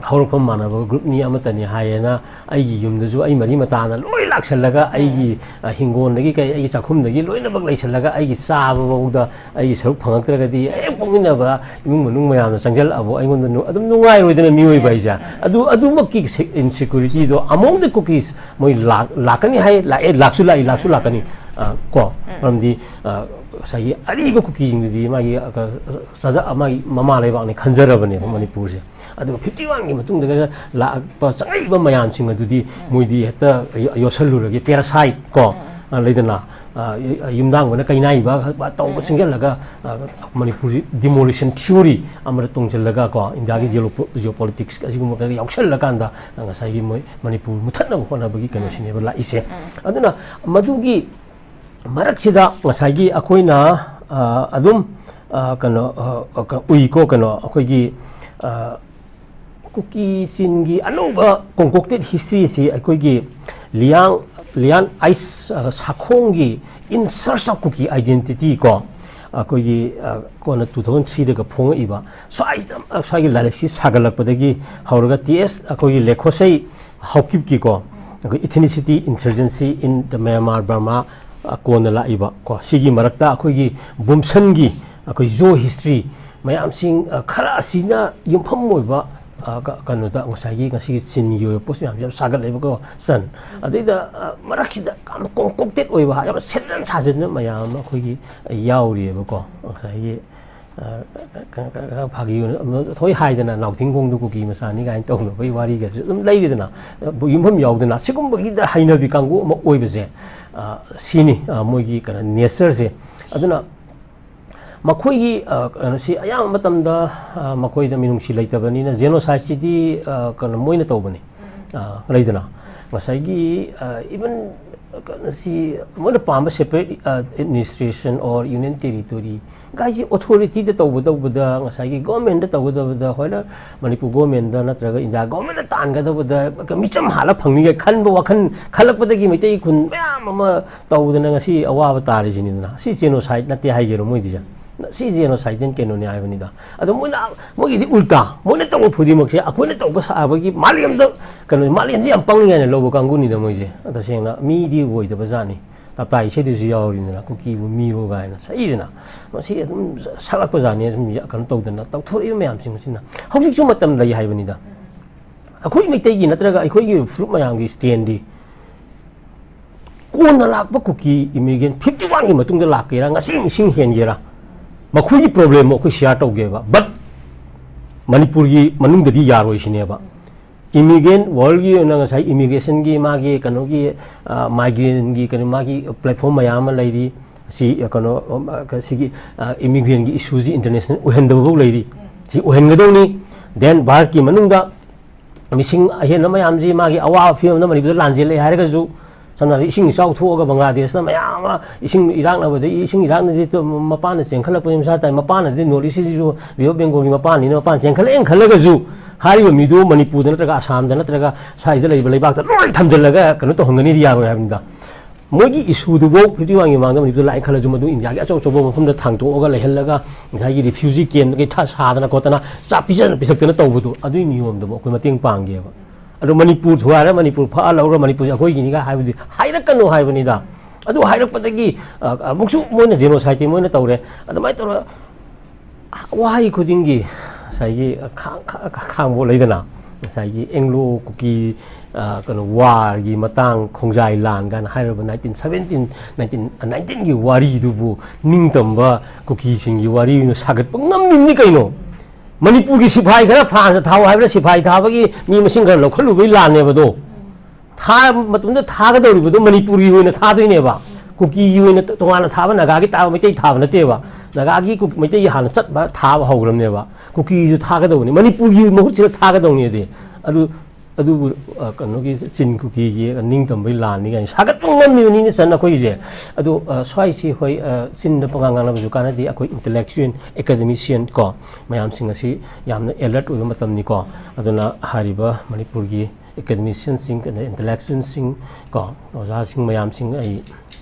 ꯍꯧꯔꯛꯐꯝ ꯃꯥꯟꯅꯕ groupꯅꯤ, ꯑꯃꯠꯇꯅꯤ ꯍꯥꯏꯌꯦꯅ ꯑꯩꯒꯤ ꯌꯨꯝꯗꯁꯨ ꯑꯩ ꯃꯔꯤ ꯃꯇꯥꯅ ꯂꯣꯏ ꯂꯥꯛꯁꯜꯂꯒ ꯑꯩꯒꯤ, ꯑ, ꯍꯤꯡꯒꯣꯜꯗꯒꯤ ꯀꯩ, ꯑꯩꯒꯤ ꯆꯥꯛꯈꯨꯝꯗꯒꯤ ꯂꯣꯏꯅꯃꯛ ꯂꯩꯁꯜꯂꯒ ꯑꯩꯒꯤ ꯆꯥꯕꯐꯥꯎꯗ ꯑꯩꯒꯤ ꯁꯔꯨꯛ ꯐꯪꯉꯛꯇ꯭ꯔꯒꯗꯤ ꯍꯦꯛ ꯄꯣꯛꯃꯤꯟꯅꯕ ꯏꯃꯨꯡ ꯃꯅꯨꯡ ꯃꯌꯥꯝꯅ ꯆꯪꯁꯤꯜꯂꯛꯑꯕꯨ ꯑꯩꯉꯣꯟꯗ ꯅꯨ-, ꯑꯗꯨꯝ ꯅꯨꯡꯉꯥꯏꯔꯣꯏꯗꯅ ꯃꯤꯑꯣꯏꯕ ꯍꯥꯏꯁꯦ꯫ ꯑꯗꯨ, ꯑꯗꯨꯃꯛꯀꯤ insecurityꯗꯣ among the Kukis ꯃꯣꯏ ꯂꯥꯛ-, ꯂꯥꯛꯀꯅꯤ ꯍꯥꯏ, ꯂꯥꯛꯑꯦ, ꯂꯥꯛꯁꯨ ꯂꯥꯛꯏ, ꯂꯥꯛꯁꯨ ꯂꯥꯛꯀꯅꯤ꯫ ꯑ, ꯀꯣ, ꯃꯔꯝꯗꯤ, ꯑ, ꯉꯁꯥꯏꯒꯤ ꯑꯔꯤꯕ ꯀꯨꯀꯤꯁꯤꯡꯗꯨꯗꯤ ꯃꯥꯒꯤ, ꯑ, ꯆꯗ-, ꯃꯥꯒꯤ ꯃꯃꯥ ꯂꯩꯕꯥꯛꯅꯤ ꯈꯟꯖꯔꯕꯅꯦꯕ ꯃꯅꯤꯄꯨꯔꯁꯦ꯫ ꯑꯗꯨꯒ ꯐꯤꯐꯇꯤ ꯋꯥꯟꯒꯤ ꯃꯇꯨꯡꯗꯒ ꯂꯥꯛꯄ ꯆꯪꯉꯛꯏꯕ ꯃꯌꯥꯝꯁꯤꯡ ꯑꯗꯨꯗꯤ ꯃꯣꯏꯗꯤ ꯍꯦꯛꯇ ꯌꯣ-, ꯌꯣꯠꯁꯜꯂꯨꯔꯒꯦ, parasite ꯀꯣ, ꯑ, ꯂꯩꯗꯅ, ꯑ, ꯌꯨꯝꯗꯥꯡꯕꯅ ꯀꯩꯅꯥꯏꯕ ꯇꯧꯕ ꯆꯤꯡꯁꯤꯜꯂꯒ, ꯑ, ꯃꯅꯤꯄꯨꯔꯁꯤ demolition theory ꯑꯃꯗ ꯇꯣꯡꯁꯤꯜꯂꯒ ꯀꯣ, ꯏꯟꯗꯤꯌꯥꯒꯤ geopo-, geopolitics ꯑꯁꯤꯒꯨꯝꯕ ꯈꯔ ꯌꯥꯎꯁꯜꯂꯀꯥꯟꯗ, ꯑ, ꯉꯁꯥꯏꯒꯤ ꯃꯣꯏ ꯃꯅꯤꯄꯨꯔ ꯃꯨꯊꯠꯅꯕ ꯍꯣꯠꯅꯕꯒꯤ ꯀꯩꯅꯣꯁꯤꯅꯦꯕ ꯂꯥꯛꯏꯁꯦ꯫ ꯑꯗꯨꯅ ꯃꯗꯨꯒꯤ ꯃꯔꯛꯁꯤꯗ ꯉꯁꯥꯏꯒꯤ ꯑꯩꯈꯣꯏꯅ, ꯑ, ꯑꯗꯨꯝ, ꯑ, ꯀꯩꯅꯣ, ꯑ, ꯀ-, ꯎꯏꯀꯣ, ꯀꯩꯅꯣ, ꯑꯩꯈꯣꯏꯒꯤ, ꯑ, ꯀꯨꯀꯤ ꯆꯤꯟꯒꯤ ꯑꯅꯧꯕ concocted historyꯁꯤ ꯑꯩꯈꯣꯏꯒꯤ ꯂꯤꯌꯥꯡ, ꯂꯤꯌꯥꯟ ꯑꯥꯏꯁ, ꯑ, ꯁꯥꯈꯣꯡꯒꯤ In Search of Kuki Identity ꯀꯣ, ꯑꯩꯈꯣꯏꯒꯤ, ꯑ, ꯀꯣꯟꯅ two thousand threeꯗꯒ ꯐꯣꯡꯉꯛꯏꯕ ꯁ꯭ꯋꯥꯏ, ꯁ꯭ꯋꯥꯏꯒꯤ ꯂꯥꯏꯔꯤꯛꯁꯤ ꯁꯥꯒꯠꯂꯛꯄꯗꯒꯤ ꯍꯧꯔꯒ ꯇꯤ ꯑꯦꯁ ꯑꯩꯈꯣꯏꯒꯤ ꯂꯦꯈꯣꯁꯩ ꯍꯥꯎꯀꯤꯞꯀꯤꯀꯣ, ꯑꯩꯈꯣꯏ Ethnicity Insurgency in the Myanmar Burma, ꯑ, ꯀꯣꯟꯅ ꯂꯥꯛꯏꯕ ꯀꯣ, ꯁꯤꯒꯤ ꯃꯔꯛꯇ ꯑꯩꯈꯣꯏꯒꯤ ꯕꯨꯝꯁꯟꯒꯤ ꯑꯩꯈꯣꯏ Zo history ꯃꯌꯥꯝꯁꯤꯡ, ꯑ, ꯈꯔ ꯑꯁꯤꯅ ꯌꯨꯝꯐꯝ ꯑꯣꯏꯕ, ꯑ, ꯀ-, ꯀꯩꯅꯣꯗ ꯉꯁꯥꯏꯒꯤ ꯉꯁꯤꯒꯤ ꯆꯤꯟꯒꯤ ꯑꯣꯏꯕ ꯄꯣꯠ ꯃꯌꯥꯝꯁꯦ ꯌꯥꯝ ꯁꯥꯒꯠꯂꯦꯕꯀꯣ, ꯆꯟ꯫ ꯑꯗꯩꯗ, ꯑ, ꯃꯔꯛꯁꯤꯗ ꯌꯥꯝꯅ concocted ꯑꯣꯏꯕ, ꯌꯥꯝꯅ ꯁꯦꯝꯖꯤꯟ ꯁꯥꯖꯤꯟꯕ ꯃꯌꯥꯝ ꯑꯃ ꯑꯩꯈꯣꯏꯒꯤ ꯌꯥꯎꯔꯤꯑꯕꯀꯣ, ꯉꯁꯥꯏꯒꯤ ꯑ, ꯈꯔ ꯐꯥꯒꯤ ꯑꯣꯏꯅ ꯊꯣꯏ ꯍꯥꯏꯗꯅ ꯅꯥꯎꯊꯤꯡꯈꯣꯡꯗꯨ ꯀꯨꯀꯤ ꯃꯆꯥꯅꯤ ꯀꯥꯏꯅ ꯇꯧꯅꯕꯒꯤ ꯋꯥꯔꯤꯒꯁꯨ ꯑꯗꯨꯝ ꯂꯩꯔꯤꯗꯅ, ꯌꯨꯝꯐꯝ ꯌꯥꯎꯗꯅ ꯁꯤꯒꯨꯝꯕꯒꯤꯗ ꯍꯩꯅꯕꯤ ꯀꯥꯡꯕꯨ ꯑꯃ ꯑꯣꯏꯕꯁꯦ, ꯑ, ꯁꯤꯅꯤ, ꯑ, ꯃꯣꯏꯒꯤ ꯀꯩꯅꯣ ꯅꯦꯆꯔꯁꯦ꯫ ꯑꯗꯨꯅ ꯃꯈꯣꯏꯒꯤ, ꯑ, ꯀꯩꯅꯣꯁꯤ ꯑꯌꯥꯝꯕ ꯃꯇꯝꯗ, ꯑ, ꯃꯈꯣꯏꯗ ꯃꯤꯅꯨꯡꯁꯤ ꯂꯩꯇꯕꯅꯤꯅ ꯖꯦꯅꯣꯁꯥꯏꯠꯁꯤꯗꯤ, ꯑ, ꯀꯩꯅꯣ ꯃꯣꯏꯅ ꯇꯧꯕꯅꯤ꯫ ꯑ, ꯂꯩꯗꯅ ꯉꯁꯥꯏꯒꯤ, ꯑ, ꯏꯚꯟ ꯀꯩꯅꯣꯁꯤ ꯃꯣꯏꯅ ꯄꯥꯝꯕ separate, ꯑ, administration or union territory ꯒꯥꯏꯁꯤ ꯑꯣꯊꯣꯔꯤꯇꯤꯗ ꯇꯧꯒꯗꯧꯕꯗ, ꯉꯁꯥꯏꯒꯤ ꯒꯣꯔꯃꯦꯟꯗ ꯇꯧꯒꯗꯕꯗ, ꯍꯣꯏꯅ ꯃꯅꯤꯄꯨꯔ ꯒꯣꯔꯃꯦꯟꯗ ꯅꯠꯇ꯭ꯔꯒ ꯏꯟꯗꯤꯌꯥ ꯒꯣꯔꯃꯦꯟꯗ ꯇꯥꯟꯒꯗꯕꯗ ꯃꯤꯆꯝ ꯍꯥꯠꯂ ꯐꯪꯅꯤꯒꯥꯏ ꯈꯟꯕ ꯋꯥꯈꯜ ꯈꯜꯂꯛꯄꯗꯒꯤ ꯃꯩꯇꯩ ꯈꯨꯟ ꯃꯌꯥꯝ ꯑꯃ ꯇꯧꯗꯅ ꯉꯁꯤ ꯑꯋꯥꯕ ꯇꯥꯔꯤꯁꯤꯅꯤꯗꯅ꯫ ꯁꯤ ꯖꯦꯅꯣꯁꯥꯏꯠ ꯅꯠꯇꯦ ꯍꯥꯏꯒꯦꯔꯣ ꯃꯣꯏꯗꯤꯁꯦ? ꯁꯤ ꯖꯦꯅꯣꯁꯥꯏꯠ ꯀꯩꯅꯣꯅꯦ ꯍꯥꯏꯕꯅꯤꯗ꯫ ꯑꯗꯣ ꯃꯣꯏꯅ, ꯃꯣꯏꯒꯤꯗꯤ ꯎꯜꯇꯥ, ꯃꯣꯏꯅ ꯇꯧꯕ ꯈꯨꯗꯤꯡꯃꯛꯁꯦ ꯑꯩꯈꯣꯏꯅ ꯇꯧꯕ ꯁꯥꯕꯒꯤ ꯃꯥꯂꯦꯝꯗ ꯀꯩꯅꯣ, ꯃꯥꯂꯦꯝꯁꯤ ꯌꯥꯝ ꯄꯪꯉꯤ ꯍꯥꯏꯅ ꯂꯧꯕ ꯀꯥꯡꯕꯨꯅꯤꯗ ꯃꯣꯏꯁꯦ꯫ ꯇꯁꯦꯡꯅ ꯃꯤꯗꯤ ꯑꯣꯏꯗꯕ ꯖꯥꯠꯅꯤ꯫ ꯇꯞꯇꯥ ꯏꯁꯩꯗꯁꯨ ꯌꯥꯎꯔꯤꯗꯅ, ꯀꯨꯀꯤꯕꯨ ꯃꯤꯔꯣ ꯀꯥꯏꯅ ꯁꯛꯏꯗꯅ꯫ ꯃꯁꯤ ꯑꯗꯨꯝ ꯁꯛꯂꯛꯄ ꯖꯥꯠꯅꯤ, ꯁꯨꯝ ꯀꯩꯅꯣ ꯇꯧꯗꯅ ꯇꯧꯊꯣꯔꯛꯏꯕ ꯃꯌꯥꯝꯁꯤꯡ ꯑꯁꯤꯅ꯫ ꯍꯧꯖꯤꯛꯁꯨ ꯃꯇꯝ ꯂꯩ ꯍꯥꯏꯕꯅꯤꯗ꯫ ꯑꯩꯈꯣꯏ ꯃꯩꯇꯩꯒꯤ ꯅꯠꯇ꯭ꯔꯒ ꯑꯩꯈꯣꯏꯒꯤ ꯐꯨꯔꯨꯞ ꯃꯌꯥꯝꯒꯤ ꯁ꯭ꯇꯦꯟꯗꯤ ꯀꯣꯟꯅ ꯂꯥꯛꯄ ꯀꯨꯀꯤ ꯏꯃꯤꯒ꯭ꯔꯦꯟ ꯐꯤꯐꯇꯤ ꯋꯥꯟꯒꯤ ꯃꯇꯨꯡꯗ ꯂꯥꯛꯀꯦꯔꯥ, ꯉꯁꯤ ꯅꯤꯡꯁꯤꯡ ꯍꯦꯟꯒꯦꯔꯥ, ꯃꯈꯣꯏꯒꯤ ꯄ꯭ꯔꯣꯕ꯭ꯂꯦꯝꯕꯨ ꯑꯩꯈꯣꯏ ꯁꯤꯌꯥꯔ ꯇꯧꯒꯦꯕ꯫ ꯕꯠ ꯃꯅꯤꯄꯨꯔꯒꯤ ꯃꯅꯨꯡꯗꯗꯤ ꯌꯥꯔꯣꯏ ꯁꯤꯅꯦꯕ꯫ ꯏꯃꯤꯒ꯭ꯔꯦꯟ ꯋꯥꯔꯜꯒꯤ ꯑꯣꯏꯅ ꯉꯁꯥꯏ ꯏꯃꯤꯒ꯭ꯔꯦꯁꯟꯒꯤ ꯃꯥꯒꯤ ꯀꯩꯅꯣꯒꯤ, ꯃꯥꯏꯒ꯭ꯔꯦꯟꯒꯤ ꯀꯩꯅꯣ, ꯃꯥꯒꯤ ꯄ꯭ꯂꯦꯠꯐꯣꯝ ꯃꯌꯥꯝ ꯑꯃ ꯂꯩꯔꯤ꯫ ꯁꯤ ꯀꯩꯅꯣ, ꯁꯤꯒꯤ ꯏꯃꯤꯒ꯭ꯔꯦꯟꯒꯤ ꯏꯁꯨꯁꯤ ꯏꯟꯇꯔꯅꯦꯁꯅꯦꯜ ꯑꯣꯏꯍꯟꯗꯕꯐꯥꯎ ꯂꯩꯔꯤ꯫ ꯁꯤ ꯑꯣꯏꯍꯟꯒꯗꯧꯅꯤ꯫ ꯗꯦꯟ ꯚꯥꯔꯠꯀꯤ ꯃꯅꯨꯡꯗ ꯃꯤꯁꯤꯡ ꯑꯍꯦꯟꯕ ꯃꯌꯥꯝꯁꯤ ꯃꯥꯒꯤ ꯑꯋꯥꯕ ꯐꯤꯕꯝꯗ ꯃꯅꯤꯄꯨꯔꯗ ꯂꯥꯟꯖꯦꯜꯂꯦ ꯍꯥꯏꯔꯒꯁꯨ, ꯁꯝꯅ ꯍꯥꯏꯔꯕꯗ ꯏꯁꯤꯡ ꯏꯆꯥꯎ ꯊꯣꯛꯑꯒ ꯕꯪꯒ꯭ꯂꯥꯗꯦꯁꯅ ꯃꯌꯥꯝ ꯑꯃ ꯏꯁꯤꯡ ꯏꯔꯥꯛꯅꯕꯗꯒꯤ, ꯏꯁꯤꯡ ꯏꯔꯥꯛꯅꯗꯤ ꯃꯄꯥꯟꯅ ꯆꯦꯟꯈꯠꯂꯛꯄꯅꯤ ꯃꯁꯥ ꯇꯥꯏ, ꯃꯄꯥꯟꯅꯗꯤ ꯅꯣꯔꯠ ꯏꯁꯁꯤꯁꯨ ꯕꯦ ꯑꯣꯐ ꯕꯦꯡꯒꯣꯜꯒꯤ ꯃꯄꯥꯟꯅꯤꯅ ꯃꯄꯥꯟ ꯆꯦꯟꯈꯠꯂꯛꯑꯦꯅ ꯈꯜꯂꯒꯁꯨ, ꯍꯥꯏꯔꯤꯕ ꯃꯤꯗꯨ ꯃꯅꯤꯄꯨꯔꯗ ꯅꯠꯇ꯭ꯔꯒ ꯑꯁꯥꯝꯗ ꯅꯠꯇ꯭ꯔꯒ ꯁ꯭ꯋꯥꯏꯗ ꯂꯩꯕ ꯂꯩꯕꯥꯛꯇ ꯂꯣꯏ ꯊꯝꯖꯤꯜꯂꯒ ꯀꯩꯅꯣ ꯇꯧꯍꯟꯒꯅꯤꯗꯤ ꯌꯥꯔꯣꯏ ꯍꯥꯏꯕꯅꯤꯗ꯫ ꯃꯣꯏꯒꯤ ꯏꯁꯨꯗꯨꯐꯥꯎ ꯐꯤꯐꯇꯤ ꯋꯥꯟꯒꯤ ꯃꯃꯥꯡꯗ ꯃꯅꯤꯄꯨꯔꯗ ꯂꯥꯛꯑꯦ ꯈꯜꯂꯁꯨ, ꯃꯗꯨ ꯏꯟꯗꯤꯌꯥꯒꯤ ꯑꯆꯧ ꯑꯆꯧꯕ ꯃꯐꯝꯗ ꯊꯥꯡꯗꯣꯛꯑꯒ ꯂꯩꯍꯜꯂꯒ ꯉꯁꯥꯏꯒꯤ ꯔꯤꯐ꯭ꯌꯨꯖꯤ ꯀꯦꯝꯞ ꯀꯩ ꯊꯥ ꯁꯥꯗꯅ ꯈꯣꯠꯇꯅ ꯆꯥꯛ ꯄꯤꯖꯗꯅ ꯄꯤꯊꯛꯇꯅ ꯇꯧꯕꯗꯣ, ꯑꯗꯨꯒꯤ ꯅꯤꯌꯣꯝꯗꯨꯕꯨ ꯑꯩꯈꯣꯏ ꯃꯇꯦꯡ ꯄꯥꯡꯒꯦꯕ꯫ ꯑꯗꯣ ꯃꯅꯤꯄꯨꯔ ꯊꯨꯒꯥꯏꯔ ꯃꯅꯤꯄꯨꯔ ꯐꯛꯑ ꯂꯧꯔ ꯃꯅꯤꯄꯨꯔꯁꯦ ꯑꯩꯈꯣꯏꯒꯤꯅꯤꯒ ꯍꯥꯏꯕꯗꯤ ꯍꯥꯏꯔꯛꯀꯅꯨ ꯍꯥꯏꯕꯅꯤꯗ꯫ ꯑꯗꯨ ꯍꯥꯏꯔꯛꯄꯗꯒꯤ, ꯑ, ꯑꯃꯨꯛꯁꯨ ꯃꯣꯏꯅ ꯖꯦꯅꯣꯁꯥꯏꯠꯇꯤ ꯃꯣꯏꯅ ꯇꯧꯔꯦ꯫ ꯑꯗꯨꯃꯥꯏꯅ ꯇꯧꯔꯒ ꯋꯥꯍꯩ ꯈꯨꯗꯤꯡꯒꯤ ꯉꯁꯥꯏꯒꯤ ꯈꯥꯡ-, ꯈꯥ-, ꯈꯥꯡꯕ ꯂꯩꯗꯅ, ꯉꯁꯥꯏꯒꯤ ꯑꯦꯡꯂꯣ ꯀꯨꯀꯤ, ꯑ, ꯀꯩꯅꯣ, ꯋꯥꯔꯒꯤ ꯃꯇꯥꯡ, ꯈꯣꯡꯖꯥꯏ ꯂꯥꯟ ꯀꯥꯏꯅ ꯍꯥꯏꯔꯕ ꯅꯥꯏꯟꯇꯤꯟ ꯁꯕꯦꯟꯇꯤꯟ, ꯅꯥꯏꯟꯇꯤꯟ, ꯅꯥꯏꯟꯇꯤꯟꯒꯤ ꯋꯥꯔꯤꯗꯨꯕꯨ, ꯅꯤꯡꯇꯝꯕ ꯀꯨꯀꯤꯁꯤꯡꯒꯤ ꯋꯥꯔꯤ ꯑꯣꯏꯅ ꯁꯥꯒꯠꯄ ꯉꯝꯃꯤꯕꯅꯤ ꯀꯩꯅꯣ꯫ ꯃꯅꯤꯄꯨꯔꯒꯤ ꯁꯤꯐꯥꯏ ꯈꯔ ꯐ꯭ꯔꯥꯟꯁꯇ ꯊꯥꯎ ꯍꯥꯏꯕꯗ ꯁꯤꯐꯥꯏ ꯊꯥꯕꯒꯤ ꯃꯤ ꯃꯁꯤꯡ ꯈꯔ ꯂꯧꯈꯠꯂꯨꯕꯒꯤ ꯂꯥꯟꯅꯦꯕ ꯑꯗꯣ꯫ ꯊꯥ ꯃꯇꯝꯗ ꯊꯥꯒꯗꯧꯔꯤꯕꯗꯣ ꯃꯅꯤꯄꯨꯔꯒꯤ ꯑꯣꯏꯅ ꯊꯥꯗꯣꯏꯅꯦꯕ꯫ ꯀꯨꯀꯤꯒꯤ ꯑꯣꯏꯅ ꯇꯣꯉꯥꯟꯅ ꯊꯥꯕ, ꯅꯥꯒꯥꯒꯤ ꯊꯥꯕ, ꯃꯩꯇꯩ ꯊꯥꯕ ꯅꯠꯇꯦꯕ꯫ ꯅꯥꯒꯥꯒꯤ ꯀꯨ-, ꯃꯩꯇꯩꯒꯤ ꯍꯥꯟꯅ ꯆꯠꯄ ꯊꯥꯕ ꯍꯧꯈ꯭ꯔꯕꯅꯦꯕ꯫ ꯀꯨꯀꯤꯁꯨ ꯊꯥꯒꯗꯧꯕꯅꯤ, ꯃꯅꯤꯄꯨꯔꯒꯤ ꯃꯍꯨꯠꯁꯤꯗ ꯊꯥꯒꯗꯧꯅꯦꯗꯤ꯫ ꯑꯗꯨ, ꯑꯗꯨꯕꯨ, ꯑ, ꯀꯩꯅꯣꯒꯤ ꯆꯤꯟ ꯀꯨꯀꯤꯒꯤ ꯅꯤꯡꯇꯝꯕꯒꯤ ꯂꯥꯟꯅꯤ ꯀꯥꯏꯅ ꯁꯥꯒꯠꯄ ꯉꯝꯃꯤꯕꯅꯤꯅꯦ ꯆꯟ ꯑꯩꯈꯣꯏꯁꯦ꯫ ꯑꯗꯣ, ꯑ, ꯁ꯭ꯋꯥꯏꯁꯤ ꯍꯣꯏ, ꯑ, ꯆꯤꯟꯗ ꯄꯉꯥꯡ ꯉꯥꯡꯅꯕꯁꯨ ꯀꯥꯟꯅꯗꯦ꯫ ꯑꯩꯈꯣꯏ intellectual, academician ꯀꯣ, ꯃꯌꯥꯝꯁꯤꯡ ꯑꯁꯤ ꯌꯥꯝꯅ alert ꯑꯣꯏꯕ ꯃꯇꯝꯅꯤꯀꯣ꯫ ꯑꯗꯨꯅ ꯍꯥꯏꯔꯤꯕ ꯃꯅꯤꯄꯨꯔꯒꯤ academicianꯁꯤꯡ, intellectualꯁꯤꯡ ꯀꯣ, ꯑꯣꯖꯥꯁꯤꯡ ꯃꯌꯥꯝꯁꯤꯡ ꯑꯩ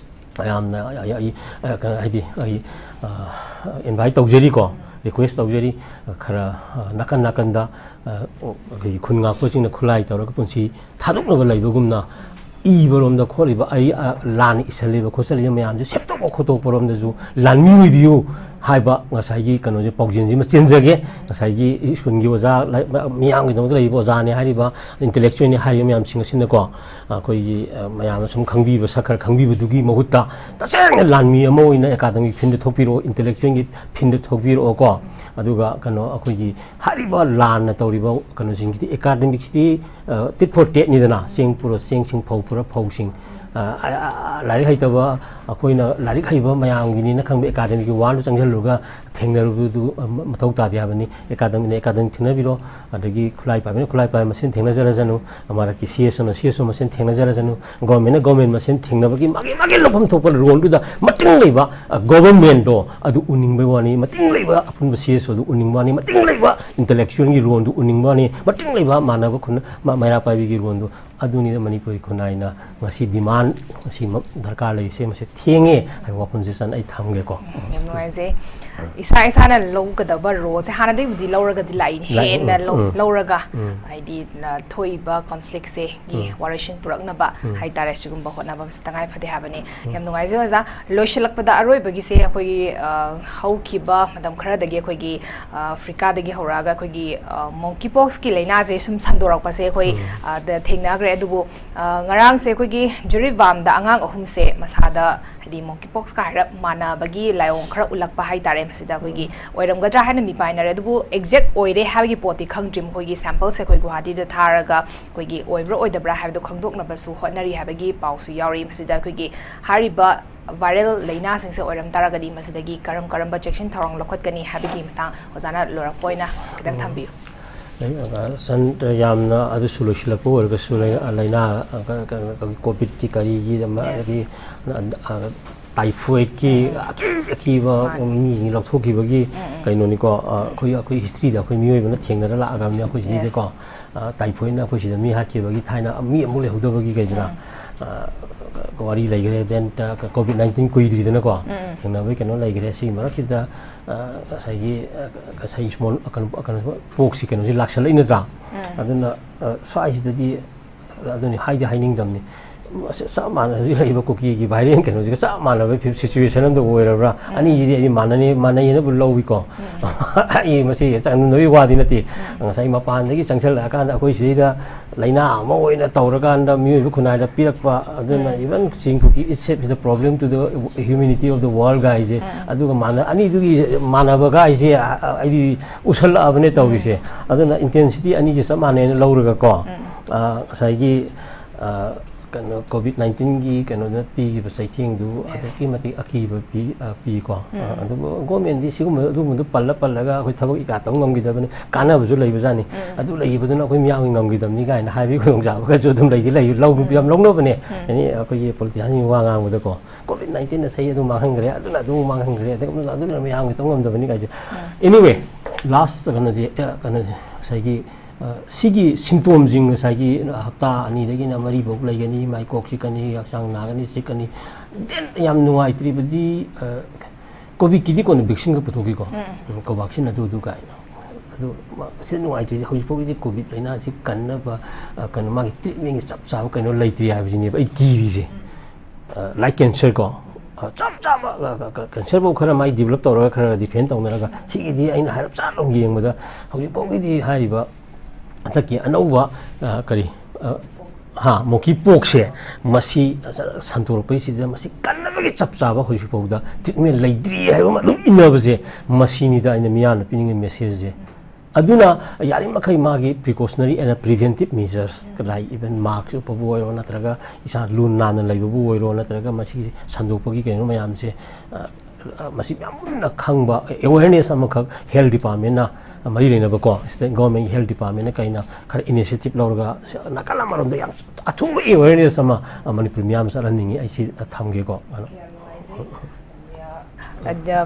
ꯌꯥꯝꯅ ꯑꯩ, ꯑꯩ, ꯑ, ꯀꯩꯅꯣ, ꯍꯥꯏꯗꯤ ꯑꯩ, ꯑ, invite ꯇꯧꯖꯔꯤꯀꯣ, request ꯇꯧꯖꯔꯤ꯫ ꯈꯔ, ꯑ, ꯅꯥꯀꯟ ꯅꯥꯀꯟꯗ, ꯑ, ꯑꯩꯈꯣꯏꯒꯤ ꯈꯨꯟ ꯉꯥꯛꯄꯁꯤꯡꯅ ꯈꯨꯠꯂꯥꯏ ꯇꯧꯔꯒ ꯄꯨꯟꯁꯤ ꯊꯥꯗꯣꯛꯅꯕ ꯂꯩꯕꯒꯨꯝꯅ, ꯏꯕꯔꯣꯝꯗ ꯈꯣꯠꯂꯤꯕ, ꯑꯩ, ꯑ, ꯂꯥꯟꯅ ꯏꯁꯜꯂꯤꯕ ꯈꯣꯠꯆꯜꯂꯤꯕ ꯃꯌꯥꯝꯁꯦ ꯁꯦꯝꯗꯣꯛꯄ ꯈꯣꯠꯇꯣꯛꯄꯔꯣꯝꯗꯁꯨ ꯂꯥꯟꯃꯤ ꯑꯣꯏꯕꯤꯌꯨ ꯍꯥꯏꯕ ꯉꯁꯥꯏꯒꯤ ꯀꯩꯅꯣꯁꯦ, ꯄꯥꯎꯖꯦꯜꯁꯤꯃ ꯆꯦꯟꯖꯒꯦ꯫ ꯉꯁꯥꯏꯒꯤ ꯁ꯭ꯀꯨꯜꯒꯤ ꯑꯣꯖꯥ, ꯂꯥꯏ-, ꯃ-, ꯃꯤꯌꯥꯝꯒꯤꯗꯃꯛꯇ ꯂꯩꯔꯤꯕ ꯑꯣꯖꯥꯅꯤ ꯍꯥꯏꯔꯤꯕ, intellectualꯅꯤ ꯍꯥꯏꯔꯤꯕ ꯃꯌꯥꯝꯁꯤꯡ ꯑꯁꯤꯅꯀꯣ, ꯑꯩꯈꯣꯏꯒꯤ, ꯑ, ꯃꯌꯥꯝꯅ ꯁꯨꯝ ꯈꯪꯕꯤꯕ, ꯁꯛ ꯈꯔ ꯈꯪꯕꯤꯕꯗꯨꯒꯤ ꯃꯍꯨꯠꯇ ꯇꯁꯦꯡꯅ ꯂꯥꯟꯃꯤ ꯑꯃ ꯑꯣꯏꯅ academic fieldꯗ ꯊꯣꯛꯄꯤꯔꯛꯑꯣ, intellectualꯒꯤ fieldꯗ ꯊꯣꯛꯄꯤꯔꯛꯑꯣꯀꯣ꯫ ꯑꯗꯨꯒ ꯀꯩꯅꯣ, ꯑꯩꯈꯣꯏꯒꯤ ꯍꯥꯏꯔꯤꯕ ꯂꯥꯟꯅ ꯇꯧꯔꯤꯕ ꯀꯩꯅꯣꯁꯤꯡꯁꯤꯗꯤ, academicꯁꯤꯗꯤ, ꯑ, tit for tatꯅꯤꯗꯅ, ꯆꯦꯡ ꯄꯨꯔ ꯆꯦꯡꯁꯤꯡ, ꯐꯧ ꯄꯨꯔ ꯐꯧꯁꯤꯡ꯫ ꯑ, ꯑ, ꯑ, ꯂꯥꯏꯔꯤꯛ ꯍꯩꯇꯕ ꯑꯩꯈꯣꯏꯅ ꯂꯥꯏꯔꯤꯛ ꯍꯩꯕ ꯃꯌꯥꯝꯒꯤꯅꯤꯅ ꯈꯪꯕ academicꯀꯤ worldꯗ ꯆꯪꯁꯤꯜꯂꯨꯔꯒ ꯊꯦꯡꯅꯔꯨꯕꯗꯨ, ꯑ, ꯃ-, ꯃꯊꯧ ꯇꯥꯗꯦ ꯍꯥꯏꯕꯅꯤ꯫ Academicꯅ academic ꯊꯦꯡꯅꯕꯤꯔꯣ, ꯑꯗꯒꯤ ꯈꯨꯠꯂꯥꯏ ꯄꯥꯏꯕꯅ ꯈꯨꯠꯂꯥꯏ ꯄꯥꯏꯕ ꯃꯁꯦꯟ ꯊꯦꯡꯅꯖꯔꯁꯅꯨ, ꯃꯔꯛꯀꯤ CSOꯅ CSO ꯃꯁꯦꯟ ꯊꯦꯡꯅꯖꯔꯁꯅꯨ, governmentꯅ government ꯃꯁꯦꯟ ꯊꯦꯡꯅꯕꯒꯤ ꯃꯥꯒꯤ, ꯃꯥꯒꯤ ꯂꯧꯐꯝ ꯊꯣꯛꯄ roleꯗꯨꯗ ꯃꯇꯤꯡ ꯂꯩꯕ, ꯑ, governmentꯗꯣ ꯑꯗꯨ ꯎꯅꯤꯡꯕꯩ ꯋꯥꯅꯤ, ꯃꯇꯤꯡ ꯂꯩꯕ ꯑꯄꯨꯟꯕ CSOꯗꯨ ꯎꯅꯤꯡꯕ ꯋꯥꯅꯤ, ꯃꯇꯤꯡ ꯂꯩꯕ intellectualꯒꯤ roleꯗꯨ ꯎꯅꯤꯡꯕ ꯋꯥꯅꯤ, ꯃꯇꯤꯡ ꯂꯩꯕ ꯃꯥꯟꯅꯕ ꯈꯨꯟ-, ꯃ-, ꯃꯩꯔꯥ ꯄꯥꯏꯕꯤꯒꯤ roleꯗꯨ ꯑꯗꯨꯅꯤꯗ ꯃꯅꯤꯄꯨꯔꯤ ꯈꯨꯟꯅꯥꯏꯅ ꯉꯁꯤ demand, ꯉꯁꯤ ꯃ-, ꯗꯔꯀꯥꯔ ꯂꯩꯔꯤꯁꯦ, ꯃꯁꯤ ꯊꯦꯡꯉꯦ ꯍꯥꯏꯕ ꯋꯥꯐꯝꯁꯦ ꯆꯟ ꯑꯩ ꯊꯝꯒꯦꯀꯣ꯫ ꯌꯥꯝ ꯅꯨꯡꯉꯥꯏꯖꯩ꯫ ꯏꯁꯥ ꯏꯁꯥꯅ ꯂꯧꯒꯗꯕ ꯔꯣꯜꯁꯦ ꯍꯥꯟꯅꯗꯒꯤꯕꯨꯗꯤ ꯂꯧꯔꯒꯗꯤ ꯂꯥꯛꯏꯅꯤ, ꯂꯥꯛꯏ, ꯍꯦꯟꯅ ꯎꯝ, ꯂꯧ- ꯎꯝ, ꯂꯧꯔꯒ ꯎꯝ꯫ ꯍꯥꯏꯗꯤ ꯅ-, ꯊꯣꯛꯏꯕ ꯀꯣꯟꯐ꯭ꯂꯤꯛꯁꯦꯒꯤ ꯎꯝ꯫ ꯋꯥꯔꯣꯏꯁꯤꯟ ꯄꯨꯔꯛꯅꯕ ꯎꯝ꯫ ꯍꯥꯏꯇꯥꯔꯦ, ꯁꯤꯒꯨꯝꯕ ꯍꯣꯠꯅꯕ ꯑꯃꯁꯤ ꯇꯉꯥꯏ ꯐꯗꯦ ꯍꯥꯏꯕꯅꯤ꯫ ꯌꯥꯝ ꯅꯨꯡꯉꯥꯏꯖꯩ ꯑꯣꯖꯥ꯫ ꯂꯣꯏꯁꯤꯜꯂꯛꯄꯗ ꯑꯔꯣꯏꯕꯒꯤꯁꯦ ꯑꯩꯈꯣꯏꯒꯤ, ꯑ, ꯍꯧꯈꯤꯕ ꯃꯇꯝ ꯈꯔꯗꯒꯤ ꯑꯩꯈꯣꯏꯒꯤ, ꯑ, ꯑꯐ꯭ꯔꯤꯀꯥꯗꯒꯤ ꯍꯧꯔꯛꯑꯒ ꯑꯩꯈꯣꯏꯒꯤ, ꯑ, monkeypox ꯀꯤ ꯂꯥꯏꯅꯥꯁꯦ ꯁꯨꯝ ꯁꯟꯗꯣꯔꯛꯄꯁꯦ ꯑꯩꯈꯣꯏ, ꯎꯝ꯫ ꯑ, ꯗ ꯊꯦꯡꯅꯈ꯭ꯔꯦ꯫ ꯑꯗꯨꯕꯨ, ꯑ, ꯉꯔꯥꯡꯁꯦ ꯑꯩꯈꯣꯏꯒꯤ ꯖꯤꯔꯤꯕꯥꯝꯗ ꯑꯉꯥꯡ ꯑꯍꯨꯝꯁꯦ ꯃꯁꯥꯗ ꯍꯥꯏꯗꯤ monkeypox ꯀ ꯍꯥꯏꯔꯞ ꯃꯥꯟꯅꯕꯒꯤ ꯂꯥꯏꯑꯣꯡ ꯈꯔ ꯎꯠꯂꯛꯄ ꯍꯥꯏꯇꯥꯔꯦ꯫ ꯃꯁꯤꯗ ꯑꯩꯈꯣꯏꯒꯤ ꯑꯣꯏꯔꯝꯒꯗ꯭ꯔꯥ ꯍꯥꯏꯅ ꯃꯤ ꯄꯥꯏꯅꯔꯦ꯫ ꯑꯗꯨꯕꯨ exact ꯑꯣꯏꯔꯦ ꯍꯥꯏꯕꯒꯤ ꯄꯣꯠꯇꯤ ꯈꯪꯗ꯭ꯔꯤ꯫ ꯃꯈꯣꯏꯒꯤ sample ꯁꯦ ꯑꯩꯈꯣꯏ ꯒꯨꯋꯥꯍꯥꯇꯤꯗ ꯊꯥꯔꯒ ꯑꯩꯈꯣꯏꯒꯤ ꯑꯣꯏꯕ꯭ꯔꯥ ꯑꯣꯏꯗꯕ꯭ꯔꯥ ꯍꯥꯏꯕꯗꯨ ꯈꯪꯗꯣꯛꯅꯕꯁꯨ ꯍꯣꯠꯅꯔꯤ ꯍꯥꯏꯕꯒꯤ ꯄꯥꯎꯁꯨ ꯌꯥꯎꯔꯤ꯫ ꯃꯁꯤꯗ ꯑꯩꯈꯣꯏꯒꯤ ꯍꯥꯏꯔꯤꯕ viral ꯂꯥꯏꯅꯥꯁꯤꯡꯁꯦ ꯑꯣꯏꯔꯝ ꯇꯥꯔꯒꯗꯤ ꯃꯁꯤꯗꯒꯤ ꯀꯔꯝ ꯀꯔꯝꯕ ꯆꯦꯛꯁꯤꯟ ꯊꯧꯔꯥꯡ ꯂꯧꯈꯠꯀꯅꯤ ꯍꯥꯏꯕꯒꯤ ꯃꯇꯥꯡ ꯑꯣꯖꯥꯅ ꯂꯣꯏꯔꯛꯄ ꯑꯣꯏꯅ ꯈꯤꯇꯪ ꯊꯝꯕꯤꯌꯨ꯫ ꯑꯩ, ꯑ, ꯁꯟ-, ꯌꯥꯝꯅ ꯑꯗꯨꯁꯨ ꯂꯣꯏꯁꯤꯜꯂꯛꯄ ꯑꯣꯏꯔꯒꯁꯨ ꯂꯥꯏꯅꯥ, ꯂꯥꯏꯅꯥ, ꯑ, ꯀ-, ꯀ-, ꯀ-, COVID ꯀꯤ ꯀꯔꯤꯒꯤ ꯑꯃ, Yes. ꯑꯗꯒꯤ, ꯑ, ꯑ, typhoid ꯀꯤ ꯑꯀꯤ ꯑꯀꯤꯕ ꯃꯥꯅꯤ꯫ ꯃꯤꯁꯤꯡ ꯂꯧꯊꯣꯛꯈꯤꯕꯒꯤ ꯀꯩꯅꯣꯅꯤꯀꯣ꯫ ꯑ, ꯑꯩꯈꯣꯏ, ꯑꯩꯈꯣꯏ history ꯗ ꯑꯩꯈꯣꯏ ꯃꯤꯑꯣꯏꯕꯅ ꯊꯦꯡꯅꯔ ꯂꯥꯛꯑꯕꯅꯤ ꯑꯩꯈꯣꯏ ꯁꯤꯗꯩꯗꯀꯣ꯫ ꯑ, typhoid ꯅ ꯑꯩꯈꯣꯏ ꯁꯤꯗ ꯃꯤ ꯍꯥꯠꯈꯤꯕꯒꯤ ꯊꯥꯏꯅ ꯃꯤ ꯑꯃꯨꯛ ꯂꯩꯍꯧꯗꯕꯒꯤ ꯀꯩꯗꯨꯅ, ꯑ, ꯋꯥꯔꯤ ꯂꯩꯈ꯭ꯔꯦ꯫ Then, ꯑ, COVID nineteen ꯀꯨꯏꯗ꯭ꯔꯤꯗꯅꯀꯣ꯫ ꯊꯦꯡꯅꯕꯒꯤ ꯀꯩꯅꯣ ꯂꯩꯈ꯭ꯔꯦ꯫ ꯁꯤꯒꯤ ꯃꯔꯛꯁꯤꯗ, ꯑ, ꯉꯁꯥꯏꯒꯤ, ꯑ, ꯉꯁꯥꯏ small, ꯑ, ꯀꯩꯅꯣ, ꯑ, ꯀꯩꯅꯣ, pox ꯁꯤ ꯀꯩꯅꯣꯁꯤ ꯂꯥꯛꯁꯜꯂꯛꯏ ꯅꯠꯇ꯭ꯔꯥ? ꯑꯗꯨꯅ, ꯑ, ꯁ꯭ꯋꯥꯏꯁꯤꯗꯗꯤ ꯑꯗꯨꯅꯤ ꯍꯥꯏꯗꯤ ꯍꯥꯏꯅꯤꯡꯗꯕꯅꯤ꯫ ꯃꯁꯤ ꯆꯞ ꯃꯥꯟꯅ ꯍꯧꯖꯤꯛ ꯂꯩꯔꯤꯕ ꯀꯨꯀꯤꯒꯤ viral ꯀꯩꯅꯣꯁꯤꯒ ꯆꯞ ꯃꯥꯟꯅꯕ ꯐꯤ-, situation ꯑꯃꯗ ꯑꯣꯏꯔꯕ꯭ꯔꯥ? ꯑꯅꯤꯁꯤꯗꯤ ꯑꯩꯗꯤ ꯃꯥꯟꯅꯅꯤ, ꯃꯥꯟꯅꯩꯅꯕꯨ ꯂꯧꯏꯀꯣ꯫ ꯑꯩ ꯃꯁꯤ ꯆꯥꯡꯗꯝꯅꯕꯒꯤ ꯋꯥꯗꯤ ꯅꯠꯇꯦ꯫ ꯉꯁꯥꯏ ꯃꯄꯥꯟꯗꯒꯤ ꯆꯪꯁꯜꯂꯛꯑꯀꯥꯟꯗ ꯑꯩꯈꯣꯏ ꯁꯤꯗꯩꯗ ꯂꯥꯏꯅꯥ ꯑꯃ ꯑꯣꯏꯅ ꯇꯧꯔꯀꯥꯟꯗ ꯃꯤꯑꯣꯏꯕ ꯈꯨꯟꯅꯥꯏꯗ ꯄꯤꯔꯛꯄ, ꯑꯗꯨꯅ even Chin Kuki itself is a problem to the humanity of the world ꯒꯥꯏꯁꯦ꯫ ꯑꯗꯨꯒ ꯃꯥꯟꯅ-, ꯑꯅꯤꯗꯨꯒꯤ ꯃꯥꯟꯅꯕ ꯒꯥꯏꯁꯦ, ꯑ-, ꯑ-, ꯑꯩꯗꯤ ꯎꯁꯜꯂꯛꯑꯕꯅꯦ ꯇꯧꯔꯤꯁꯦ꯫ ꯑꯗꯨꯅ intensity ꯑꯅꯤꯁꯦ ꯆꯞ ꯃꯥꯟꯅꯩꯅ ꯂꯧꯔꯒꯀꯣ, ꯑ, ꯉꯁꯥꯏꯒꯤ, ꯑ, ꯀꯩꯅꯣ, COVID nineteen ꯒꯤ ꯀꯩꯅꯣꯗ ꯄꯤꯈꯤꯕ ꯆꯩꯊꯦꯡꯗꯨ ꯑꯗꯨꯛꯀꯤ ꯃꯇꯤꯛ ꯑꯀꯤꯕ ꯄꯤ-, ꯑ, ꯄꯤꯀꯣ꯫ ꯑ, ꯑꯗꯨꯕꯨ government ꯗꯤ ꯁꯤꯒꯨꯝꯕ, ꯑꯗꯨꯒꯨꯝꯕꯗꯨ ꯄꯜꯂ ꯄꯜꯂꯒ ꯑꯩꯈꯣꯏ ꯊꯕꯛ ꯏꯀꯥ ꯇꯧ ꯉꯝꯈꯤꯗꯕꯅꯤ, ꯀꯥꯟꯅꯕꯁꯨ ꯂꯩꯕꯖꯥꯠꯅꯤ꯫ ꯑꯗꯨ ꯂꯩꯈꯤꯕꯗꯨꯅ ꯑꯩꯈꯣꯏ ꯃꯤꯌꯥꯝꯒꯤ ꯉꯝꯈꯤꯗꯕꯅꯤ ꯀꯥꯏꯅ ꯍꯥꯏꯕꯒꯤ ꯈꯨꯗꯣꯡꯆꯥꯕꯒꯁꯨ ꯑꯗꯨꯝ ꯂꯩꯗꯤ ꯂꯩ, ꯂꯧ-, ꯌꯥꯝ ꯂꯧꯅꯕꯅꯦ꯫ ꯑꯦꯅꯤ ꯑꯩꯈꯣꯏꯒꯤ politician ꯁꯤꯡ ꯋꯥ ꯉꯥꯡꯕꯗꯀꯣ, COVID nineteen ꯅ ꯆꯍꯤ ꯑꯗꯨ ꯃꯥꯡꯍꯟꯈ꯭ꯔꯦ, ꯑꯗꯨꯅ ꯑꯗꯨ ꯃꯥꯡꯍꯟꯈ꯭ꯔꯦ, ꯑꯗꯨꯒ ꯑꯗꯨꯅ ꯃꯌꯥꯝꯒꯤ ꯇꯧ ꯉꯝꯗꯕꯅꯤ ꯀꯥꯏꯁꯦ꯫ Anyway, last ꯀꯩꯅꯣꯁꯦ, ꯑ, ꯀꯩꯅꯣꯁꯦ, ꯉꯁꯥꯏꯒꯤ ꯁꯤꯒꯤ ꯁꯤꯝꯇꯣꯝꯁꯤꯡ ꯉꯁꯥꯏꯒꯤ ꯍꯞꯇꯥ ꯑꯅꯤꯗꯒꯤꯅ ꯃꯔꯤꯐꯥꯎ ꯂꯩꯒꯅꯤ, ꯃꯥꯏ ꯀꯣꯛ ꯆꯤꯛꯀꯅꯤ, ꯍꯛꯆꯥꯡ ꯅꯥꯒꯅꯤ, ꯆꯤꯛꯀꯅꯤ꯫ ꯗꯦꯟ ꯌꯥꯝ ꯅꯨꯡꯉꯥꯏꯇ꯭ꯔꯤꯕꯗꯤ ꯀꯣꯚꯤꯗꯀꯤꯗꯤ ꯀꯣꯟꯅ ꯚꯦꯛꯁꯤꯟꯒ ꯄꯨꯊꯣꯛꯈꯤꯀꯣ, ꯀꯣꯚꯥꯛꯁꯤꯟ ꯑꯗꯨ ꯑꯗꯨ ꯀꯥꯏꯅ꯫ ꯑꯗꯨ ꯁꯤ ꯅꯨꯡꯉꯥꯏꯇ꯭ꯔꯤꯁꯦ ꯍꯧꯖꯤꯛꯐꯥꯎꯒꯤꯗꯤ ꯀꯣꯚꯤꯗ ꯂꯥꯏꯅꯥꯁꯤ ꯀꯟꯅꯕ ꯀꯩꯅꯣ ꯃꯥꯒꯤ ꯇ꯭ꯔꯤꯠꯃꯦꯟꯒꯤ ꯆꯞ ꯆꯥꯕ ꯀꯩꯅꯣ ꯂꯩꯇ꯭ꯔꯤ ꯍꯥꯏꯕꯁꯤꯅꯦꯕ ꯑꯩ ꯀꯤꯔꯤꯁꯦ꯫ ꯂꯥꯏꯛ ꯀꯦꯟꯁꯔ ꯀꯣ, ꯆꯞ ꯆꯥꯕ ꯀꯦꯟꯁꯔꯐꯥꯎ ꯈꯔ ꯃꯥꯏ ꯗꯤꯕꯂꯞ ꯇꯧꯔꯒ ꯈꯔ ꯗꯤꯐꯦꯟ ꯇꯧꯅꯔꯒ, ꯁꯤꯒꯤꯗꯤ ꯑꯩꯅ ꯍꯥꯏꯔꯞ ꯆꯥꯠ ꯑꯃ ꯌꯦꯡꯕꯗ ꯍꯧꯖꯤꯛꯐꯥꯎꯒꯤꯗꯤ ꯍꯥꯏꯔꯤꯕ ꯍꯟꯗꯛꯀꯤ ꯑꯅꯧꯕ ꯀꯔꯤ ꯍꯥ ꯃꯣꯡꯀꯤ ꯄꯣꯛꯁꯦ ꯃꯁꯤ ꯁꯟꯗꯣꯔꯛꯄꯩꯁꯤꯗ ꯃꯁꯤ ꯀꯟꯅꯕꯒꯤ ꯆꯞ ꯆꯥꯕ ꯍꯧꯖꯤꯛꯐꯥꯎꯗ ꯇ꯭ꯔꯤꯠꯃꯦꯟ ꯂꯩꯇ꯭ꯔꯤ ꯍꯥꯏꯕ ꯑꯃ ꯑꯗꯨꯝ ꯏꯟꯅꯕꯁꯦ, ꯃꯁꯤꯅꯤꯗ ꯑꯩꯅ ꯃꯤꯌꯥꯝꯅ ꯄꯤꯅꯤꯡꯉꯤ ꯃꯦꯁꯦꯖꯁꯦ꯫ ꯑꯗꯨꯅ ꯌꯥꯔꯤꯃꯈꯩ ꯃꯥꯒꯤ precautionary and preventive measures, like even mask ꯎꯞꯄꯕꯨ ꯑꯣꯏꯔꯣ, ꯅꯠꯇ꯭ꯔꯒ ꯏꯁꯥ ꯂꯨ ꯅꯥꯟꯅ ꯂꯩꯕꯕꯨ ꯑꯣꯏꯔꯣ, ꯅꯠꯇ꯭ꯔꯒ ꯃꯁꯤꯒꯤ ꯁꯟꯗꯣꯛꯄꯒꯤ ꯀꯩꯅꯣ ꯃꯌꯥꯝꯁꯦ, ꯃꯁꯤ ꯃꯌꯥꯝ ꯃꯨꯟꯅ ꯈꯪꯕ awareness ꯑꯃꯈꯛ health departmentꯅ ꯃꯔꯤ ꯂꯩꯅꯕꯀꯣ, state government health departmentꯅ ꯀꯩꯅ ꯈꯔ initiative ꯂꯧꯔꯒ ꯅꯥꯀꯜ ꯑꯃꯔꯣꯝꯗ ꯌꯥꯝ ꯑꯊꯨꯕ awareness ꯑꯃ ꯃꯅꯤꯄꯨꯔ ꯃꯤꯌꯥꯝ ꯆꯠꯍꯟꯅꯤꯡꯉꯤ꯫ ꯑꯩ ꯁꯤ ꯊꯝꯒꯦꯀꯣ꯫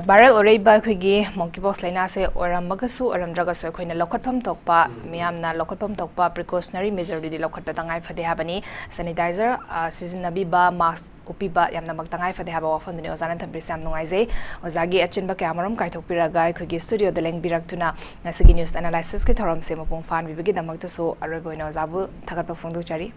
ꯚꯥꯏꯔꯦꯜ ꯑꯣꯏꯔꯛꯏꯕ ꯑꯩꯈꯣꯏꯒꯤ ꯃꯣꯡꯀꯤ ꯄꯣꯛꯁ ꯂꯥꯏꯅꯥꯁꯦ ꯑꯣꯏꯔꯝꯃꯒꯁꯨ ꯑꯣꯏꯔꯝꯗ꯭ꯔꯒꯁꯨ ꯑꯩꯈꯣꯏꯅ ꯂꯧꯈꯠꯐꯝ ꯊꯣꯛꯄ, ꯃꯤꯌꯥꯝꯅ ꯂꯧꯈꯠꯐꯝ ꯊꯣꯛꯄ precautionary measureꯗꯨꯗꯤ ꯂꯧꯈꯠꯄ ꯇꯉꯥꯏ ꯐꯗꯦ ꯍꯥꯏꯕꯅꯤ꯫ Sanitizer ꯁꯤꯖꯤꯟꯅꯕꯤꯕ, mask ꯎꯞꯄꯤꯕ ꯌꯥꯝꯅꯃꯛ ꯇꯉꯥꯏ ꯐꯗꯦ ꯍꯥꯏꯕ ꯋꯥꯐꯝꯗꯨꯅꯤ ꯑꯣꯖꯥꯅ ꯊꯝꯕꯤꯔꯤꯁꯦ꯫ ꯌꯥꯝ ꯅꯨꯡꯉꯥꯏꯖꯩ꯫ ꯑꯣꯖꯥꯒꯤ ꯑꯆꯤꯟꯕ ꯀꯌꯥꯃꯔꯨꯝ ꯀꯥꯏꯊꯣꯛꯄꯤꯔꯒ ꯑꯩꯈꯣꯏꯒꯤ studioꯗ ꯂꯦꯡꯕꯤꯔꯛꯇꯨꯅ ꯉꯁꯤꯒꯤ news analysisꯀꯤ ꯊꯧꯔꯝꯁꯦ ꯃꯄꯨꯡ ꯐꯥꯍꯟꯕꯤꯕꯒꯤꯗꯃꯛꯇꯁꯨ ꯑꯔꯣꯏꯕ ꯑꯣꯏꯅ ꯑꯣꯖꯥꯕꯨ ꯊꯥꯒꯠꯄ ꯐꯣꯡꯗꯣꯛꯆꯔꯤ꯫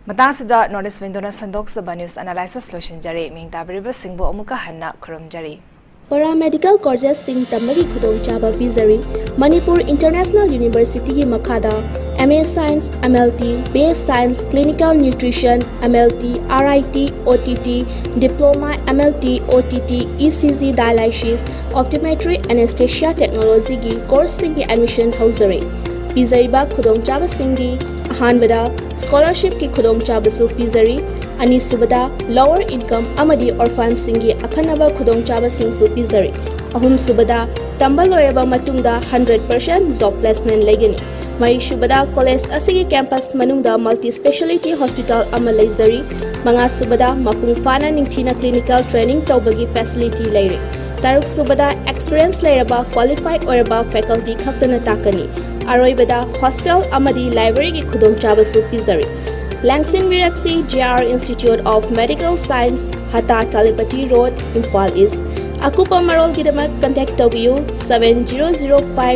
ꯃꯇꯥꯡꯁꯤꯗ North East Windowꯅ ꯁꯟꯗꯣꯛꯆꯕ news analysis ꯂꯣꯏꯁꯤꯟꯖꯔꯦ꯫ ꯃꯤꯡ ꯇꯥꯕꯤꯔꯤꯕꯁꯤꯡꯕꯨ ꯑꯃꯨꯛꯀ ꯍꯟꯅ ꯈꯨꯔꯨꯝꯖꯔꯤ꯫ Paramedical courses ꯁꯤꯡ ꯇꯝꯕꯒꯤ ꯈꯨꯗꯣꯡꯆꯥꯕ ꯄꯤꯖꯔꯤ꯫ ꯃꯅꯤꯄꯨꯔ International Universityꯒꯤ ꯃꯈꯥꯗ M A Science, M L T, B A Science, Clinical Nutrition, M L T, R I T, O T T, Diploma, M L T, O T T, E C G Dialysis, Optometry, Anesthesia Technologyꯒꯤ courseꯁꯤꯡꯒꯤ admission ꯍꯧꯖꯔꯤ꯫ ꯄꯤꯖꯔꯤꯕ ꯈꯨꯗꯣꯡꯆꯥꯕꯁꯤꯡꯗꯤ ꯑꯍꯥꯟꯕꯗ scholarshipꯀꯤ ꯈꯨꯗꯣꯡꯆꯥꯕꯁꯨ ꯄꯤꯖꯔꯤ꯫ ꯑꯅꯤꯁꯨꯕꯗ lower income ꯑꯃꯗꯤ orphanꯁꯤꯡꯒꯤ ꯑꯈꯟꯅꯕ ꯈꯨꯗꯣꯡꯆꯥꯕꯁꯤꯡꯁꯨ ꯄꯤꯖꯔꯤ꯫ ꯑꯍꯨꯝꯁꯨꯕꯗ ꯇꯝꯕ ꯂꯣꯏꯔꯕ ꯃꯇꯨꯡꯗ hundred percent job placement ꯂꯩꯒꯅꯤ꯫ ꯃꯔꯤꯁꯨꯕꯗ college ꯑꯁꯤꯒꯤ campus ꯃꯅꯨꯡꯗ multi speciality hospital ꯑꯃ ꯂꯩꯖꯔꯤ꯫ ꯃꯉꯥꯁꯨꯕꯗ ꯃꯄꯨꯡ ꯐꯥꯅ ꯅꯤꯡꯊꯤꯅ clinical training ꯇꯧꯕꯒꯤ facility ꯂꯩꯔꯤ꯫ ꯇꯔꯨꯛ ꯁꯨꯕꯗ, ꯑꯦꯛꯁꯄꯤꯔꯤꯌꯦꯟꯁ ꯂꯩꯔꯕ ꯀ꯭ꯋꯥꯂꯤꯐꯥꯏꯗ ꯑꯣꯏꯔꯕ ꯐꯦꯀꯜꯇꯤ ꯈꯛꯇꯅ ꯇꯥꯛꯀꯅꯤ꯫ ꯑꯔꯣꯏꯕꯗ, ꯍꯣꯁꯇꯦꯜ ꯑꯃꯗꯤ ꯂꯥꯏꯕ꯭ꯔꯦꯔꯤꯒꯤ ꯈꯨꯗꯣꯡꯆꯥꯕꯁꯨ ꯄꯤꯖꯔꯤ꯫ ꯂꯥꯡꯁꯤꯟꯕꯤꯔꯛꯁꯤ, J R Institute of Medical Science, Hatta ꯇꯥꯂꯤꯄꯇꯤ ꯔꯣꯗ, ꯏꯝꯐꯥꯜ ꯏꯁ꯫ ꯑꯀꯨꯞꯄ ꯃꯔꯣꯜꯒꯤꯗꯃꯛ ꯀꯟꯇꯦꯛ ꯇꯧꯕꯤꯌꯨ, seven zero zero five